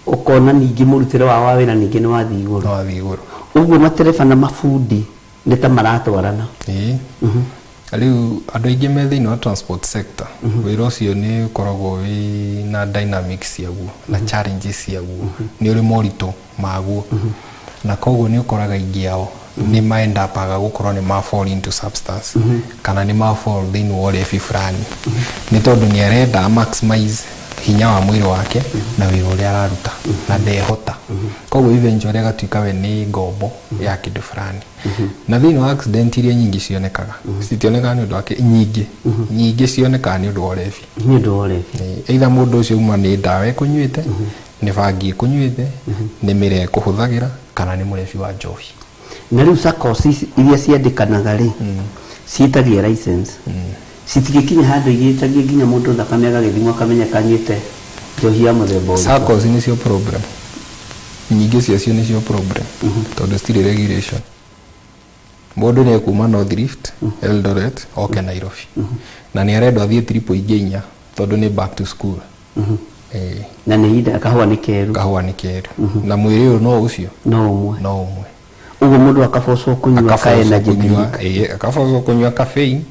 Speaker 3: Ũkona ningĩ mũrutĩre wao wa wĩra ningĩ nĩ wathiĩ igũrũ.
Speaker 7: No wathiĩ igũrũ.
Speaker 3: Ũguo matereba na mabundi nĩ ta maratwarana.
Speaker 7: Ĩĩ, rĩu andũ aingĩ me thĩinĩ wa transport sector, wĩra ũcio nĩ ũkoragwo wĩ na dynamics ciaguo na challenges ciaguo, nĩ ũrĩ moritũ maguo, na koguo nĩ ũkoraga aingĩ ao nĩ maendapaga gũkorwo nĩ ma fall into substance kana nĩ ma fall thĩinĩ wa ũrebi fulani, nĩ tondũ nĩ arenda maximize hinya wa mwĩrĩ wake na wĩra ũrĩa araruta na ndehota. Koguo eventually agatuĩka we nĩ ngombo ya kĩndũ fulani. Na thĩinĩ wa accident iria nyingĩ cionekaga, citionekaga nĩ ũndũ wa nyingĩ nyingĩ cionekaga nĩ ũndũ wa ũrebi.
Speaker 3: Nĩ ũndũ wa ũrebi.
Speaker 7: Ĩ, either mũndũ ũcio uma nĩ ndawa ekũnyuĩte, nĩ bangi ekũnyuĩte, nĩ mĩrĩa ekũhũthagĩra, kana nĩ mũrebi wa njohi.
Speaker 3: Na rĩu SACCOS ici iria ciandĩkanaga rĩ, ciĩtagia license, citigĩkinya handũ igĩtagie nginya mũndũ thakame agagĩthimwo akamenyeka anyuĩte njohi ya mũthemba ũrĩkũ?
Speaker 7: SACCOS nĩcio problem, nyingĩ ciacio nĩcio problem, tondũ citirĩ regulation. Mũndũ nĩ ekuma North Rift, Eldoret, oke Nairobi, na nĩ arendwo athiĩ trip ingĩ inya tondũ nĩ back to school. Ĩĩ.
Speaker 3: Na nĩ ihinda kahũa nĩ keru.
Speaker 7: Kahũa nĩ keru na mwĩrĩ ũyũ no ũcio.
Speaker 3: No ũmwe.
Speaker 7: No ũmwe.
Speaker 3: Ũguo mũndũ akabocwo kũnyua ka
Speaker 7: Akabocwo
Speaker 3: energy
Speaker 7: kũnyua
Speaker 3: drink.
Speaker 7: Ĩĩ, akabocwo kũnyua caffeine.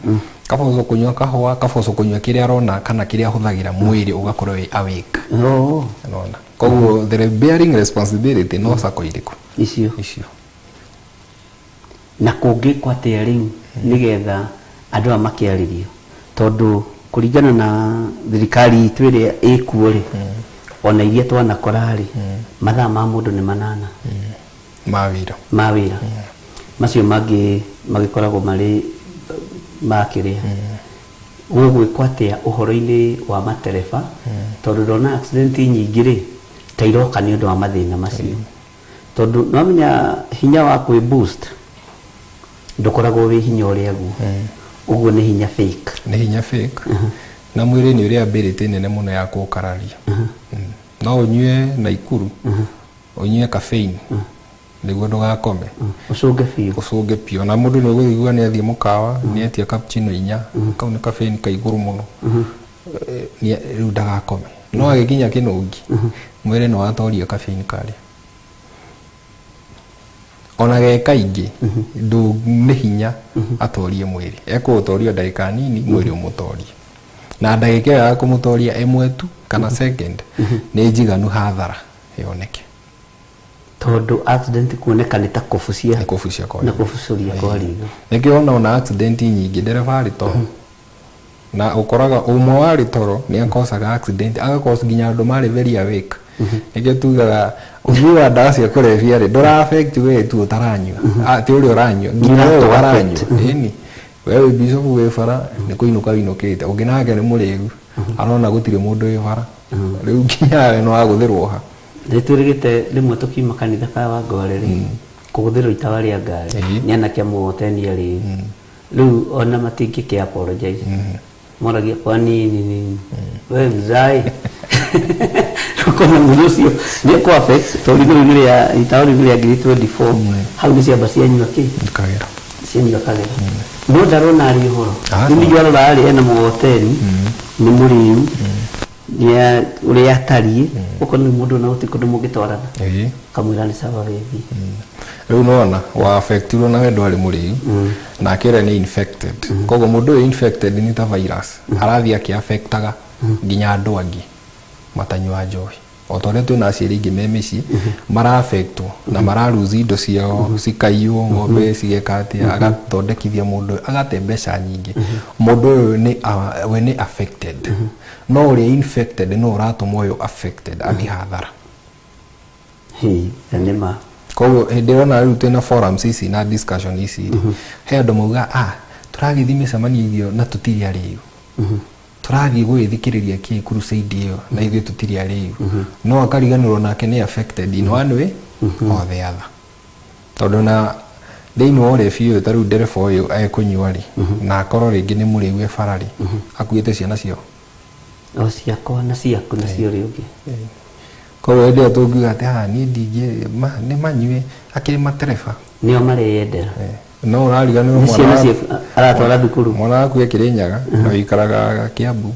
Speaker 7: Kaba ũco kũnyua kahũa, kaba ũco kũnyua kĩrĩa arona kana kĩrĩa ahũthagĩra mwĩrĩ ũgakorwo wĩ awake. Nona koguo the bearing responsibility no sako irĩkũ
Speaker 3: icio
Speaker 7: icio.
Speaker 3: Na kũngĩkwo atĩa rĩu nĩgetha andũ aya makĩarĩrio, tondũ kũringana na thirikari itũ ĩrĩa ĩkuo rĩ, ona iria twanakora rĩ, mathaa ma mũndũ nĩ 8
Speaker 7: ma wĩra,
Speaker 3: ma wĩra, macio mangĩ magĩkoragwo marĩ ma kĩrĩa. Gũgwĩkwo atĩa ũhoro-inĩ wa matereba, tondũ ndona accident nyingĩ rĩ ta iroka nĩ ũndũ wa mathĩna macio, tondũ nĩwamenya hinya wa kwĩ boost ndũkoragwo wĩ hinya ũrĩa guo, ũguo nĩ hinya fake.
Speaker 7: Nĩ hinya fake, na mwĩrĩ nĩ ũrĩ ability nene mũno ya kũũkararia. No ũnyue Naikuru, ũnyue caffeine nĩguo ndũgakome,
Speaker 3: ũcũnge biũ,
Speaker 7: ũcũnge biũ, na mũndũ nĩ ũgũthigua nĩ athiĩ mũkawa nĩ etia cappuccino 4, kau nĩ caffeine ka igũrũ mũno, rĩu ndagakome, no agĩkinya kĩnũngi mwĩrĩ nĩ watoria caffeine karĩa ona ge kaingĩ nĩ hinya atorie mwĩrĩ, ekũũtoria ndagĩka nini mwĩrĩ ũmũtorie, na ndagĩka ĩyo ya kũmũtoria ĩmwe tu kana second nĩ njiganu hathara yoneke,
Speaker 3: tondũ accident kuoneka nĩ ta kũbucia,
Speaker 7: nĩ kũbucia kwa
Speaker 3: na kũbucũria kwa ritho.
Speaker 7: Nĩkĩo ona accident nyingĩ ndereba arĩ toro, na ũkoraga ũmwe warĩ toro nĩ akosaga accident, agakosa nginya andũ marĩ very awake. Nĩkĩo tugaga ũnyui wa ndawa cia kũrebia rĩ ndũra affect we tu ũtaranyua, ti ũrĩa ũranyua, nginya we ũtaranyua. Ĩni we wĩ bishop wĩ bara nĩ kũinũka wĩinũkĩte, ũngĩ nake nĩ mũrĩu arona gũtirĩ mũndũ wĩ bara, rĩu nginya we nĩ wagũthĩrwo ha.
Speaker 3: Nĩ twĩrĩgĩte rĩmwe tũkiuma kanitha ka Wangware rĩ, kũgũthĩrwo itawa rĩa ngari nĩ anake amwe rĩu rĩu ona matingĩkĩ apologize, moragia kwa nini nini we mzai ũkona mũndũ ũcio nĩ kũ affect, tondũ rĩu nĩ rĩa itawa rĩu nĩ rĩa 2024, hau nĩ ciamba cianyua kĩ
Speaker 7: kagera,
Speaker 3: cianyua kagera, no ndarona arĩ ũhoro
Speaker 7: Aca.
Speaker 3: rĩu ningĩ warora arĩ ena mũgoteni nĩ mũrĩu nĩ ũrĩa atariĩ, ũkona nĩ mũndũ ona gũtirĩ kũndũ mũngĩtwarana, kamwĩra nĩ sawa wĩthiĩ.
Speaker 7: Rĩu nona wa affectirwo na we ndwarĩ mũrĩu, nake ũrĩa nĩ infected, koguo mũndũ ũyũ infected nĩ ta virus arathiĩ akĩaffectaga nginya andũ angĩ matanyua njohi, o ta ũrĩa twĩna aciari aingĩ me mĩciĩ mara-affectwo na mararuzi indo ciao cikaiywo, ng'ombe cigeka atĩa, agathondekithia mũndũ ũyũ agate mbeca nyingĩ, mũndũ ũyũ nĩ we nĩ affected, no ũrĩa infected no ũratũma ũyũ affected athiĩ hathara.
Speaker 3: Hĩ, na nĩ ma.
Speaker 7: Koguo hĩndĩ ĩrĩa ona rĩu twĩna forums ici na discussion ici rĩ, he andũ mauga tũragĩthiĩ mĩcemanio ithio na tũtirĩ arĩu, tũrathiĩ gũgĩthikĩrĩria kĩ crusade ĩyo na ithuĩ tũtirĩ arĩu, no akariganĩrwo nake nĩ affected in one way or the other, tondũ na thĩinĩ wa ũrebi ũyũ ta rĩu ndereba ũyũ ekũnyua rĩ, na akorwo rĩngĩ nĩ mũrĩu e bara rĩ, akuĩte ciana ciao
Speaker 3: o ciakwa na ciaku na cia ũrĩa ũngĩ.
Speaker 7: Koguo hĩndĩ ĩyo tũngiuga atĩ niĩ ndingĩ nĩ manyue akĩrĩ matereba
Speaker 3: nĩo mareyendera,
Speaker 7: no ũrariganĩrwo
Speaker 3: nĩ ciana ciaku aratwara thukuru,
Speaker 7: mwana waku e Kĩrĩnyaga na ũikaraga Kĩambu,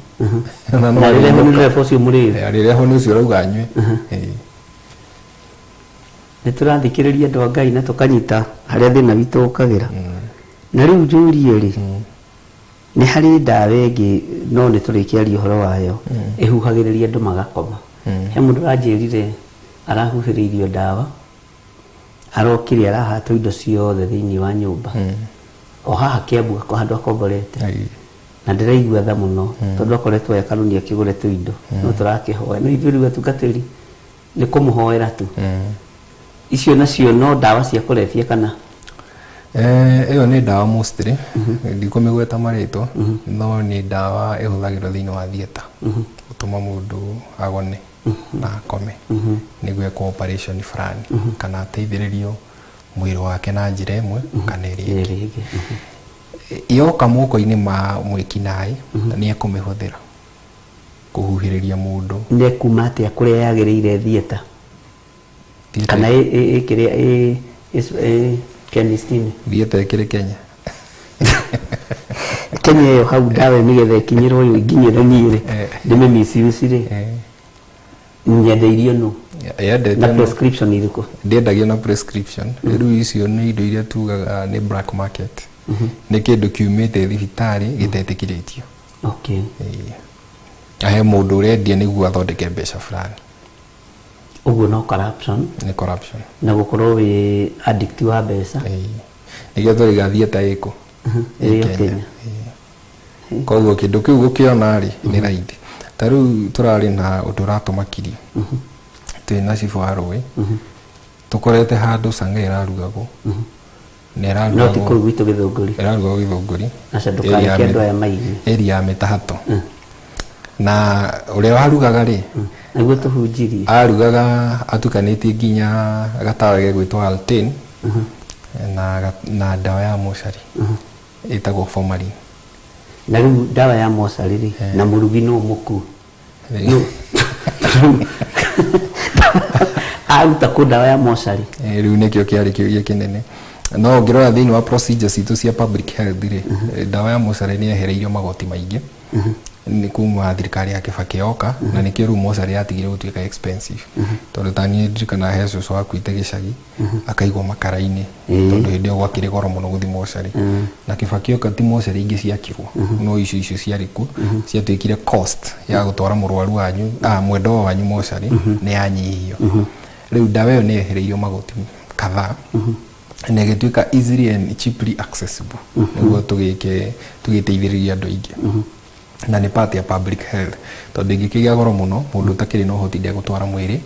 Speaker 3: na arĩrehwo nĩ ndereba ũcio mũrĩu,
Speaker 7: arĩrehwo nĩ ũcio ũrauga anyue.
Speaker 3: Nĩ tũrathikĩrĩria andũ a Ngai na tũkanyita harĩa thĩna witũ ũkagĩra. Na rĩu njũrie rĩ, nĩ harĩ ndawa ĩngĩ no nĩ tũrĩkĩaria ũhoro wayo ĩhuhagĩrĩria andũ magakoma. He mũndũ ũranjĩrire arahuhĩrĩirio ndawa, arokire arahatwo indo ciothe thĩinĩ wa nyũmba, o haha Kĩambu handũ akomborete, na ndĩraigua tha mũno tondũ akoretwo e kanuni akĩgũre tũindo, no tũrakĩhoya, no ithuĩ rĩu atungatĩri nĩ kũmũhoera tu. Icio nacio no ndawa cia kũrebia kana?
Speaker 7: Ĩyo nĩ ndawa mostly, ndikũmĩgweta marĩtwa, no nĩ ndawa ĩhũthagĩrwo thĩinĩ wa theatre gũtũma mũndũ agone na akome nĩguo ekwo operation fulani kana ateithĩrĩrio mwĩrĩ wake na njĩra ĩmwe kana ĩrĩa ĩngĩ. Yoka moko-inĩ ma mwĩkinaĩ nĩ ekũmĩhũthĩra kũhuhĩrĩria mũndũ.
Speaker 3: Nĩ ekuma atĩa kũrĩa yagĩrĩire theatre kana ĩkĩrĩa chemist-inĩ?
Speaker 7: Theatre ĩkĩrĩ Kenya.
Speaker 3: Kenya ĩyo hau ndawa nĩgetha ĩkinyĩre ũyũ ĩnginyĩre niĩ rĩ, ndĩmĩ misuse rĩ, nyendeirio nũ?
Speaker 7: Yendete
Speaker 3: Na prescription irĩkũ?
Speaker 7: Ndĩendagio na prescription. Rĩu icio nĩ indo iria tugaga nĩ black market. Nĩ kĩndũ kiumĩte thibitarĩ gĩtetĩkĩrĩtio. Ĩĩ. Ahe mũndũ ũrendia nĩguo athondeke mbeca fulani.
Speaker 3: Ũguo no corruption.
Speaker 7: Nĩ corruption.
Speaker 3: Na gũkorwo wĩ addict wa mbeca.
Speaker 7: Ĩĩ. Nĩkĩo tũraiga theatre ĩkũ?
Speaker 3: Ĩrĩ o Kenya.
Speaker 7: Ĩĩ. Koguo kĩndũ kĩu gũkĩona rĩ nĩ raithi. Ta rĩu tũrarĩ na ũndũ ũratũmakirie, twĩ na cibũ wa rũĩ, tũkorete handũ canga ĩrarugagwo na
Speaker 3: No ti
Speaker 7: ĩrarugagwo
Speaker 3: kũu gwitũ Gĩthũngũri?
Speaker 7: Ĩrarugagwo Gĩthũngũri.
Speaker 3: Aca, ndũkareke andũ aya maigue.
Speaker 7: Area ya Mĩtahato, na ũrĩa warugaga rĩ,
Speaker 3: Nĩguo tũhunjirie.
Speaker 7: Arugaga atukanĩtie nginya gatawa gegwĩtwo Altain na ndawa ya mocarĩ ĩtagwo formalin.
Speaker 3: Na rĩu ndawa ya mocarĩ rĩ, na mũrugi no mũkuo aruta kũ ndawa ya mocarĩ?
Speaker 7: Rĩu nĩkĩo kĩarĩ kĩũria kĩnene. No ũngĩrora thĩinĩ wa procedures citũ cia public health rĩ, ndawa ya mocarĩ nĩ yehereirio magoti maingĩ nĩ kuma thirikari ya Kibaki yoka, na nĩkĩo rĩu mocarĩ yatigire gũtuĩka expensive, tondũ ta niĩ ndirikana he cũcũ wakuĩte gĩcagi akaigwo makara-inĩ, tondũ hĩndĩ ĩyo gwakĩrĩ goro mũno gũthiĩ mocarĩ. Na Kibaki oka, ti mocarĩ ingĩ ciakirwo, no icio icio ciarĩ kuo ciatuĩkire cost ya gũtwara mũrwaru wanyu, mwendwa wanyu mocarĩ nĩ yanyihio. Rĩu ndawa ĩyo nĩ yehereirio magoti kadhaa na ĩgĩtuĩka easily and cheaply accessible, nĩguo tũgĩke tũgĩteithĩrĩria andũ aingĩ, na nĩ part ya public health, tondũ ĩngĩkĩgĩa goro mũno, mũndũ ũtakĩrĩ na ũhoti ndegũtwara mwĩrĩ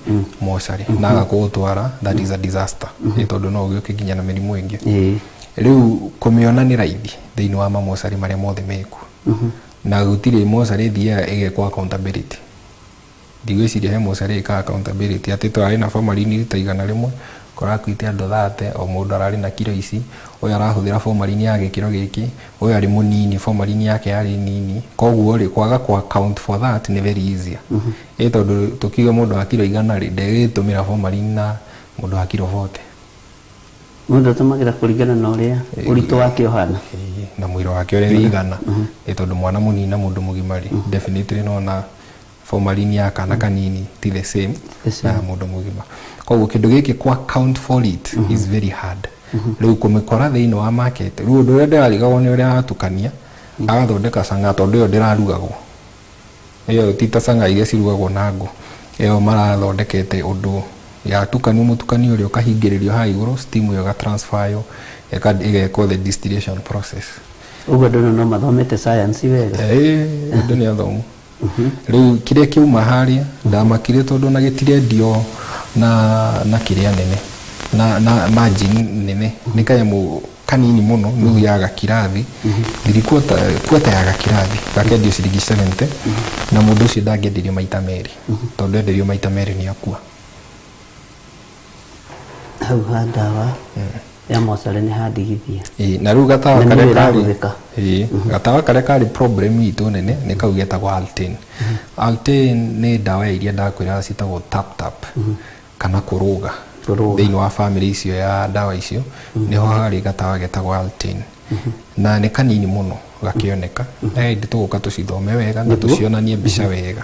Speaker 7: mocarĩ, na aga kũũtwara, that is a disaster. Ĩ tondũ no ũgĩũke nginya na mĩrimũ ĩngĩ. Rĩu kũmĩona nĩ raithi thĩinĩ wa mamocarĩ marĩa mothe mekuo, na gũtirĩ mocarĩ ĩthiaga ĩgekwo accountability. Ndigwĩciria he mocarĩ ĩkaga accountability atĩ tũrarĩ na formalin rita 100, kũrakuĩte andũ 30, o mũndũ ararĩ na kiro ici, ũyũ arahũthĩra formalin ya gĩkĩro gĩkĩ, ũyũ arĩ mũnini, formalin yake yarĩ nini. Koguo rĩ, kwaga ku account for that nĩ very easier, ĩ tondũ tũkiuge mũndũ wa kiro 100 rĩ, ndegĩtũmĩra formalin na mũndũ wa kiro 40.
Speaker 3: Mũndũ atũmagĩra kũringana na ũrĩa ũritũ wake ũhana.
Speaker 7: Ĩĩ, na mwĩrĩ wake ũrĩa wĩigana. Ĩ tondũ mwana mũnini na mũndũ mũgima rĩ, definitely nona formalin ya kana kanini ti the same
Speaker 3: The same.
Speaker 7: na ya mũndũ mũgima. Koguo kĩndũ gĩkĩ ku account for it is very hard. Rĩu kũmĩkora thĩinĩ wa market, rĩu ũndũ ũrĩa ndĩrarigagwo nĩ ũrĩa aratukania agathondeka canga, tondũ ĩyo ndĩrarugagwo, ĩyo ti ta canga iria cirugagwo na ngũ. Ĩyo marathondekete ũndũ yatukanio, mũtukanio ũrĩa ũkahingĩrĩrio haha igũrũ, steam ĩyo ĩgatransferyo, ĩgekwo the distillation process.
Speaker 3: Ũguo andũ no mathomete science wega.
Speaker 7: Ĩĩ, andũ nĩ athomu. Rĩu kĩrĩa kĩuma harĩa ndamakire, tondũ ona gĩtirendio na kĩrĩa nene na margin nene, nĩ kanyamũ kanini mũno, nuthu ya gakirathi, thiri quarter ya gakirathi, gakendio ciringi 70, na mũndũ ũcio ndangĩenderio maita merĩ, tondũ enderio maita merĩ nĩ akua.
Speaker 3: Hau ha ndawa ya mocarĩ nĩ handigithia.
Speaker 7: Ĩĩ, na rĩu gatawa
Speaker 3: Na
Speaker 7: karĩa
Speaker 3: nĩyo
Speaker 7: karĩ
Speaker 3: ĩrahũthĩka.
Speaker 7: Ĩĩ, gatawa karĩa karĩ problem itũ nene nĩ kau getagwo Altain. Altain nĩ ndawa iria ndakwĩra ciĩtagwo tap tap kana kũrũga.
Speaker 3: Kũrũga.
Speaker 7: Thĩinĩ wa family icio ya ndawa icio nĩho harĩ gatawa getagwo Altain, na nĩ kanini mũno gakĩoneka, na hĩndĩ tũgũka tũcithome wega na tũcionanie mbica wega.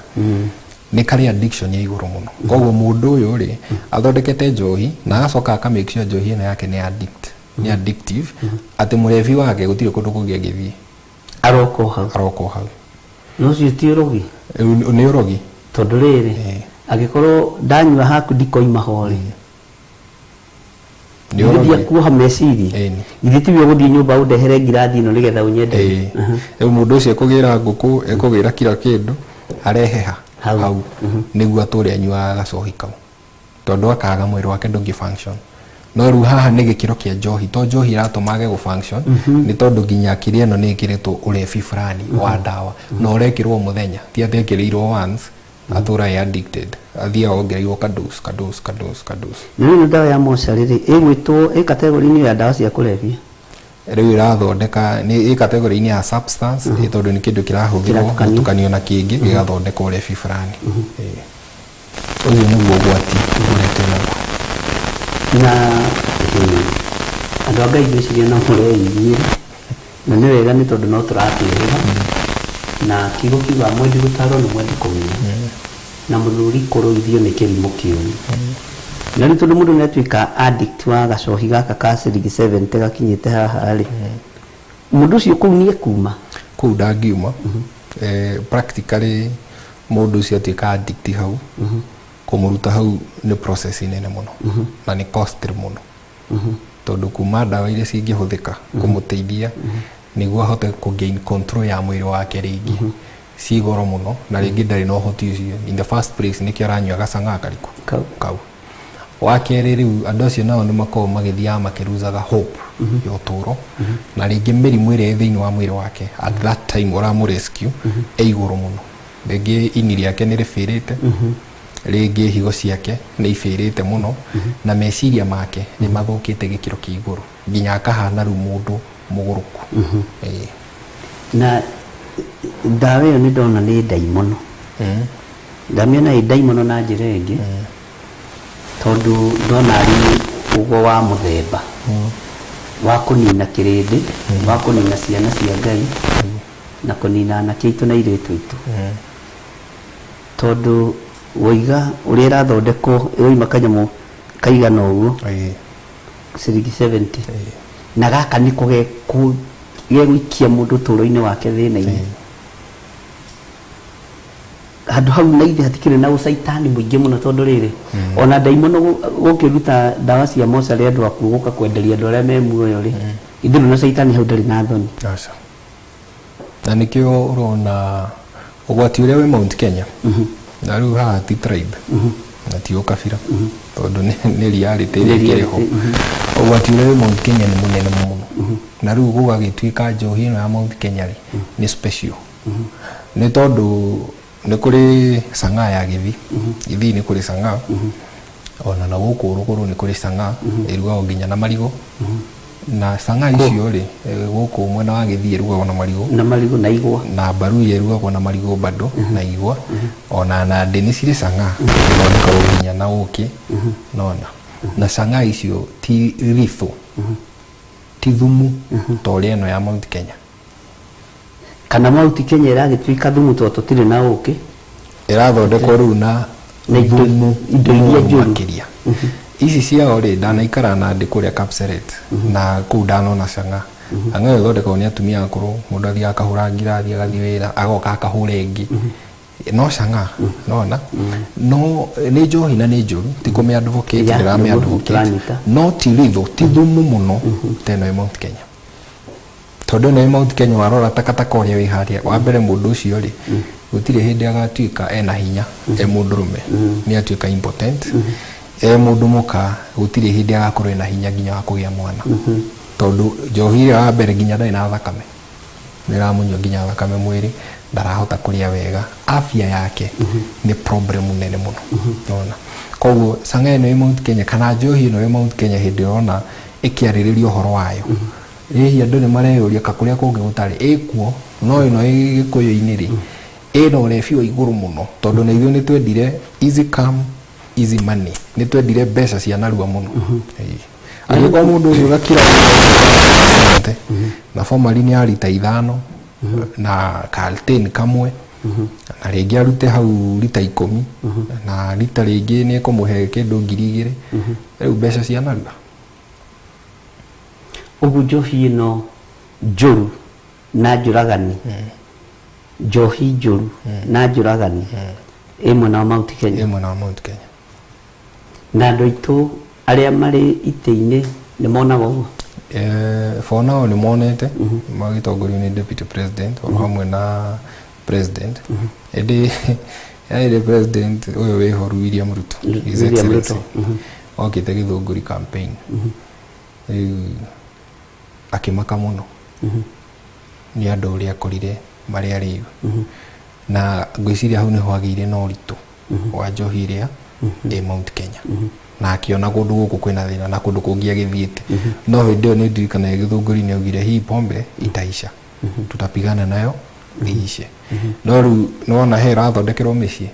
Speaker 7: Nĩ karĩ addiction ya igũrũ mũno. Koguo mũndũ ũyũ rĩ, athondekete njohi na agacoka aka make sure njohi ĩno yake nĩ addict, nĩ addictive, atĩ mũrebi wake gũtirĩ kũndũ kũngĩ angĩthiĩ.
Speaker 3: Aroka o hau.
Speaker 7: Aroka o hau.
Speaker 3: No ũcio ti ũrogi?
Speaker 7: Rĩu nĩ ũrogi.
Speaker 3: Tondũ rĩrĩ, angĩkorwo ndanyua haku ndikoima ho rĩ,
Speaker 7: Nĩ ũrogi.
Speaker 3: githĩ kuoha meciria?
Speaker 7: Ĩni.
Speaker 3: Githĩ tiwe ũgũthiĩ nyũmba ũndehere ngirathi ĩno nĩgetha ũnyenderie?
Speaker 7: Ĩĩ. Rĩu mũndũ ũcio ekũgĩra ngũkũ, ekũgĩra kila kĩndũ, areheha
Speaker 3: Hau.
Speaker 7: hau nĩguo atũre anyuaga gacohi kau, tondũ akaga mwĩrĩ wake ndũngĩ function. No rĩu haha nĩ gĩkĩro kĩa njohi, to njohi ĩratũma age gũ function, nĩ tondũ nginya kĩrĩa ĩno nĩ ĩkĩrĩtwo ũrebi fulani wa ndawa, na ũrekĩrwo mũthenya, ti atĩ ekĩrĩirwo once atũra e addicted, athiaga ongereirwo kadose, kadose, kadose, kadose.
Speaker 3: Na rĩu ndawa ya mocarĩ rĩ, ĩgwĩtwo ĩ category-inĩ ya ndawa cia kũrebia?
Speaker 7: Rĩu ĩrathondeka nĩ ĩ category-inĩ ya substance, ĩ tondũ nĩ kĩndũ kĩrahũthĩrwo
Speaker 3: Kĩratukanio.
Speaker 7: gũtukanio na kĩngĩ gĩgathondeka ũrebi fulani. Ĩĩ. Ũcio nĩguo ũgwati ũrĩa twĩnaguo.
Speaker 3: Na andũ a Ngai, ngwĩciria no mũreiguĩra, na nĩ wega, nĩ tondũ no tũrakĩrĩra na kiugo kiugaga mwendi gũtarwo nĩ mwendi kũmenya, na mũthuri kũrũithio nĩ kĩrimũ kĩũru. Na rĩu tondũ mũndũ nĩ atuĩka addict wa gacohi gaka ka ciringi 70 gakinyĩte haha rĩ, Mũndũ ũcio kũu nĩ ekuma?
Speaker 7: Kũu ndangiuma. Practically mũndũ ũcio atuĩka addict hau, kũmũruta hau nĩ process nene mũno na nĩ costly mũno, tondũ kuma ndawa iria cingĩhũthĩka kũmũteithia nĩguo ahote kũ gain control ya mwĩrĩ wake rĩngĩ ci goro mũno, na rĩngĩ ndarĩ na ũhoti ũcio in the first place. Nĩkĩo aranyua gacang'a karĩkũ?
Speaker 3: Kau.
Speaker 7: Kau wa kerĩ, rĩu andũ acio nao nĩ makoragwo magĩthiaga makĩruzaga hope ya ũtũũro, na rĩngĩ mĩrimũ ĩrĩa ĩ thĩinĩ wa mwĩrĩ wake at that time ũramũ rescue ĩ igũrũ mũno. Rĩngĩ ini rĩake nĩ rĩbĩrĩte, rĩngĩ higo ciake nĩ ibĩrĩte mũno, na meciria make nĩ mathũkĩte gĩkĩro kĩa igũrũ nginya akahana rĩu mũndũ mũgũrũku. Ĩĩ.
Speaker 3: Na ndawa ĩyo nĩ ndona nĩ ndaimono. Ndamĩona ĩ ndaimono na njĩra ĩngĩ, tondũ ndona arĩ ũgo wa mũthemba wa kũnina kĩrĩndĩ, wa kũnina ciana cia Ngai na kũnina anake aitũ na airĩtu aitũ, tondũ woiga ũrĩa ĩrathondekwo ĩroima kanyamũ kaigana ũguo, ciringi 70, na gaka nĩko gegũikia mũndũ ũtũũro-inĩ wake thĩna-inĩ. Handũ hau na ithe hatikĩrĩ na ũcaitani mũingĩ mũno, tondũ rĩrĩ, ona ndaimono gũkĩruta ndawa cia mocarĩ andũ akuũ gũka kwenderia andũ arĩa me muoyo rĩ, ithuĩ na caitani hau ndarĩ na thoni.
Speaker 7: Aca. Na nĩkĩo ũrona ũgwati ũrĩa wĩ Mount Kenya, na rĩu haha ti tribe na ti ũkabira, tondũ nĩ reality ĩrĩa
Speaker 3: Nĩ
Speaker 7: ĩkĩrĩ ho.
Speaker 3: reality.
Speaker 7: Ũgwati ũrĩa wĩ Mount Kenya nĩ mũnene mũno, na rĩu gũgagĩtuĩka njohi ĩno ya Mount Kenya rĩ nĩ special, nĩ tondũ nĩ kũrĩ cang'aa ya Gĩthii. Gĩthii nĩ kũrĩ cang'aa, ona na gũkũ rũgũrũ nĩ kũrĩ cang'aa ĩrugagwo nginya na marigũ. Na cang'aa icio rĩ, gũkũ mwena wa Gĩthii ĩrugagwo na marigũ,
Speaker 3: na marigũ na igwa.
Speaker 7: Na Mbaruya ĩrugagwo na marigũ bado na igwa. Ona Nandĩ nĩ cirĩ cang'aa ithondekagwo nginya na ũkĩ nona. Na cang'aa icio ti lethal, ti thumu ta ũrĩa ĩno ya Mount Kenya.
Speaker 3: Kana Mount Kenya ĩragĩtuĩka thumu tondũ tũtirĩ na ũkĩ?
Speaker 7: Ĩrathondekwo rĩu na
Speaker 3: Na
Speaker 7: thumu
Speaker 3: indo iria
Speaker 7: mũru
Speaker 3: njũru.
Speaker 7: Makĩria ici ciao rĩ, ndanaikara Nandĩ kũrĩa Kapseret, na kũu ndanona cang'aa. Cang'aa ĩyo ĩthondekagwo nĩ atumia akũrũ. Mũndũ athiaga akahũra ngirathi, agathiĩ wĩra, agoka akahũra ĩngĩ. No cang'aa nona no nĩ njohi na nĩ njũru, ti kũmĩ advocate, ndĩramĩ
Speaker 3: nĩguo,
Speaker 7: advocate,
Speaker 3: tũranyita.
Speaker 7: no ti lethal, ti thumu mũno ta ĩno ĩ Mount Kenya, tondũ ĩno ĩ Mount Kenya warora takataka ũrĩa wĩ harĩa wa mbere, mũndũ ũcio rĩ, gũtirĩ hĩndĩ agatuĩka ena hinya e mũndũrũme, nĩ atuĩka impotent. E mũndũ mũka, gũtirĩ hĩndĩ agakorwo ena hinya nginya wa kũgĩa mwana, tondũ njohi ĩrĩa wa mbere nginya ndarĩ na thakame, nĩ ĩramũnyua nginya thakame mwĩrĩ, ndarahota kũrĩa wega, afya yake nĩ problem nene mũno nona. Koguo cang'a ĩno ĩ Mount Kenya kana njohi ĩno ĩ Mount Kenya, hĩndĩ ĩrona ĩkĩarĩrĩria ũhoro wayo, hihi andũ nĩ mareyũria ka kũrĩa kũngĩ gũtarĩ ĩkuo, no ĩno ĩ Gĩkũyũ-inĩ rĩ, ĩna ũrebi wa igũrũ mũno, tondũ na ithuĩ nĩ twendire easy come easy money, nĩ twendire mbeca cia narua mũno. Ĩĩ. Angĩkorwo mũndũ ũcio gakira na formalin ya rita 5 na kalten kamwe, na rĩngĩ arute hau rita 10, na rita rĩngĩ nĩ ekũmũhe kĩndũ 2000, rĩu mbeca cia narua.
Speaker 3: Ũguo njohi ĩno njũru na njũragani, njohi njũru na njũragani ĩ mwena wa Mount Kenya.
Speaker 7: Ĩ mwena wa Mount Kenya.
Speaker 3: Na andũ aitũ arĩa marĩ itĩ-inĩ nĩ monaga ũguo?
Speaker 7: For now nĩ monete magĩtongorio nĩ deputy president o hamwe na president, ĩndĩ ĩndĩ president ũyũ wĩho William Ruto, His
Speaker 3: William
Speaker 7: Excellency,
Speaker 3: Ruto.
Speaker 7: Okĩte Gĩthũngũri campaign, rĩu akĩmaka mũno nĩ andũ ũrĩa akorire marĩ arĩu, na ngwĩciria hau nĩho agĩire na ũritũ wa njohi ĩrĩa ĩ Mount Kenya, na akĩona kũndũ gũkũ kwĩna thĩna na kũndũ kũngĩ agĩthiĩte. No hĩndĩ ĩyo nĩ ndirikanaga Gĩthũngũri nĩ augire, "Hii pombe itaisha, tutapigana nayo iishe." No rĩu nĩwona he ĩrathondekerwo mĩciĩ,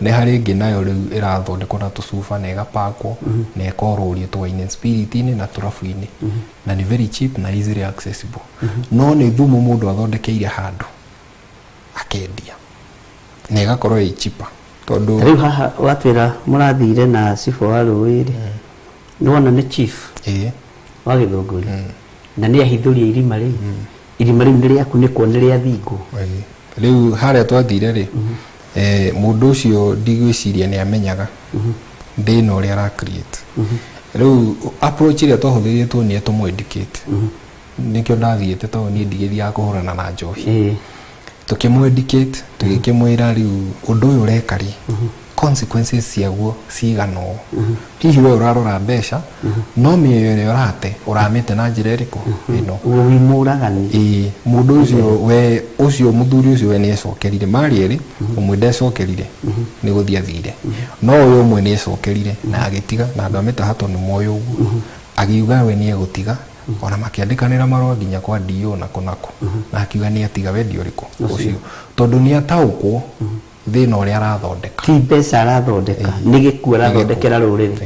Speaker 7: nĩ harĩ ĩngĩ nayo rĩu ĩrathondekwo na tũcuba na ĩgapakwo na ĩkorũrio tũ-wine and spirit-inĩ na tũrabu-inĩ, na nĩ very cheap na easily accessible, no nĩ thumu mũndũ athondekeire handũ akendia na ĩgakorwo ĩ cheaper, tondũ
Speaker 3: Rĩu haha watwĩra mũrathire na cibũ wa rũĩ rĩ, nĩwona nĩ chief wa Gĩthũngũri, na nĩ ahithũria irima rĩu. Irima rĩu nĩ rĩakunĩkwo, nĩ rĩathingwo.
Speaker 7: Rĩu harĩa twathire rĩ, mũndũ ũcio ndigwĩciria nĩ amenyaga thĩna ũrĩa ara create. Rĩu approach ĩrĩa twahũthĩrire tuonire tũmũ educate, nĩkĩo ndathiĩte, tondũ niĩ ndigĩthiaga kũhũrana na njohi. Tũkĩmũ educate, tũgĩkĩmwĩra rĩu ũndũ ũyũ ũreka rĩ, consequences ciaguo cigana ũũ. Hihi we ũrarora mbeca, no mĩoyo ĩrĩa ũrate, ũramĩte na njĩra ĩrĩkũ ĩno?
Speaker 3: Wĩ mũragani.
Speaker 7: Ĩĩ, mũndũ ũcio, we ũcio mũthuri ũcio, we nĩ ecokerire. Marĩ erĩ, ũmwe ndecokerire, nĩ gũthiĩ athire, no ũyũ ũmwe nĩ ecokerire na agĩtiga, na andũ a mĩtahato nĩ moĩ ũguo. Agiuga we nĩ egũtiga, ona makĩandĩkanĩra marũa nginya kwa DO na kũ, na akiuga nĩ atiga. Wendi ũrĩkũ ũcio? Tondũ nĩ ataũkwo thĩna ũrĩa arathondeka.
Speaker 3: Ti mbeca arathondeka, nĩ gĩkuũ arathondekera rũrĩrĩ.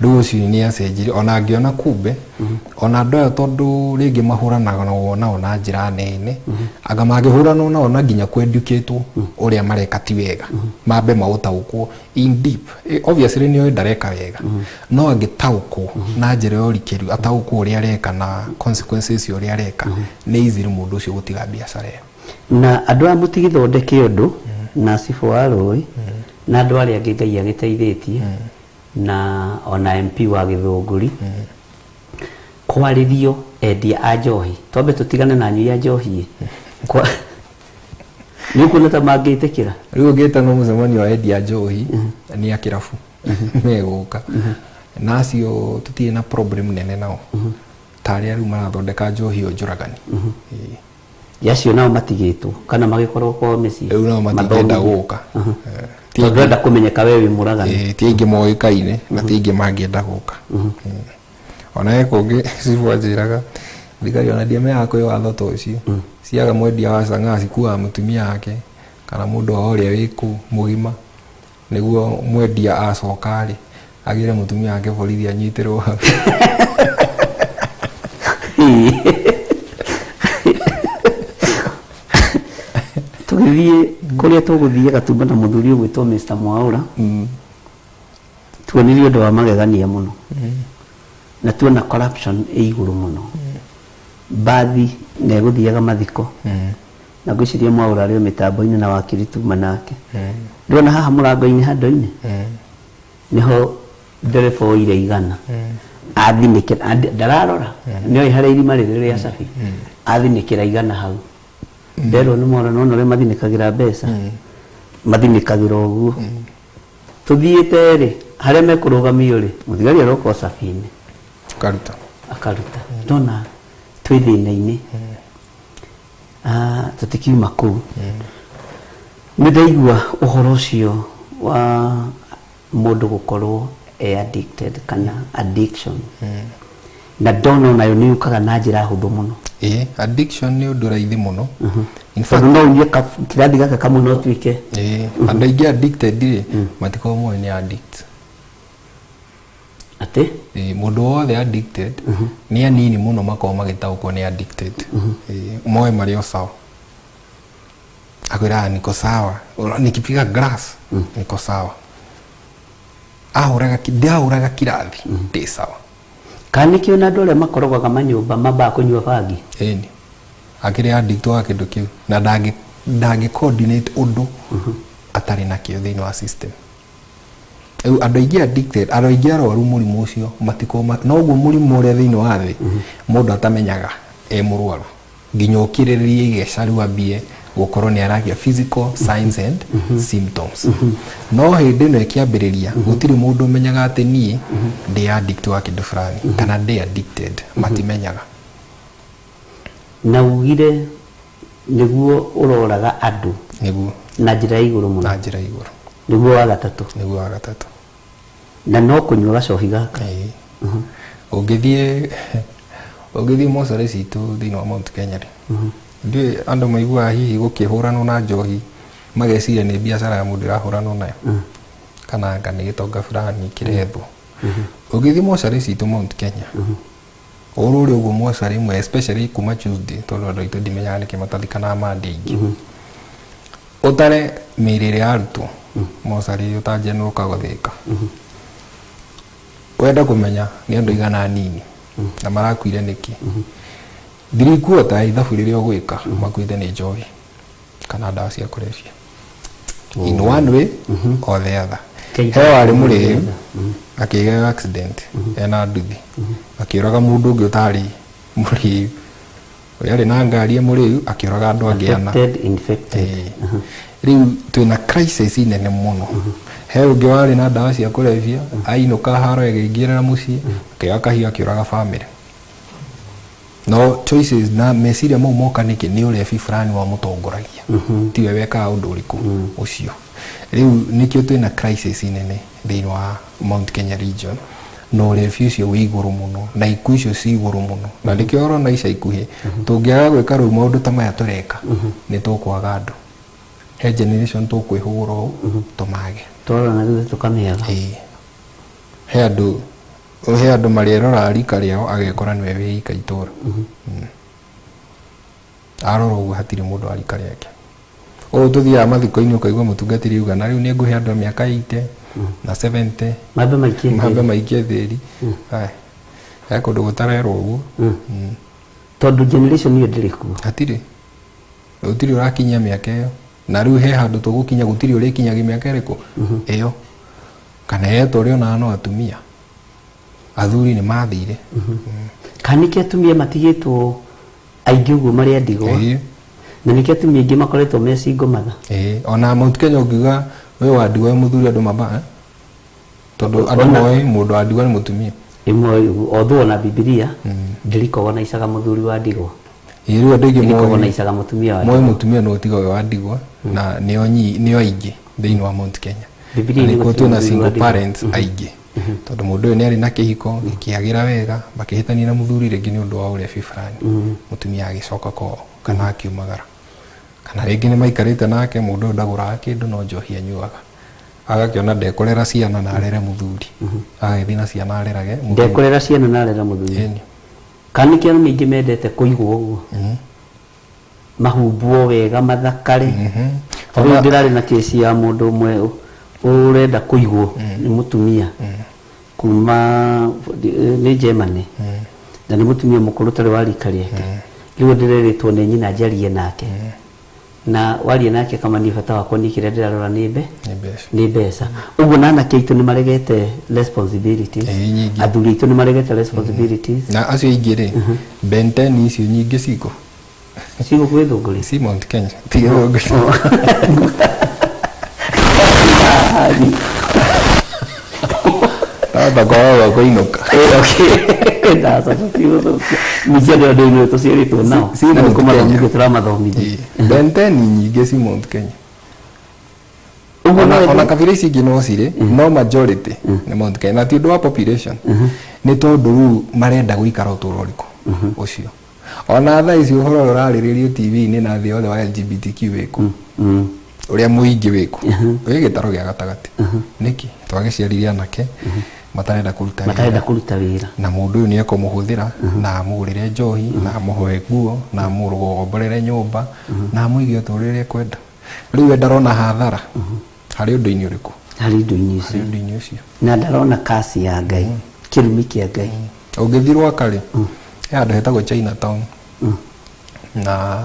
Speaker 7: Rĩu ũcio nĩ acenjirie, ona angĩona kumbe ona andũ aya, tondũ rĩngĩ mahũranaga nao na njĩra nene, anga mangĩhũranwo nao na nginya kwenducatwo ũrĩa mareka ti wega, mambe maũtaũkwo in deep. Obviously nĩ oĩ ndareka wega, no angĩtaũkwo na njĩra ya ũrikĩru, ataũkwo ũrĩa areka na consequences cia ũrĩa areka, nĩ easy mũndũ ũcio gũtiga biacara ĩyo.
Speaker 3: Na andũ aya mũtigithondeke ũndũ na cibũ wa rũĩ na andũ arĩa angĩ Ngai agĩteithĩtie, na ona MP wa Gĩthũngũri, kwarĩrio endia a njohi, twambe tũtigane na anyui a njohi. Nĩ ũkuona ta mangĩtĩkĩra?
Speaker 7: Rĩu ũngĩtana mũcemanio wa endia njohi, nĩ a kĩrabu megũka, na acio tũtirĩ na problem nene nao ta arĩa rĩu marathondeka njohi ĩyo njũragani. Ĩĩ.
Speaker 3: Acio nao matigĩtwo kana magĩkorwo kwao mĩciĩ?
Speaker 7: Rĩu nao matingĩenda
Speaker 3: Mathomithio.
Speaker 7: gũka. Ti
Speaker 3: Tondũ ndũrenda kũmenyeka we wĩ mũragani.
Speaker 7: Ĩĩ, ti aingĩ moĩkaine na ti aingĩ mangĩenda gũka. Ona he kũngĩ cibũ anjĩraga thigari ona ndiamenyaga kwĩ watho ta ũcio, ciaga mwendia wa chang'aa cikuaga mũtumia wake kana mũndũ o ũrĩa wĩ kũu mũgima, nĩguo mwendia acoka rĩ, agĩre mũtumia wake borithi anyitĩrwo hau.
Speaker 3: Tũgĩthiĩ kũrĩa tũgũthiĩ Gatumba na mũthuri ũgwĩtwo Mr. Mwaũra, tuonirie ũndũ wa magegania mũno, na tuona corruption ĩ igũrũ mũno. Mbathi na ĩgũthiaga mathiko, na ngwĩciria Mwaũra arĩ o mĩtambo-inĩ na wakiri tuma nake. Ndĩrona haha mũrango-inĩ handũ-inĩ nĩho ndereba oire 100 athinĩkĩra, ndararora nĩoĩ harĩa irima rĩrĩ rĩa cabi, athinĩkĩra 100 hau. Nderwo nĩ mwana nona ũrĩa mathinĩkagĩra mbeca, mathinĩkagĩra ũguo. Tũthiĩte rĩ, harĩa mekũrũgamio rĩ, mũthigari aroka o cabi-inĩ.
Speaker 7: Karuta.
Speaker 3: Akaruta. Ndona twĩ thĩna-inĩ. Ah, tũtikiuma kũu. Nĩ ndaigua ũhoro ũcio wa mũndũ gũkorwo e addicted kana addiction, na ndona onayo nĩ yũkaga na njĩra hũthũ mũno.
Speaker 7: Ĩĩ, addiction nĩ ũndũ raithi mũno. In fact,
Speaker 3: tondũ no ũnyue kĩrathi gaka kamwe no ũtuĩke.
Speaker 7: Ĩĩ, andũ aingĩ addicted rĩ, matikoragwo moĩ nĩ addict.
Speaker 3: Atĩ?
Speaker 7: Ĩĩ, mũndũ wothe addicted, nĩ anini mũno makoragwo magĩtaũkwo nĩ addicted. Ĩĩ, moĩ marĩ o sawa, akwĩraga niko sawa. Nikipiga glass niko sawa, ahũraga ndahũraga kirathi ndĩ sawa.
Speaker 3: Kana nĩkĩo na andũ arĩa makorogaga manyũmba mambaga kũnyua bangi?
Speaker 7: Ĩni, akĩrĩ addict wa kĩndũ kĩu, na ndangĩ coordinate ũndũ atarĩ nakĩo thĩinĩ wa system. Rĩu andũ aingĩ addicted, andũ aingĩ arwaru mũrimũ ũcio matikoragwo noguo mũrimũ ũrĩa thĩinĩ wa thĩ mũndũ atamenyaga e mũrwaru nginya ũkirĩrĩrie igeca, rĩu ambie gũkorwo nĩ aragia physical signs and symptoms. No hĩndĩ ĩno ĩkĩambĩrĩria, gũtirĩ mũndũ ũmenyaga atĩ niĩ ndĩ addict wa kĩndũ fulani kana ndĩ addicted, matimenyaga.
Speaker 3: Na ugire nĩguo ũroraga andũ?
Speaker 7: Nĩguo.
Speaker 3: Na njĩra ya igũrũ mũno.
Speaker 7: Na njĩra ya igũrũ.
Speaker 3: Nĩguo wa gatatũ?
Speaker 7: Nĩguo wa gatatũ.
Speaker 3: Na no kũnyua gacohi gaka?
Speaker 7: Ĩĩ. Ũngĩthiĩ mocarĩ citũ thĩinĩ wa Mount Kenya rĩ, ndiũĩ andũ maiguaga hihi gũkĩhũranwo na njohi, mageciria nĩ biacara ya mũndũ ĩrahũranwo nayo, kana anga nĩ gĩtonga fulani kĩrethwo. Ũngĩthiĩ mocarĩ citũ Mount Kenya, ũrũre ũguo mocarĩ imwe, especially kuma Tuesday, tondũ andũ aitũ ndimenyaga nĩkĩ matathikanaga Monday aingĩ, ũtare mĩĩrĩ ĩrĩa yarutwo mocarĩ ũtanjenũka gũthĩka, wenda kũmenya nĩ andũ igana anini na marakuire nĩkĩ. 3/4 ya ithabu rĩrĩa ũgwĩka makuĩte nĩ njohi kana ndawa cia kũrebia in one way or the other.
Speaker 3: Kei-
Speaker 7: He warĩ mũrĩu akĩgĩa accident ena nduthi akĩũraga mũndũ ũngĩ ũtarĩ mũrĩu, ũrĩa arĩ na ngari e mũrĩu akĩũraga andũ angĩ ana.
Speaker 3: Affected, infected.
Speaker 7: Ĩĩ. Rĩu twĩna crisis nene mũno. He ũngĩ warĩ na ndawa cia kũrebia ainũka haro ĩgĩingĩrĩra mũciĩ akĩoya kahiũ akĩũraga bamĩrĩ. No choices na meciria mau moka nĩkĩ? Nĩ ũrebi fulani wamũtongoragia, tiwe wekaga ũndũ ũrĩkũ ũcio. Rĩu nĩkĩo twĩna crisis nene thĩinĩ wa Mount Kenya region, na ũrebi ũcio wĩ igũrũ mũno na ikuũ icio ci igũrũ mũno, na nĩkĩo ũrona ica ikuhĩ tũngĩaga gwĩka rĩu maũndũ ta maya tũreka nĩ tũkwaga andũ. He generation tũkwĩhũgũra ũũ tũmage.
Speaker 3: Twarora na thutha tũkamĩaga.
Speaker 7: Ĩĩ. He andũ marĩrora rika rĩao agekora nĩwe wĩ ika itũra. Arora ũguo hatirĩ mũndũ wa rika rĩake. Ũũ tũthiaga mathiko-inĩ ũkaigua mũtungatĩri auga na rĩu nĩ ngũhe andũ a mĩaka 80 na 70
Speaker 3: mambe maikie
Speaker 7: mambe
Speaker 3: tĩri.
Speaker 7: Maikie thĩri. Aya. He kũndũ gũtarerwo ũguo.
Speaker 3: Tondũ generation ĩyo ndĩrĩ kuo.
Speaker 7: Hatirĩ, gũtirĩ ũrakinyia mĩaka ĩyo, na rĩu he handũ tũgũkinya gũtirĩ ũrĩkinyagia mĩaka ĩrĩkũ ĩyo kana yetwo ũrĩa onaga no atumia, athuri nĩ mathire.
Speaker 3: Kana nĩkĩo atumia matigĩtwo aingĩ ũguo marĩ a ndigwa? Na nĩkĩo atumia aingĩ makoretwo me single mother?
Speaker 7: Ĩĩ, ona Mount Kenya ũngiuga we wa ndigwa wĩ mũthuri andũ mamba eh? Tondũ andũ moĩ mũndũ wa ndigwa nĩ mũtumia.
Speaker 3: Ĩmwe although ona Bibilia ndĩrikogonaicaga mũthuri wa ndigwa.
Speaker 7: Ĩĩ, rĩu andũ aingĩ moĩ
Speaker 3: ndĩrikogonaicaga mũtumia wa
Speaker 7: moĩ mũtumia no tiga ũyũ wa ndigwa na nĩo nĩo aingĩ thĩinĩ wa Mount Kenya.
Speaker 3: Bibilia
Speaker 7: Na nĩkuo
Speaker 3: nĩ
Speaker 7: twĩna
Speaker 3: gũtirĩ mũthuri wa
Speaker 7: single
Speaker 3: ndigwa.
Speaker 7: parents aingĩ tondũ mũndũ ũyũ nĩ arĩ na kĩhiko gĩkĩagĩra wega, makĩhĩtania na mũthuri rĩngĩ nĩ ũndũ wa ũrebi fulani, mũtumia agĩcoka kwao kana akiumagara kana rĩngĩ nĩ maikarĩte nake, mũndũ ũyũ ndagũraga kĩndũ no njohi anyuaga, agakĩona ndekũrera ciana na arere mũthuri, agagĩthiĩ na ciana arerage mũthuri.
Speaker 3: Ndekũrera ciana na arera mũthuri.
Speaker 7: Ĩni.
Speaker 3: Kana nĩkĩo arũme aingĩ mendete kũigwo ũguo, mahumbwo wega mathakare? Rĩu ndĩrarĩ na kesi ya mũndũ ũmwe ũrenda kũigwo nĩ mũtumia kuma nĩ Germany, na nĩ mũtumia mũkũrũ ũtarĩ wa rika rĩake. Rĩu ndĩrerĩtwo nĩ nyina njarie nake, na waria nake kama niĩ bata wakwa niĩ kĩrĩa ndĩrarora nĩ mbe
Speaker 7: Nĩ mbeca.
Speaker 3: Nĩ mbeca. Ũguo na anake aitũ nĩ maregete responsibilities.
Speaker 7: Ĩĩ, nyingĩ.
Speaker 3: Athuri aitũ nĩ maregete responsibilities.
Speaker 7: Na acio aingĩ rĩ, Ben 10 icio nyingĩ ciko
Speaker 3: Cigũ gwĩthũngũri.
Speaker 7: Si Mount Kenya, tiga Gĩthũngũri. Tata kwaga kũinũka.
Speaker 3: Ningĩ andũ andũ tũciarĩtwo nao
Speaker 7: Si
Speaker 3: na
Speaker 7: Mount
Speaker 3: nĩ kũmathomithia
Speaker 7: Kenya.
Speaker 3: tũramathomithia.
Speaker 7: Ĩĩ. Ben 10 nyingĩ si Mount Kenya.
Speaker 3: Ũguo
Speaker 7: Ona,
Speaker 3: no
Speaker 7: ona kabira ici ingĩ no cirĩ, no majority nĩ Mount Kenya, na ti ũndũ wa population, nĩ tondũ rĩu marenda gũikara ũtũũro ũrĩkũ ũcio. Ona thaa ici ũhoro ũrĩa ũrarĩrĩrio TV-inĩ na thĩ yothe wa LGBTQ wĩkũ, ũrĩa mũingĩ wĩkũ wĩ gĩtaro gĩa gatagatĩ. Nĩkĩ twagĩciarire anake matarenda kũruta
Speaker 3: matarenda
Speaker 7: wĩra?
Speaker 3: Kũruta wĩra.
Speaker 7: Na mũndũ ũyũ nĩ ekũmũhũthĩra na amũgũrĩre njohi na amũhoe nguo na amũgomborere nyũmba na amũige ũtũũro ũrĩa ekwenda. Rĩu we ndarona hathara harĩ ũndũ-inĩ ũrĩkũ?
Speaker 3: Harĩ indo-inĩ
Speaker 7: Harĩ
Speaker 3: icio.
Speaker 7: Ũndũ-inĩ ũcio.
Speaker 3: Na ndarona kasi ya Ngai, kĩrumi kĩa Ngai.
Speaker 7: Ũngĩthiĩ Rwaka rĩ, he handũ hetagwo Chinatown na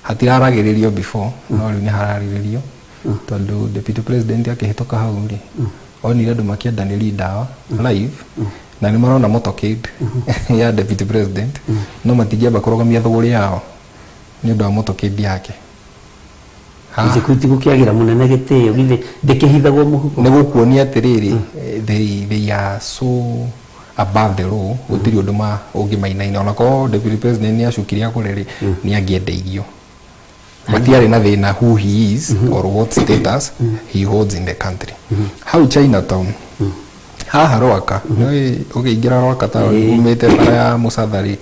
Speaker 7: hatiraragĩrĩrio before, no rĩu nĩ hararĩrĩrio tondũ deputy president akĩhĩtũka hau rĩ, onire andũ makĩendanĩria ndawa live na nĩ marona motorcade ya deputy president, no matingĩamba kũrũgamia thũgũrĩ yao nĩ ũndũ wa motorcade yake.
Speaker 3: Ici tigũkĩagĩra mũnene gĩtĩo, githĩ ndĩkĩhithagwo mũhuko?
Speaker 7: Nĩ gũkuonia atĩrĩrĩ, they are so above the law, gũtirĩ ũndũ ma ũngĩmainaina. Ona korwo deputy president nĩ acukire akũre rĩ, nĩ angĩendeirio, matiarĩ na thĩna who he is or what status he holds in the country. Hau Chinatown haha Rwaka nĩ ũkĩingĩra Rwaka taũni umĩte bara ya Mũcathari,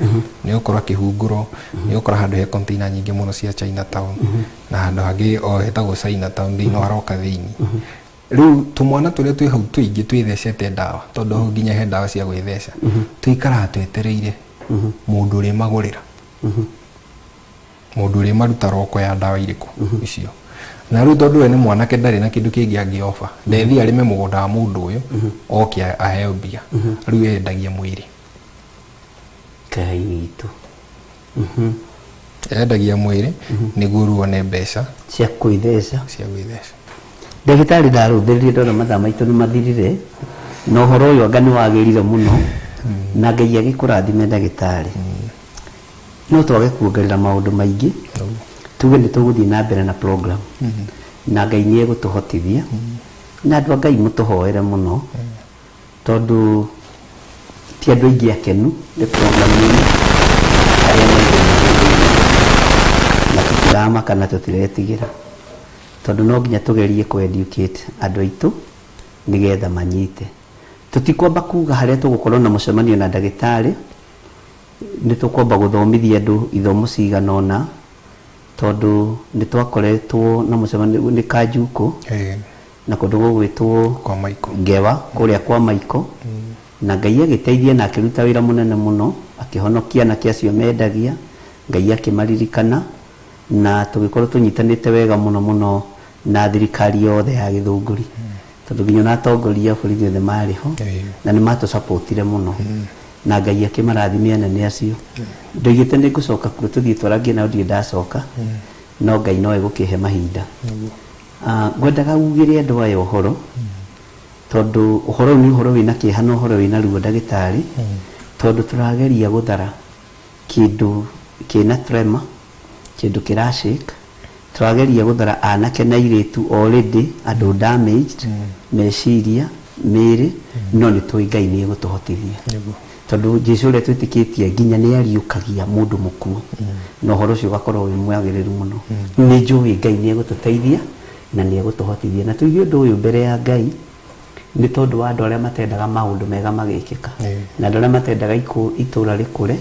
Speaker 7: nĩ ũkora kĩhunguro, nĩ ũkora handũ he container nyingĩ mũno cia Chinatown na handũ hangĩ o hetagwo Chinatown thĩinĩ wa Rwaka thĩinĩ. Rĩu tũmwana tũrĩa twĩ hau tũingĩ twĩthecete ndawa, tondũ hau nginya he ndawa cia gwĩtheca, tũikaraga twetereire mũndũ ũrĩa magũrĩra, mũndũ ũrĩa maruta roko ya ndawa irĩkũ icio. Na rĩu tondũ we nĩ mwanake, ndarĩ na kĩndũ kĩngĩ angĩoba, ndethiĩ arĩme mũgũnda wa mũndũ ũyũ oke aheo mbia, rĩu endagia mwĩrĩ.
Speaker 3: Ngai witũ.
Speaker 7: Endagia mwĩrĩ nĩguo ruone mbeca
Speaker 3: cia kwĩtheca.
Speaker 7: Cia gwĩtheca.
Speaker 3: Ndagĩtarĩ, ndarũthĩrĩrie ndona mathaa maitũ nĩ mathirire, na ũhoro ũyũ anga nĩ wagĩrire mũno, na Ngai agĩkũrathime, ndagĩtarĩ. No twage kuongerera maũndũ maingĩ, tuge nĩ tũgũthiĩ na mbere na program, na Ngai nĩ egũtũhotithia. Na andũ a Ngai, mũtũhoere mũno, tondũ ti andũ aingĩ akenu nĩ program ĩno arĩa marĩ, na tũtiramaka na tũtiretigĩra, tondũ no nginya tũgerie kũ educate andũ aitũ nĩgetha manyite. Tũtikwamba kuga harĩa tũgũkorwo na mũcemanio na ndagĩtarĩ. Nĩ tũkwamba gũthomithia andũ ithomo cigana ũna, tondũ nĩ twakoretwo na mũcemanio nĩ Kanjukũ na kũndũ gũgwĩtwo
Speaker 7: kwa Maiko.
Speaker 3: Ngewa kũrĩa kwa Maiko, na Ngai agĩteithia na akĩruta wĩra mũnene mũno, akĩhonokia anake acio mendagia. Ngai akĩmaririkana, na tũgĩkorwo tũnyitanĩte wega mũno mũno na thirikari yothe ya Gĩthũngũri, tondũ nginya ona atongoria a borithi othe marĩ ho, na nĩ matũcapotire mũno, na Ngai akĩmarathimia anene acio. Ndoigĩte nĩ ngũcoka kuo tũthiĩ twarangie nao, ndirĩ ndacoka, no Ngai no egũkĩhe mahinda. Ngwendaga ugĩre andũ aya ũhoro, tondũ ũhoro ũyũ nĩ ũhoro wĩna kĩeha na ũhoro wĩna ruo, ndagĩtarĩ, tondũ tũrageria gũthara kĩndũ kĩna tremor, kĩndũ kĩrashake. Tũrageria gũthara anake na airĩtu already andũ damaged meciria, mĩĩrĩ, no nĩ tũĩ Ngai nĩ egũtũhotithia, tondũ Jesu ũrĩa twĩtĩkĩtie nginya nĩ ariũkagia mũndũ mũkuũ, na ũhoro ũcio ũgakorwo wĩ mwagĩrĩru mũno. Nĩ njũĩ Ngai nĩ egũtũteithia na nĩ egũtũhotithia, na tũige ũndũ ũyũ mbere ya Ngai, nĩ tondũ wa andũ arĩa matendaga maũndũ mega magĩkĩka, na andũ arĩa matendaga itũra rĩkũre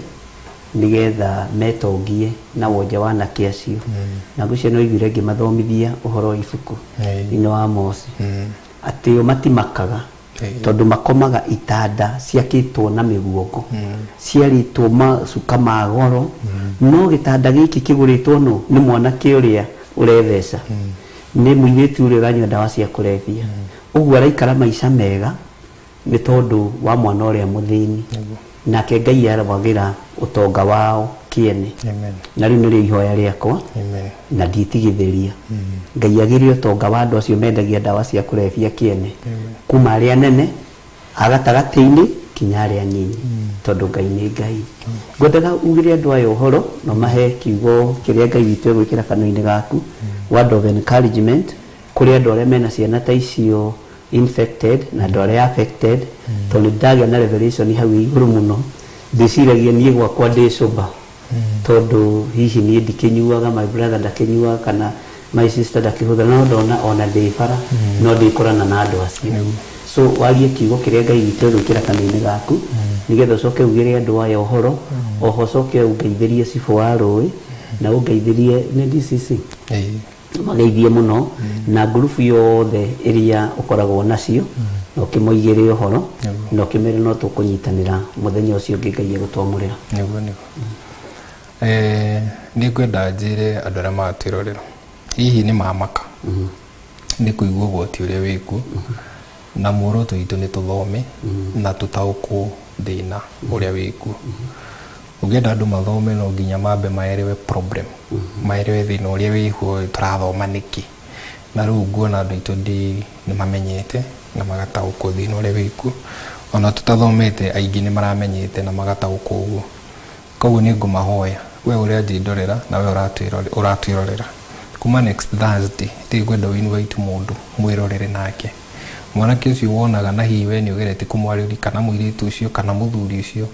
Speaker 3: nĩgetha metongie na wonje wa anake acio. Na ngwĩciria no iguire ngĩmathomithia ũhoro wa ibuku thĩinĩ wa Mosi, atĩ o matimakaga, tondũ makomaga itanda ciakĩtwo na mĩguongo, ciarĩtwo macuka ma goro, no gĩtanda gĩkĩ kĩgũrĩtwo no nĩ mwanake ũrĩa ũretheca, nĩ mũirĩtu ũrĩa ũranyua ndawa cia kũrebia. Ũguo araikara maica mega nĩ tondũ wa mwana ũrĩa mũthĩni, nake Ngai arwagĩra ũtonga wao kĩene.
Speaker 7: Amen.
Speaker 3: Na rĩu nĩrĩo ihoya rĩakwa.
Speaker 7: Amen.
Speaker 3: Na nditigithĩria, Ngai agĩre ũtonga wa andũ acio mendagia ndawa cia kũrebia kĩene, kuma arĩa anene, a gatagatĩ-inĩ, kinya arĩa anyinyi, tondũ Ngai nĩ Ngai. Ngwendaga ugĩre andũ aya ũhoro na mahe kiugo kĩrĩa Ngai witũ egwĩkĩra kanua-inĩ gaku, word of encouragement kũrĩ andũ arĩa mena ciana ta icio infected na andũ arĩa affected, tondũ nĩ ndagĩa na revelation hau igũrũ mũno. Ndĩciragia niĩ gwakwa ndĩ sober, tondũ hihi niĩ ndikĩnyuaga, my brother ndakĩnyuaga, kana my sister ndakĩhũthĩra, no ndona ona ndĩ bara no ndĩkorana na andũ acio. So warie kiugo kĩrĩa Ngai witũ egwĩkĩra kanua-inĩ gaku, nĩgetha ũcoke ugĩre andũ aya ũhoro. Oho ũcoke ũngeithĩrie cibũ wa rũĩ, na ũngeithĩrie nĩ DCC, mageithie mũno, na ngurubu yothe ĩrĩa ũkoragwo nacio, na ũkĩmoigĩre ũhoro, na ũkĩmere no tũkũnyitanĩra mũthenya ũcio ũngĩ Ngai egũtwamũrĩra.
Speaker 7: Nĩguo nĩ ngwenda njĩre andũ arĩa maratwĩrorera, hihi nĩ mamaka nĩ kũigua ũgwati ũrĩa wĩkuo, na muoroto witũ nĩ tũthome na tũtaũkwo thĩna ũrĩa wĩkuo. Ũngĩenda andũ mathome, no nginya mambe maelewe problem, maelewe thĩna ũrĩa wĩkuo, tũrathoma nĩkĩ. Na rĩu nguona andũ aitũ ndĩ nĩ mamenyete na magataũkwo thĩna ũrĩa wĩkuo. Ona tũtathomete, aingĩ nĩ maramenyete na magataũkwo ũguo. Koguo nĩ ngũmahoya, we ũrĩa njĩndorera na we ũratwĩrorera, kuma next Thursday ndirĩ ngwenda ũinvite mũndũ mwĩrorere nake. Mwanake ũcio wonaga na hihi we nĩ ũgeretie kũmwarĩria, kana mũirĩtu ũcio, kana mũthuri ũcio,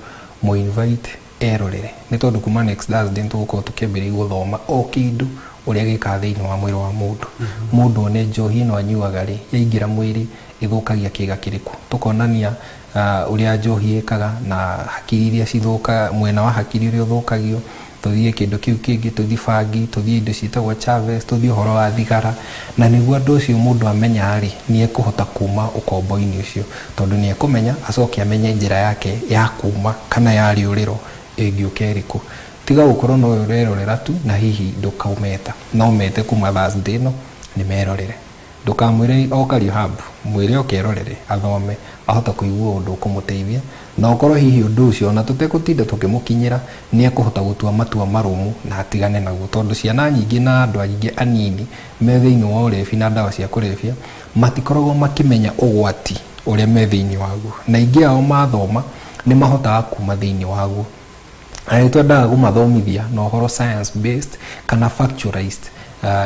Speaker 7: mũinvite erorere, nĩ tondũ kuma next Thursday nĩ tũgũkorwo tũkĩambĩrĩria gũthoma o kĩndũ ũrĩa gĩkaga thĩinĩ wa mwĩrĩ wa mũndũ. Mũndũ one njohi ĩno anyuaga rĩ, yaingĩra mwĩrĩ ĩthũkagia kĩga kĩrĩkũ. Tũkonania ũrĩa njohi ĩkaga na hakiri iria cithũkaga, mwena wa hakiri ũrĩa ũthũkagio. Tũthiĩ kĩndũ kĩu kĩngĩ, tũthiĩ bangi, tũthiĩ indo ciĩtagwo chaves, tũthiĩ ũhoro wa thigara, na nĩguo andũ ũcio mũndũ amenya rĩ, nĩ ekũhota kuma ũkombo-inĩ ũcio, tondũ nĩ ekũmenya, acoke amenye njĩra yake ya kuma kana ya rĩũrĩro ĩngĩũka ĩrĩkũ. Tiga gũkorwo no ũrerorera tu na hihi ndũkaumeta, no mete kuma Thursday ĩno nĩ merorere. Ndũkamwĩre oka rehab, mwĩre oke erorere, athome, ahota kũigua ũndũ ũkũmũteithia, na ũkorwo hihi ũndũ ũcio ona tũtegũtinda tũkĩmũkinyĩra nĩ ekũhota gũtua matua marũmu na atigane naguo, tondũ ciana nyingĩ na andũ aingĩ anini me thĩinĩ wa ũrebi na ndawa cia kũrebia matikoragwo makĩmenya ũgwati ũrĩa me thĩinĩ waguo, na aingĩ ao mathoma nĩ mahotaga kuma thĩinĩ waguo. Na nĩ twendaga kũmathomithia na ũhoro science based kana factualized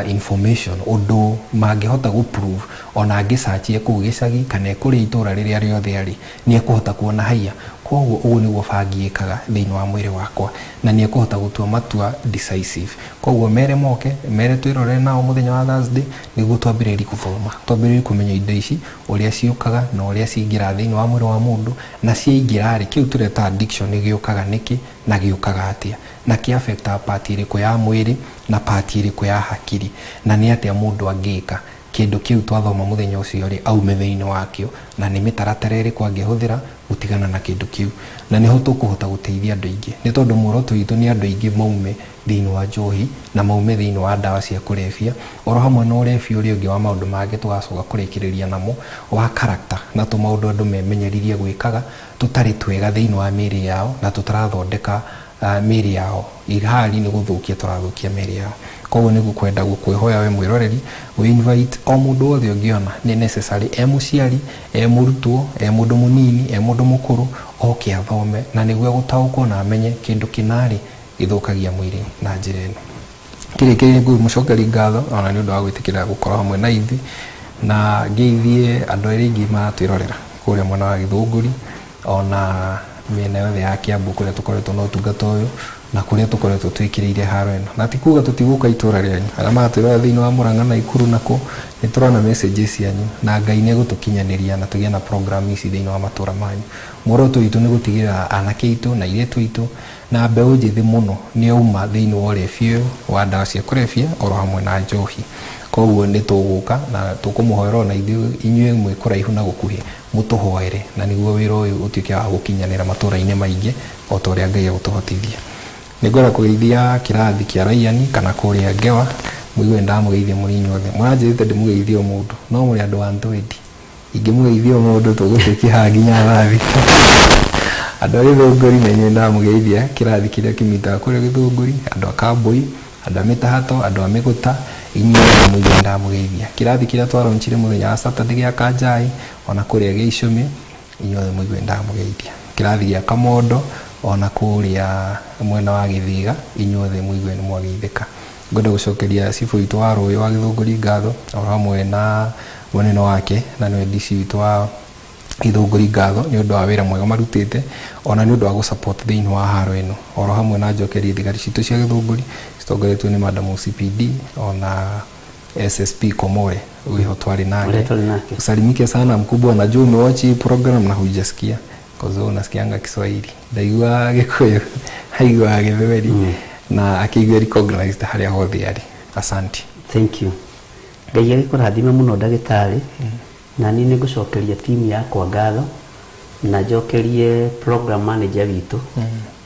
Speaker 7: information, ũndũ mangĩhota gũ prove ona angĩcachie kũu gĩcagi kana kũrĩ itũra rĩrĩa rĩothe arĩ, nĩ ekũhota kuona haiya, koguo ũguo nĩguo bangi ĩkaga thĩinĩ wa mwĩrĩ wakwa, na nĩ ekũhota gũtua matua decisive. Koguo mere moke, mere twĩrorere nao mũthenya wa Thursday, nĩguo twambĩrĩrie gũthoma, twambĩrĩrie kũmenya indo ici ũrĩa ciũkaga na ũrĩa cingĩra thĩinĩ wa mwĩrĩ wa mũndũ, na ciaingĩra rĩ, kĩu tũreta addiction gĩũkaga nĩkĩ na gĩũkaga atĩa, na kĩ affectaga part ĩrĩkũ ya mwĩrĩ na part ĩrĩkũ ya hakiri, na nĩ atĩa mũndũ angĩka kĩndũ kĩu twathoma mũthenya ũcio rĩ aume thĩinĩ wakĩo, na nĩ mĩtaratara ĩrĩkũ angĩhũthĩra gũtigana na kĩndũ kĩu. Na nĩho tũkũhota gũteithia andũ aingĩ, nĩ tondũ muoroto witũ nĩ andũ aingĩ maume thĩinĩ wa njohi na maume thĩinĩ wa ndawa cia kũrebia, oro hamwe na ũrebi ũrĩa ũngĩ wa maũndũ mangĩ tũgacoka kũrĩkĩrĩria namo wa character, na tũmaũndũ andũ memenyeririe gwĩkaga tũtarĩ twega thĩinĩ wa mĩĩrĩ yao na tũtarathondeka mĩĩrĩ yao, ihari nĩ gũthũkia tũrathũkia mĩĩrĩ yao. Koguo nĩ gũkwenda gũkwĩhoya we mwĩroreri wĩ invite o mũndũ wothe ũngĩona nĩ necessary, e mũciari, e mũrutwo, e mũndũ mũnini, e mũndũ mũkũrũ, oke athome na nĩguo gũtaũkwo na amenye kĩndũ kĩnarĩ gĩthũkagia mwĩrĩ na njĩra ĩno. Kĩrĩkĩrĩria, ngũmũcokeria ngatho ona nĩ ũndũ wa gwĩtĩkĩra gũkorwo hamwe na ithuĩ, na ngeithie andũ arĩa aingĩ maratwĩrorera kũrĩa mwena wa Gĩthũngũri ona mĩena yothe ya Kiambu kũrĩa tũkoretwo na ũtungata ũyũ na kũrĩa tũkoretwo twĩkĩrĩire haro ĩno. Na ti kuga tũtigũka itũra rĩanyu, arĩa maratwĩrorera thĩinĩ wa Murang'a na Ikuru nako nĩ tũrona messages cianyu, na Ngai nĩ egũtũkinyanĩria na tũgĩe na program ici thĩinĩ wa matũra manyu. Muoroto witũ nĩ gũtigĩrĩra anake aitũ na airĩtu aitũ na mbeũ njĩthĩ mũno nĩ auma thĩinĩ wa ũrebi ũyũ wa ndawa cia kũrebia oro hamwe na njohi. Koguo nĩ tũgũka na tũkũmũhoera ona ithuĩ inyuĩ mwĩ kũraihu na gũkuhĩ mũtũhoere, na nĩguo wĩra ũyũ ũtuĩke wa gũkinyanĩra matũra-inĩ maingĩ o ta ũrĩa Ngai egũtũhotithia. Nĩ ngwenda kũgeithia kĩrathi kĩa Raiani kana kũrĩa Ngewa, mũigue ndamũgeithia mũrĩ inyuothe. Mũranjĩrĩte ndĩmũgeithie o mũndũ, no mũrĩ andũ a ntwendi, ingĩmũgeithia o mũndũ tũgũtuĩkia haha nginya thaa 6. Andũ a Gĩthũngũri na inyuĩ ndamũgeithia, kĩrathi kĩrĩa kĩmitaga kũrĩa Gĩthũngũri, andũ a Kambũi, andũ a Mĩtahato, andũ a Mĩgũta, inyuothe mũigue ndamũgeithia. Kĩrathi kĩrĩa twaronchire mũthenya wa Saturday gĩa Kanjai ona kũrĩa Gĩicũmi, inyuothe mũigue ndamũgeithia. Kĩrathi gĩa Kamondo ona kũrĩa mwena wa Gĩthiga, inyuothe mũigue nĩ mwageithĩka. Ngwenda gũcokeria cibũ witũ wa Rũĩ wa Gĩthũngũri ngatho o hamwe na mũnene wake na nĩwe DC witũ wa Gĩthũngũri ngatho nĩ ũndũ wa wĩra mwega marutĩte ona nĩ ũndũ wa gũ support thĩinĩ wa haro ĩno, oro hamwe na njokerie thigari citũ cia Gĩthũngũri citongoretio nĩ Madam OCPD ona SSP Komore wĩho twarĩ nake.
Speaker 3: Ũrĩa twarĩ nake.
Speaker 7: Usalimike sana mkubwa, najua umewatch hii program na hujasikia kwa sababu unasikianga Kiswahili, ndaigua Gĩkũyũ, aiguaga Gĩthweri na akĩigua recognized harĩa hothe arĩ. Asante.
Speaker 3: Thank you. Ngai agĩkũrathime mũno, ndagĩtarĩ. Na niĩ nĩ ngũcokeria timu yakwa ngatho na njokerie program manager witũ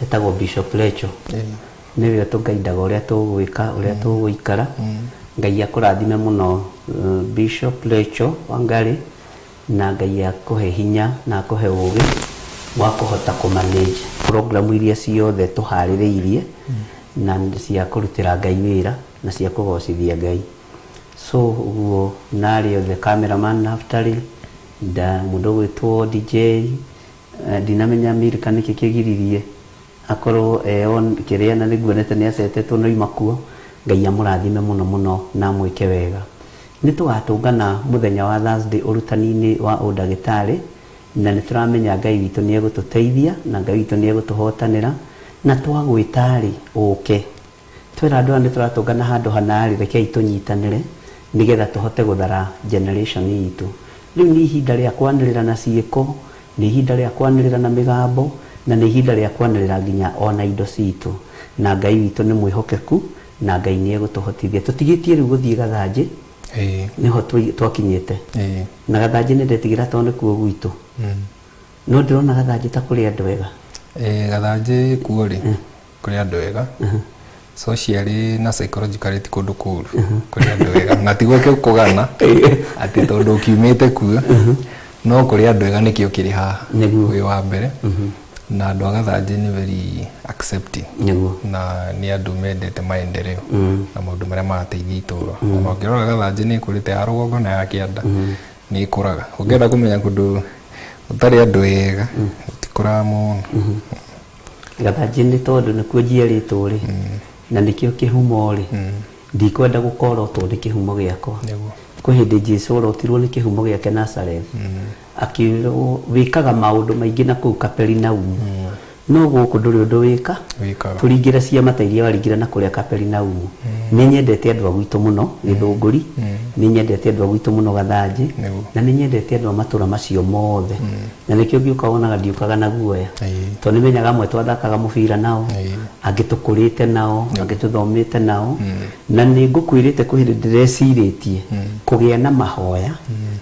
Speaker 3: etagwo Bishop Lecho, nĩwe ũtũgaindaga ũrĩa tũgwĩka, ũrĩa tũgũikara. Ngai akũrathime mũno, Bishop Lecho Wangari, na Ngai akũhe hinya na akũhe ũgĩ wa kũhota kũmanage program iria ciothe tũharĩrĩirie na cia kũrutĩra Ngai wĩra na cia kũgocithia Ngai. So ũguo narĩ othe, cameraman Naftali nda mũndũ ũgwĩtwo DJ, ndinamenya Milka nĩkĩ kĩgiririe akorwo e on kĩrĩa, na nĩguonete nĩ acetetwo no ima kuo. Ngai amũrathime mũno mũno na amwĩke wega. Nĩ tũgatũngana mũthenya wa Thursday ũrutani-inĩ wa ũndagĩtarĩ, na nĩ tũramenya Ngai witũ nĩ egũtũteithia na Ngai witũ nĩ egũtũhotanĩra, na twagwĩta-rĩ ũke. Twĩra andũ aya nĩ tũratũngana handũ hana-rĩ, rekei tũnyitanĩre nĩgetha tũhote gũthara generation itũ. Rĩu nĩ ihinda rĩa kwanĩrĩra na ciĩko, nĩ ihinda rĩa kwanĩrĩra na mĩgambo, na nĩ ihinda rĩa kwanĩrĩra nginya ona indo citũ. Na Ngai witũ nĩ mwĩhokeku na Ngai nĩ egũtũhotithia. Tũtigĩtie rĩu gũthiĩ Gathanjĩ, nĩho twakinyĩte. Na Gathanjĩ nĩ ndetigĩra tondũ nĩkuo gwitũ, no ndĩrona Gathanjĩ ta kũrĩ andũ ega.
Speaker 7: Gathanjĩ kuo rĩ kũrĩ andũ ega. Socially na psychologically ti kũndũ kũũru kũrĩ andũ ega na tiguo kũgana atĩ tondũ ũkiumĩte kuo no kũrĩ andũ ega nĩkĩo kĩrĩ haha.
Speaker 3: Nĩguo.
Speaker 7: Wĩ wa mbere na andũ a Gathanjĩ nĩ very accepting
Speaker 3: Nĩguo.
Speaker 7: na nĩ andũ mendete maendeleo na maũndũ marĩa marateithia itũũra. Ona ũngĩrora Gathanjĩ nĩ ĩkũrĩte ya rũgongo na ya kĩanda nĩ ĩkũraga. Ũngĩenda kũmenya kũndũ gũtarĩ andũ ega gũtikũraga mũno.
Speaker 3: Gathanjĩ nĩ tondũ nĩkuo njiarĩtwo rĩ na nĩkĩo kĩhumo rĩ ndikwenda gũkorotwo nĩ kĩhumo gĩakwa.
Speaker 7: Nĩguo.
Speaker 3: Kwĩ hĩndĩ Jesũ orotirwo nĩ kĩhumo gĩake Nazareth akĩrwo wĩkaga maũndũ maingĩ na kũu Kaperinaumu no gũkũ ndũrĩ ũndũ wĩka.
Speaker 7: Wĩkaga.
Speaker 3: Tũringĩra ciama ta iria waringĩra na kũrĩa Kaperinaumu. Nĩ nyendete andũ a gwitũ mũno Gĩthũngũri, nĩ nyendete andũ a gwitũ mũno Gathanjĩ
Speaker 7: Nĩguo.
Speaker 3: na nĩ nyendete andũ a matũra macio mothe na nĩkĩo ngĩũka wonaga ndiũkaga na guoya
Speaker 7: Ĩĩ.
Speaker 3: tondũ nĩ menyaga amwe twathakaga mũbira nao
Speaker 7: Ĩĩ.
Speaker 3: angĩ tũkũrĩte nao angĩ tũthomĩte nao na nĩ ngũkwĩrĩte kwĩ hĩndĩ ndĩrecirĩtie kũgĩa na mahoya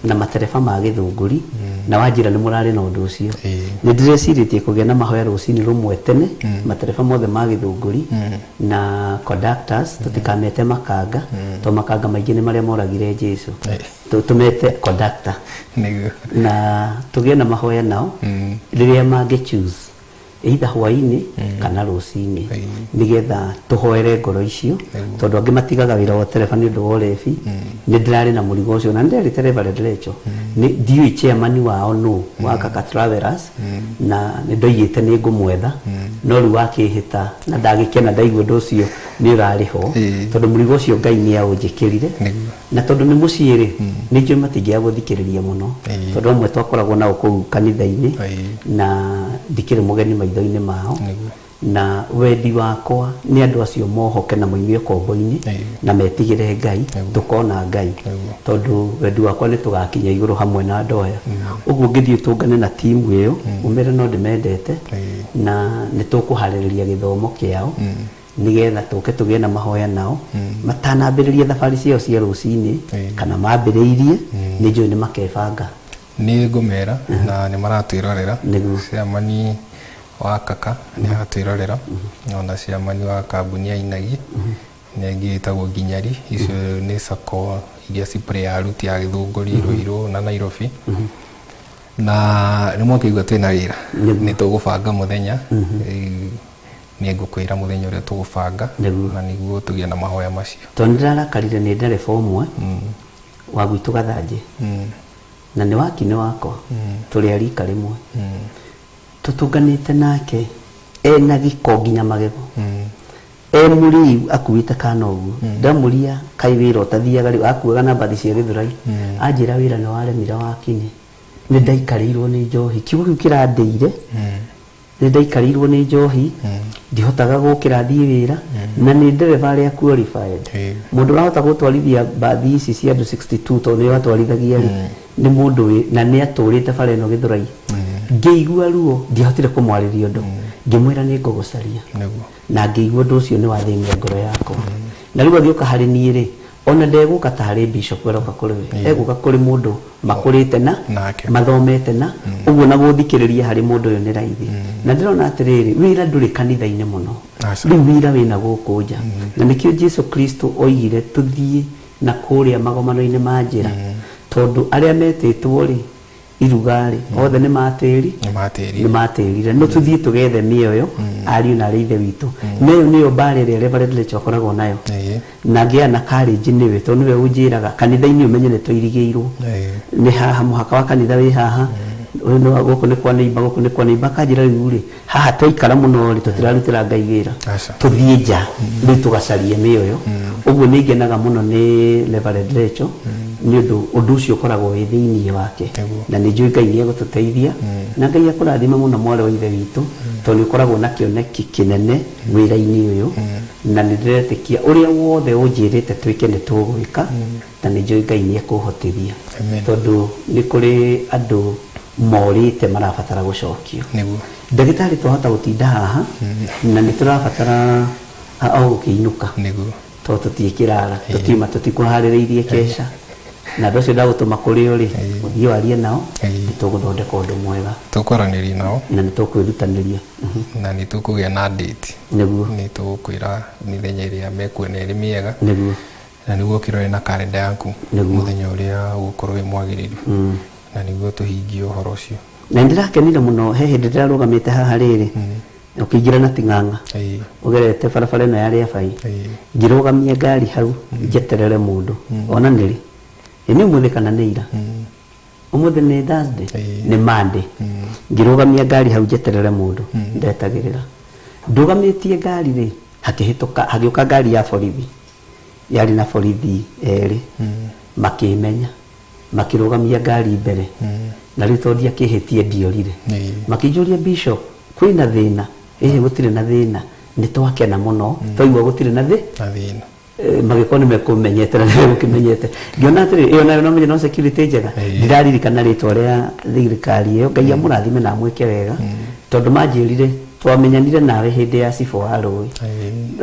Speaker 3: na matereba ma Gĩthũngũri na wanjĩra nĩ mũrarĩ na ũndũ ũcio.
Speaker 7: Ĩĩ.
Speaker 3: Nĩ ndĩrecirĩtie kũgĩa na mahoya rũcinĩ rũmwe tene matereba mothe ma Gĩthũngũri na conductors tũtikamete makanga tondũ makanga maingĩ nĩ marĩa moragire Jesũ.
Speaker 7: Ĩĩ.
Speaker 3: Tũmete conductor
Speaker 7: Nĩguo.
Speaker 3: na tũgĩe na mahoya nao rĩrĩa mangĩ choose either hwaĩ-inĩ kana rũcinĩ
Speaker 7: Ĩĩ.
Speaker 3: nĩgetha tũhoere ngoro icio tondũ angĩ matigaga wĩra wa tereba nĩ ũndũ wa ũrebi. Nĩ ndĩrarĩ na mũrigo ũcio na nĩ nderĩte Reverend Rachel nĩ ndiũĩ chairman wao nũ wa Kaka Travelers na nĩ ndoigĩte nĩ ngũmwetha no rĩu wakĩhĩta na ndagĩkena ndaigua ũndũ ũcio nĩ ũrarĩ ho
Speaker 7: Ĩĩ.
Speaker 3: tondũ mũrigo ũcio Ngai nĩ aũnjĩkĩrire
Speaker 7: Nĩguo.
Speaker 3: na tondũ nĩ mũciĩ rĩ nĩ njũĩ matingĩaga gũthikĩrĩria mũno
Speaker 7: Ĩĩ.
Speaker 3: tondũ amwe twakoragwo nao kũu kanitha-inĩ
Speaker 7: Ĩĩ.
Speaker 3: na ndikĩrĩ mũgeni maitho-inĩ mao.
Speaker 7: Nĩguo.
Speaker 3: Na wendi wakwa nĩ andũ acio mohoke na moime ũkombo-inĩ
Speaker 7: Ĩĩ.
Speaker 3: na metigĩre Ngai
Speaker 7: Nĩguo.
Speaker 3: tũkona Ngai
Speaker 7: Nĩguo.
Speaker 3: tondũ wendi wakwa nĩ tũgakinya igũrũ hamwe na andũ aya. Ũguo ngĩthiĩ tũngane na timu ĩyo ũmere no ndĩmendete
Speaker 7: Ĩĩ.
Speaker 3: na nĩ tũkũharĩrĩria gĩthomo kĩao nĩgetha tũke tũgĩe na mahoya nao matanambĩrĩria thabarĩ ciao cia rũcinĩ
Speaker 7: Ĩĩ.
Speaker 3: kana mambĩrĩirie nĩ njũĩ nĩ makebanga.
Speaker 7: Nĩ ngũmera na nĩ maratwĩrorera.
Speaker 3: Nĩguo.
Speaker 7: Ciamani wa Kaka nĩ aratwĩrorera ona ciamani wa kambuni ya Inagi na ĩngĩ ĩtagwo Nginyari. Icio nĩ sacco iria ciplay aruti a Gĩthũngũri, Ruiru na Nairobi na nĩ mwakĩigua twĩna wĩra
Speaker 3: Nĩguo.
Speaker 7: nĩ tũgũbanga mũthenya. Nĩ ngũkwĩra mũthenya ũrĩa tũgũbanga
Speaker 3: Nĩguo.
Speaker 7: na nĩguo tũgĩe na mahoya macio.
Speaker 3: Tondũ nĩ ndĩrarakarire nĩ ndereba ũmwe wa gwitũ Gathanjĩ na nĩ wakinĩ wakwa tũrĩ a rika rĩmwe tũtũnganĩte nake ena gĩko nginya magego e mũrĩu akuĩte kana ũguo ndamũria kaĩ wĩra ũtathiaga rĩu akuaga na mbathi cia Gĩthũrai anjĩra wĩra nĩ waremire wakinĩ nĩ ndaikarĩirwo nĩ njohi kiugo kĩu kĩrandĩire nĩ ndaikarĩirwo nĩ njohi ndihotaga gũkĩra thiĩ wĩra na nĩ ndereba arĩa qualified
Speaker 7: Ĩĩ.
Speaker 3: mũndũ ũrahota gũtwarithia mbathi ici cia andũ 62 tondũ nĩwe atwarithagia rĩ nĩ mũndũ na nĩ atũrĩte bara ĩno Gĩthũrai. Ngĩigua ruo ndiahotire kũmwarĩria ũndũ ngĩmwĩra nĩ ngũgũcaria
Speaker 7: Nĩguo.
Speaker 3: na ngĩigua ũndũ ũcio nĩ wathĩnia ngoro yakwa na rĩu agĩũka harĩ niĩ rĩ ona ndegũka ta harĩ bishop aroka kũrĩ we egũka kũrĩ mũndũ makũrĩte na
Speaker 7: Nake.
Speaker 3: mathomete na ũguo na gũthikĩrĩria harĩ mũndũ ũyũ nĩ raithi na ndĩrona atĩrĩrĩ wĩra ndũrĩ kanitha-inĩ mũno
Speaker 7: Aca.
Speaker 3: rĩu wĩra wĩna gũkũ nja na nĩkĩo Jesu Kristo oigire tũthiĩ na kũrĩa magomano-inĩ ma njĩra tondũ arĩa metĩtwo rĩ iruga rĩ othe nĩ matĩri
Speaker 7: Nĩ matĩrire.
Speaker 3: nĩ matĩrire no tũthiĩ tũgethe mĩoyo ariũ na arĩ ithe witũ na ĩyo nĩyo mbara ĩrĩa Reverend Rachel akoragwo nayo
Speaker 7: Ĩĩ.
Speaker 3: na ngĩa na courage nĩwe tondũ nĩwe ũnjĩraga kanitha-inĩ ũmenye nĩ tũirigĩirwo
Speaker 7: Ĩĩ.
Speaker 3: nĩ haha mũhaka wa kanitha wĩ haha ũyũ nĩ wa gũkũ nĩ kwa neighbor gũkũ nĩ kwa neighbor akanjĩra rĩu rĩ haha twaikara mũno rĩ tũtirarutĩra Ngai wĩra
Speaker 7: Aca.
Speaker 3: tũthiĩ nja rĩu tũgacarie mĩoyo ũguo nĩ ngenaga mũno nĩ Reverend Rachel nĩ ũndũ ũndũ ũcio ũkoragwo wĩ thĩinĩ wake
Speaker 7: Nĩguo.
Speaker 3: na nĩ njũĩ Ngai nĩ egũtũteithia na Ngai akũrathime mũno mwarĩ wa ithe witũ tondũ nĩ ũkoragwo na kĩoneki kĩnene wĩra-inĩ ũyũ na nĩ ndĩretĩkia ũrĩa wothe ũnjĩrĩte twĩke nĩ tũgwĩka na nĩ njũĩ Ngai nĩ ekũhotithia
Speaker 7: Amen.
Speaker 3: tondũ nĩ kũrĩ andũ morĩte marabatara gũcokio.
Speaker 7: Nĩguo.
Speaker 3: Ndagĩtarĩ twahota gũtinda haha na nĩ tũrabatara o gũkĩinũka
Speaker 7: Nĩguo.
Speaker 3: tondũ tũtiĩkĩrara tũtiuma tũtikũharĩrĩirie keca. Na andũ acio ndagũtũma kũrĩ o rĩ,
Speaker 7: Ĩĩ.
Speaker 3: ũthiĩ warie nao,
Speaker 7: Ĩĩ.
Speaker 3: nĩ tũgũthondeka ũndũ mwega
Speaker 7: Tũkwaranĩria nao
Speaker 3: na nĩ tũkwĩrutanĩria.
Speaker 7: Na nĩ tũkũgĩa na date.
Speaker 3: Nĩguo.
Speaker 7: Nĩ tũgũkwĩra mĩthenya ĩrĩa mekuona ĩrĩ mĩega
Speaker 3: Nĩguo.
Speaker 7: na nĩguo ũkĩrore na karenda yaku
Speaker 3: Nĩguo.
Speaker 7: mũthenya ũrĩa ũgũkorwo wĩ mwagĩrĩru na nĩguo tũhingie ũhoro ũcio.
Speaker 3: Na nĩndĩrakenire mũno, he hĩndĩ ndĩrarũgamĩte haha rĩrĩ, ũkĩingĩra na ting'ang'a ũgerete barabara ĩno ya Rĩabai, ngĩrũgamia ngari hau njeterere mũndũ, ona nĩrĩ ĩ nĩ ũmũthĩ kana nĩ ira, ũmũthĩ nĩ Thursday, nĩ Monday, ngĩrũgamia ngari hau njeterere mũndũ, ndetagĩrĩra ndũgamĩtie ngari rĩ, hakĩhĩtũka hagĩũka ngari ya borithi, yarĩ na borithi erĩ, makĩmenya, makĩrũgamia ngari mbere, na rĩu tondũ ndiakĩhĩtie ndiorire, makĩnjũria, "Bishop, kwĩna thĩna?" "Ĩhĩ, gũtirĩ na thĩna, nĩ twakena mũno twaigua gũtirĩ na thĩ
Speaker 7: na thĩna."
Speaker 3: Magĩkorwo nĩ mekũmenyete na nĩmegũkĩmenyete, ngĩona atĩrĩ, ĩyo nayo no menye no security njega. Ndiraririkana rĩtwa rĩa thirikari ĩyo, Ngai amũrathime na amwĩke wega, tondũ manjĩrire, "Twamenyanire nawe hĩndĩ ya cibũ wa rũĩ."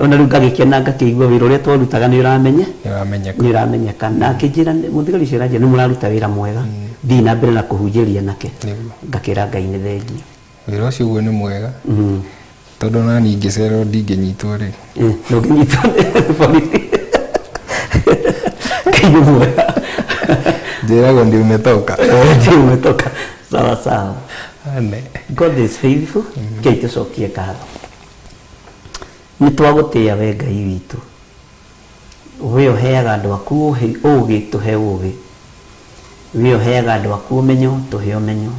Speaker 3: Ona rĩu ngagĩkena, ngakĩigua wĩra ũrĩa twarutaga nĩ ũramenya,
Speaker 7: nĩ ũramenyeka.
Speaker 3: Nĩ ũramenyeka. Na akĩnjĩra, mũthigari ũcio aranjĩra, "Nĩ mũraruta wĩra mwega, thiĩ na mbere na kũhunjĩria nake." Ngakĩra Ngai nĩ thengiũ.
Speaker 7: Wĩra ũcio ũguo nĩ mwega, tondũ ona niĩ ingĩcererwo ndingĩnyitwo rĩ.
Speaker 3: Ndũngĩnyitwo nĩ borithi. Ngai nĩ mwega.
Speaker 7: Njĩragwo ndio umetoka.
Speaker 3: Ndio umetoka, sawa sawa.
Speaker 7: Ane.
Speaker 3: God is faithful. Ngai, tũcokie ngatho, nĩ twagũtĩĩa we Ngai witũ, we ũheaga andũ aku ũũgĩ, tũhe ũũgĩ, we ũheaga andũ aku ũmenyo, tũhe ũmenyo,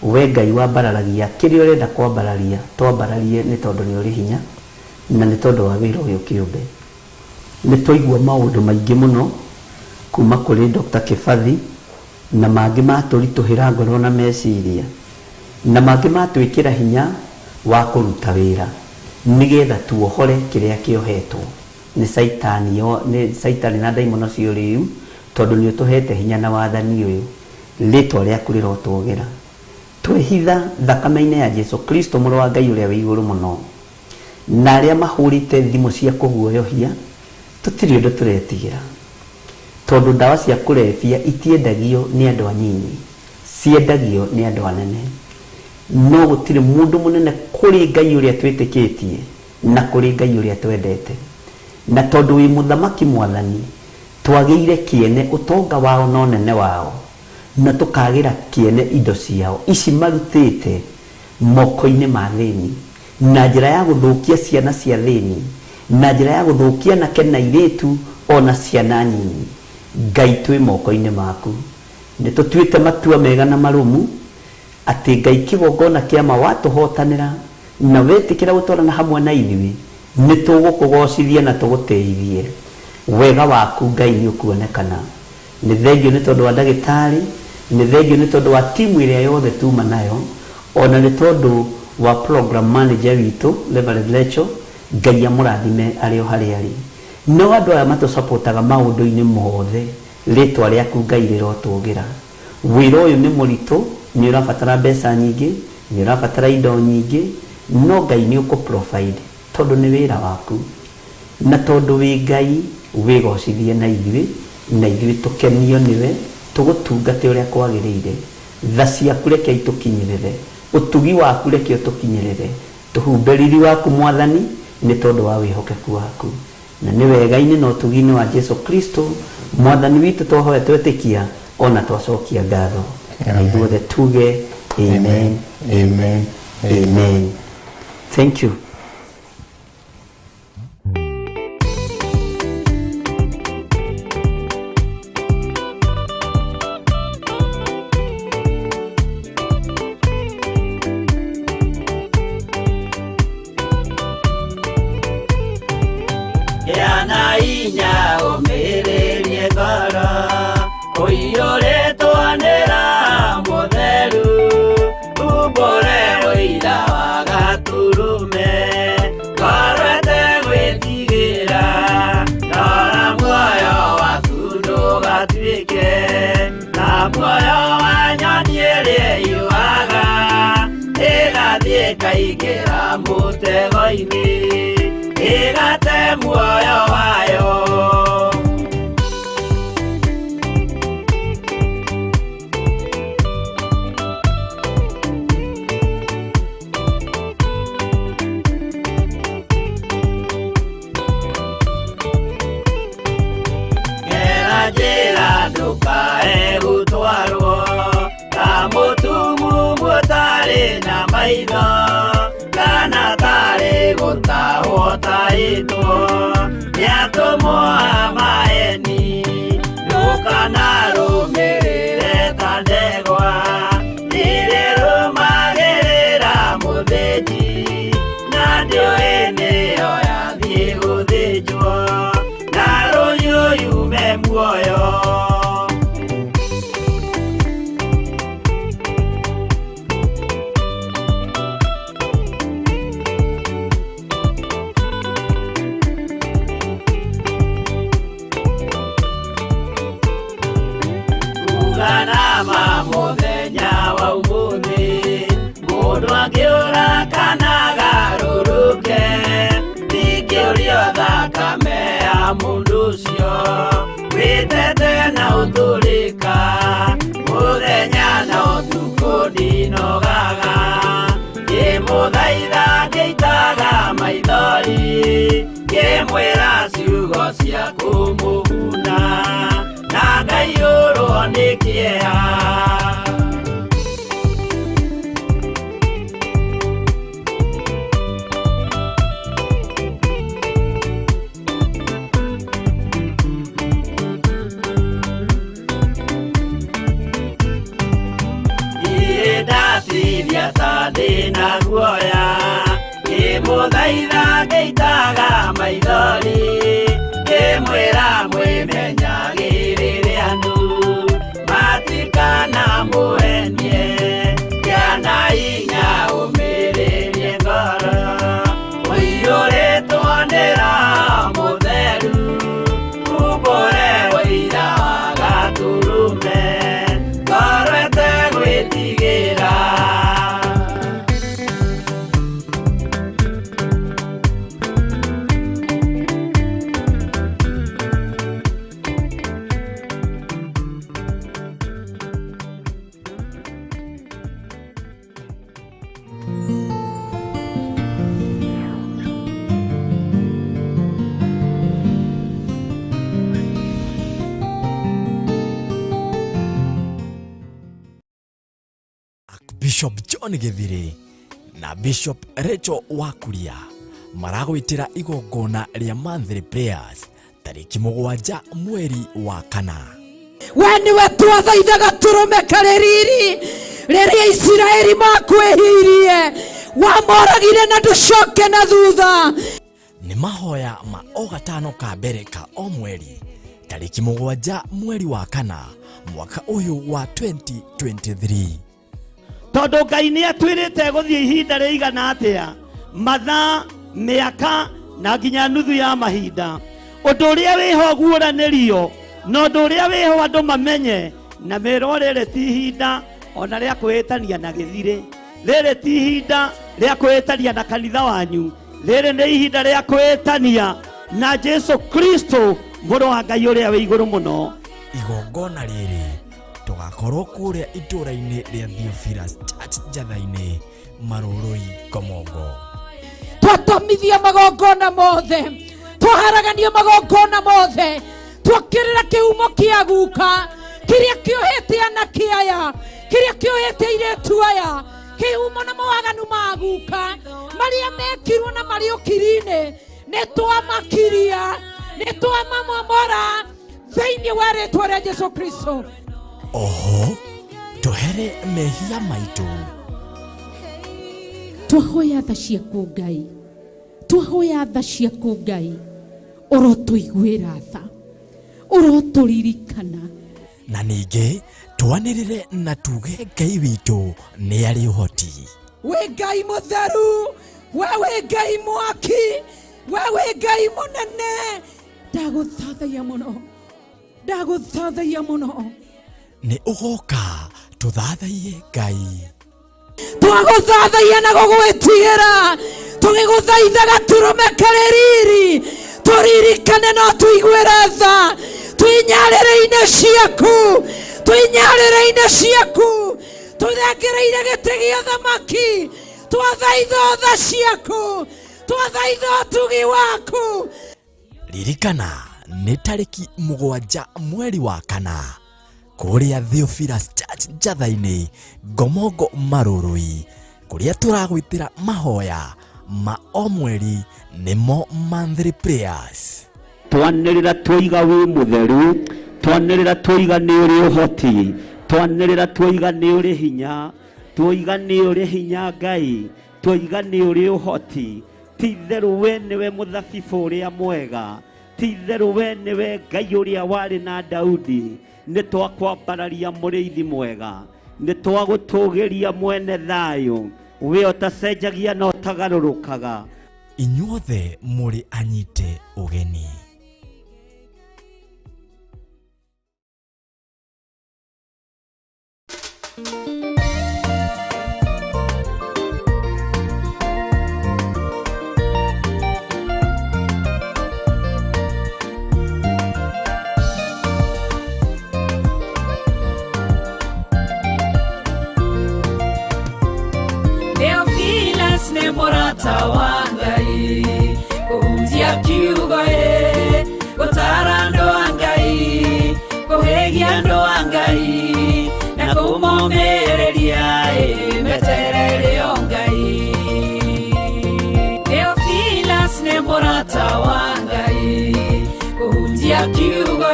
Speaker 3: we Ngai wambararagia kĩrĩa ũrenda kwambararia, twambararie, nĩ tondũ nĩ ũrĩ hinya na nĩ tondũ wa wĩra ũyũ kĩũmbe. Nĩ twaigua maũndũ maingĩ mũno kuma kũrĩ Dr. Kibathi, na mangĩ matũritũhĩra ngoro na meciria, na mangĩ matwĩkĩra hinya wa kũruta wĩra nĩgetha tuohore kĩrĩa kĩohetwo nĩ caitani nĩ caitani na ndaimono cio rĩu, tondũ nĩ ũtũhete hinya na wathani ũyũ. Rĩtwa rĩaku rĩrotũgĩra. Twehitha thakame-inĩ ya Jesu Kristo, mũrũ wa Ngai ũrĩa wĩ igũrũ mũno, na arĩa mahũrĩte thimũ cia kũguoyohia, tũtirĩ ũndũ tũretigĩra, tondũ ndawa cia kũrebia itiendagio nĩ andũ anyinyi, ciendagio nĩ andũ anene, no gũtirĩ mũndũ mũnene kũrĩ Ngai ũrĩa twĩtĩkĩtie na kũrĩ Ngai ũrĩa twendete. Na tondũ wĩ mũthamaki mwathani, twagĩire kĩene ũtonga wao na ũnene wao, na tũkagĩra kĩene indo ciao ici marutĩte moko-inĩ ma thĩni na njĩra ya gũthũkia ciana cia thĩni, na njĩra ya gũthũkia anake na airĩtu ona ciana nyinyi. Ngai, twĩ moko-inĩ maku, nĩ tũtuĩte matua mega na marũmu atĩ Ngai, kĩgongona kĩa ma watũhotanĩra na wetĩkĩra gũtwarana hamwe na ithuĩ, nĩ tũgũkũgocithia na tũgũtĩithie. Wega waku Ngai nĩ ũkuonekana. Nĩ thengio nĩ tondũ wa ndagĩtarĩ, nĩ thengio nĩ tondũ wa timu ĩrĩa yothe tuma nayo, ona nĩ tondũ wa program manager witũ Reverend Lecho. Ngai amũrathime arĩ o harĩa arĩ. No andũ aya matũcapotaga maũndũ-inĩ mothe, rĩtwa rĩaku Ngai rĩrotũgĩra. Wĩra ũyũ nĩ mũritũ, nĩ ũrabatara mbeca nyingĩ, nĩ ũrabatara indo nyingĩ, no Ngai nĩ ũkũ provide, tondũ nĩ wĩra waku, na tondũ wĩ Ngai, wĩgocithie na ithuĩ, na ithuĩ tũkenio nĩwe, tũgũtungate ũrĩa kwagĩrĩire. Tha ciaku reke itũkinyĩrĩre, ũtugi waku reke ũtũkinyĩrĩre, tũhumbe riri waku mwathani, nĩ tondũ wa wĩhokeku waku, na nĩ wega-inĩ na ũtugi-inĩ wa Jesu Kristo mwathani witũ twahoya, twetĩkia ona twacokia ngatho, na ithuothe tuge amen.
Speaker 7: Amen.
Speaker 3: Amen. Thank you.
Speaker 5: Yana inya ũmĩrĩrie ngoro ũiyũrĩtwo nĩ Roho Mũtheru, umbũre ũira wa Gatũrũme, ngoro ĩtegwĩtigĩra, rora muoyo waku ndũgatuĩke ta muoyo wa nyoni ĩrĩa yũaga ĩgathiĩ ĩkaingĩra mũtego-inĩ, ĩgate muoyo wayo. maitho kana tarĩ gũtahwo tahĩtwo nĩatũmwo a maeni ndũkanarũmĩrĩre ta ndegwa irĩrũmagĩrĩra mũthĩnji na ndĩũĩ nĩyo yathiĩ gũthĩnjwo na rũhiũ yume muoyo. Uganama mũthenya wa ũmũthĩ mũndũ angĩũra kana agarũrũke ndingĩũrio thakame ya mũndũ ũcio wĩtete na ũtũrĩka mũthenya na ũtukũ ndinogaga ngĩmũthaitha ngĩitaga maithori ngĩmwĩra ciugo cia kũmũguna na ngaiyũrwo nĩ kĩeha. Niĩ ndatithia ta ndĩna guoya ngĩmũthaitha ngĩitaga maithori ngĩmwĩra mwĩmenyagĩrĩre andũ matikanamũhenie kĩana hinya ũmĩrĩrie ngoro ũiyũrĩtwo nĩ Roho Mũtheru umbũre ũira wa Gatũrũme ngoro ĩtegwĩtigĩra.
Speaker 1: Bishop John Githiri na Bishop Rachel Wakuria maragwĩtĩra igongona rĩa monthly prayers tarĩki 7 mweri wa 4.
Speaker 2: We nĩwe twathaithaga tũrũme karĩ riri rĩrĩa Isiraeli makwĩhirie wamoragire na ndũcoke na thutha.
Speaker 1: Nĩ mahoya ma o gatano ka mbere ka o mweri tarĩki 7 mweri wa 4 mwaka ũyũ wa 2023.
Speaker 3: Tondũ Ngai nĩ atwĩrĩte gũthiĩ ihinda rĩigana atĩa mathaa mĩaka na nginya nuthu ya mahinda ũndũ ũrĩa wĩho guũranĩrio na ũndũ ũrĩa wĩho andũ mamenye na merwo rĩrĩ ti ihinda ona rĩa kwĩĩtania na gĩthirĩ rĩrĩ ti ihinda rĩa kwĩĩtania na kanitha wanyu rĩrĩ nĩ ihinda rĩa kwĩĩtania na Jesu Kristo mũrũ wa Ngai ũrĩa wĩ igũrũ mũno.
Speaker 1: Igongona rĩrĩ tũgakorwo kũrĩa itũũra-inĩ rĩa Theophilus Church Njatha-inĩ Marũrũi Komongo.
Speaker 2: Twatomithia magongona mothe twaharagania magongona mothe twokĩrĩra kĩhumo kĩa guka kĩrĩa kĩohete anake aya kĩrĩa kĩohete airĩtu aya kĩhumo na mawaganu ma guka marĩa mekirwo na marĩ ũkiri-inĩ nĩ twamakiria nĩ twamamomora thĩinĩ wa rĩtwa rĩa Jesu Kristo.
Speaker 1: Oho tũhere mehia maitũ.
Speaker 2: Twahoya tha ciaku Ngai twahoya tha ciaku Ngai ũrotũiguĩra tha ũrotũririkana.
Speaker 1: Na ningĩ twanĩrĩre na tuge Ngai witũ nĩ arĩ ũhoti.
Speaker 2: Wĩ Ngai mũtheru we wĩ Ngai mwaki we wĩ Ngai mũnene ndagũthathaiya mũno ndagũthathaiya mũno.
Speaker 1: Nĩ ũgoka tũthathaiye Ngai.
Speaker 2: Twagũthathaiya na gũgwĩtigĩra tũgĩgũthaithaga tũrũme karĩ riri tũririkane no tũiguĩre tha twĩnyarĩrĩ-inĩ ciaku twĩnyarĩrĩ-inĩ ciaku tũthengereire gĩtĩ gĩa thamaki twathaitha tha ciaku twathaitha ũtugi waku.
Speaker 1: Ririkana nĩ tarĩki 7 mweri wa 4 kũrĩa Theophilus Church Njatha-inĩ Ngomongo Marũrũi Kũrĩa tũragwĩtĩra mahoya ma o mweri nĩmo monthly prayers.
Speaker 3: Twanĩrĩra twoiga wĩ mũtheru, twanĩrĩra twoiga nĩ ũrĩ ũhoti, twanĩrĩra twoiga nĩ ũrĩ hinya, twoiga nĩ ũrĩ hinya Ngai, twoiga nĩ ũrĩ ũhoti. Ti itherũ we nĩwe mũthabibũ ũrĩa mwega, ti itherũ we nĩwe Ngai ũrĩa warĩ na Daudi. Nĩ twakwambararia mũrĩithi mwega, nĩ twagũtũgĩria mwene thayũ, we ũtacenjagia na ũtagarũrũkaga.
Speaker 1: Inyuothe mũrĩ anyite ũgeni.
Speaker 4: Theophilus nĩ mũrata wa Ngai, kũhunjia kiugo ĩ, gũtara andũ a Ngai, kũhĩgia andũ a Ngai, na kũmomĩrĩria ĩ, meterere o Ngai. Theophilus nĩ mũrata wa Ngai, kũhunjia kiugo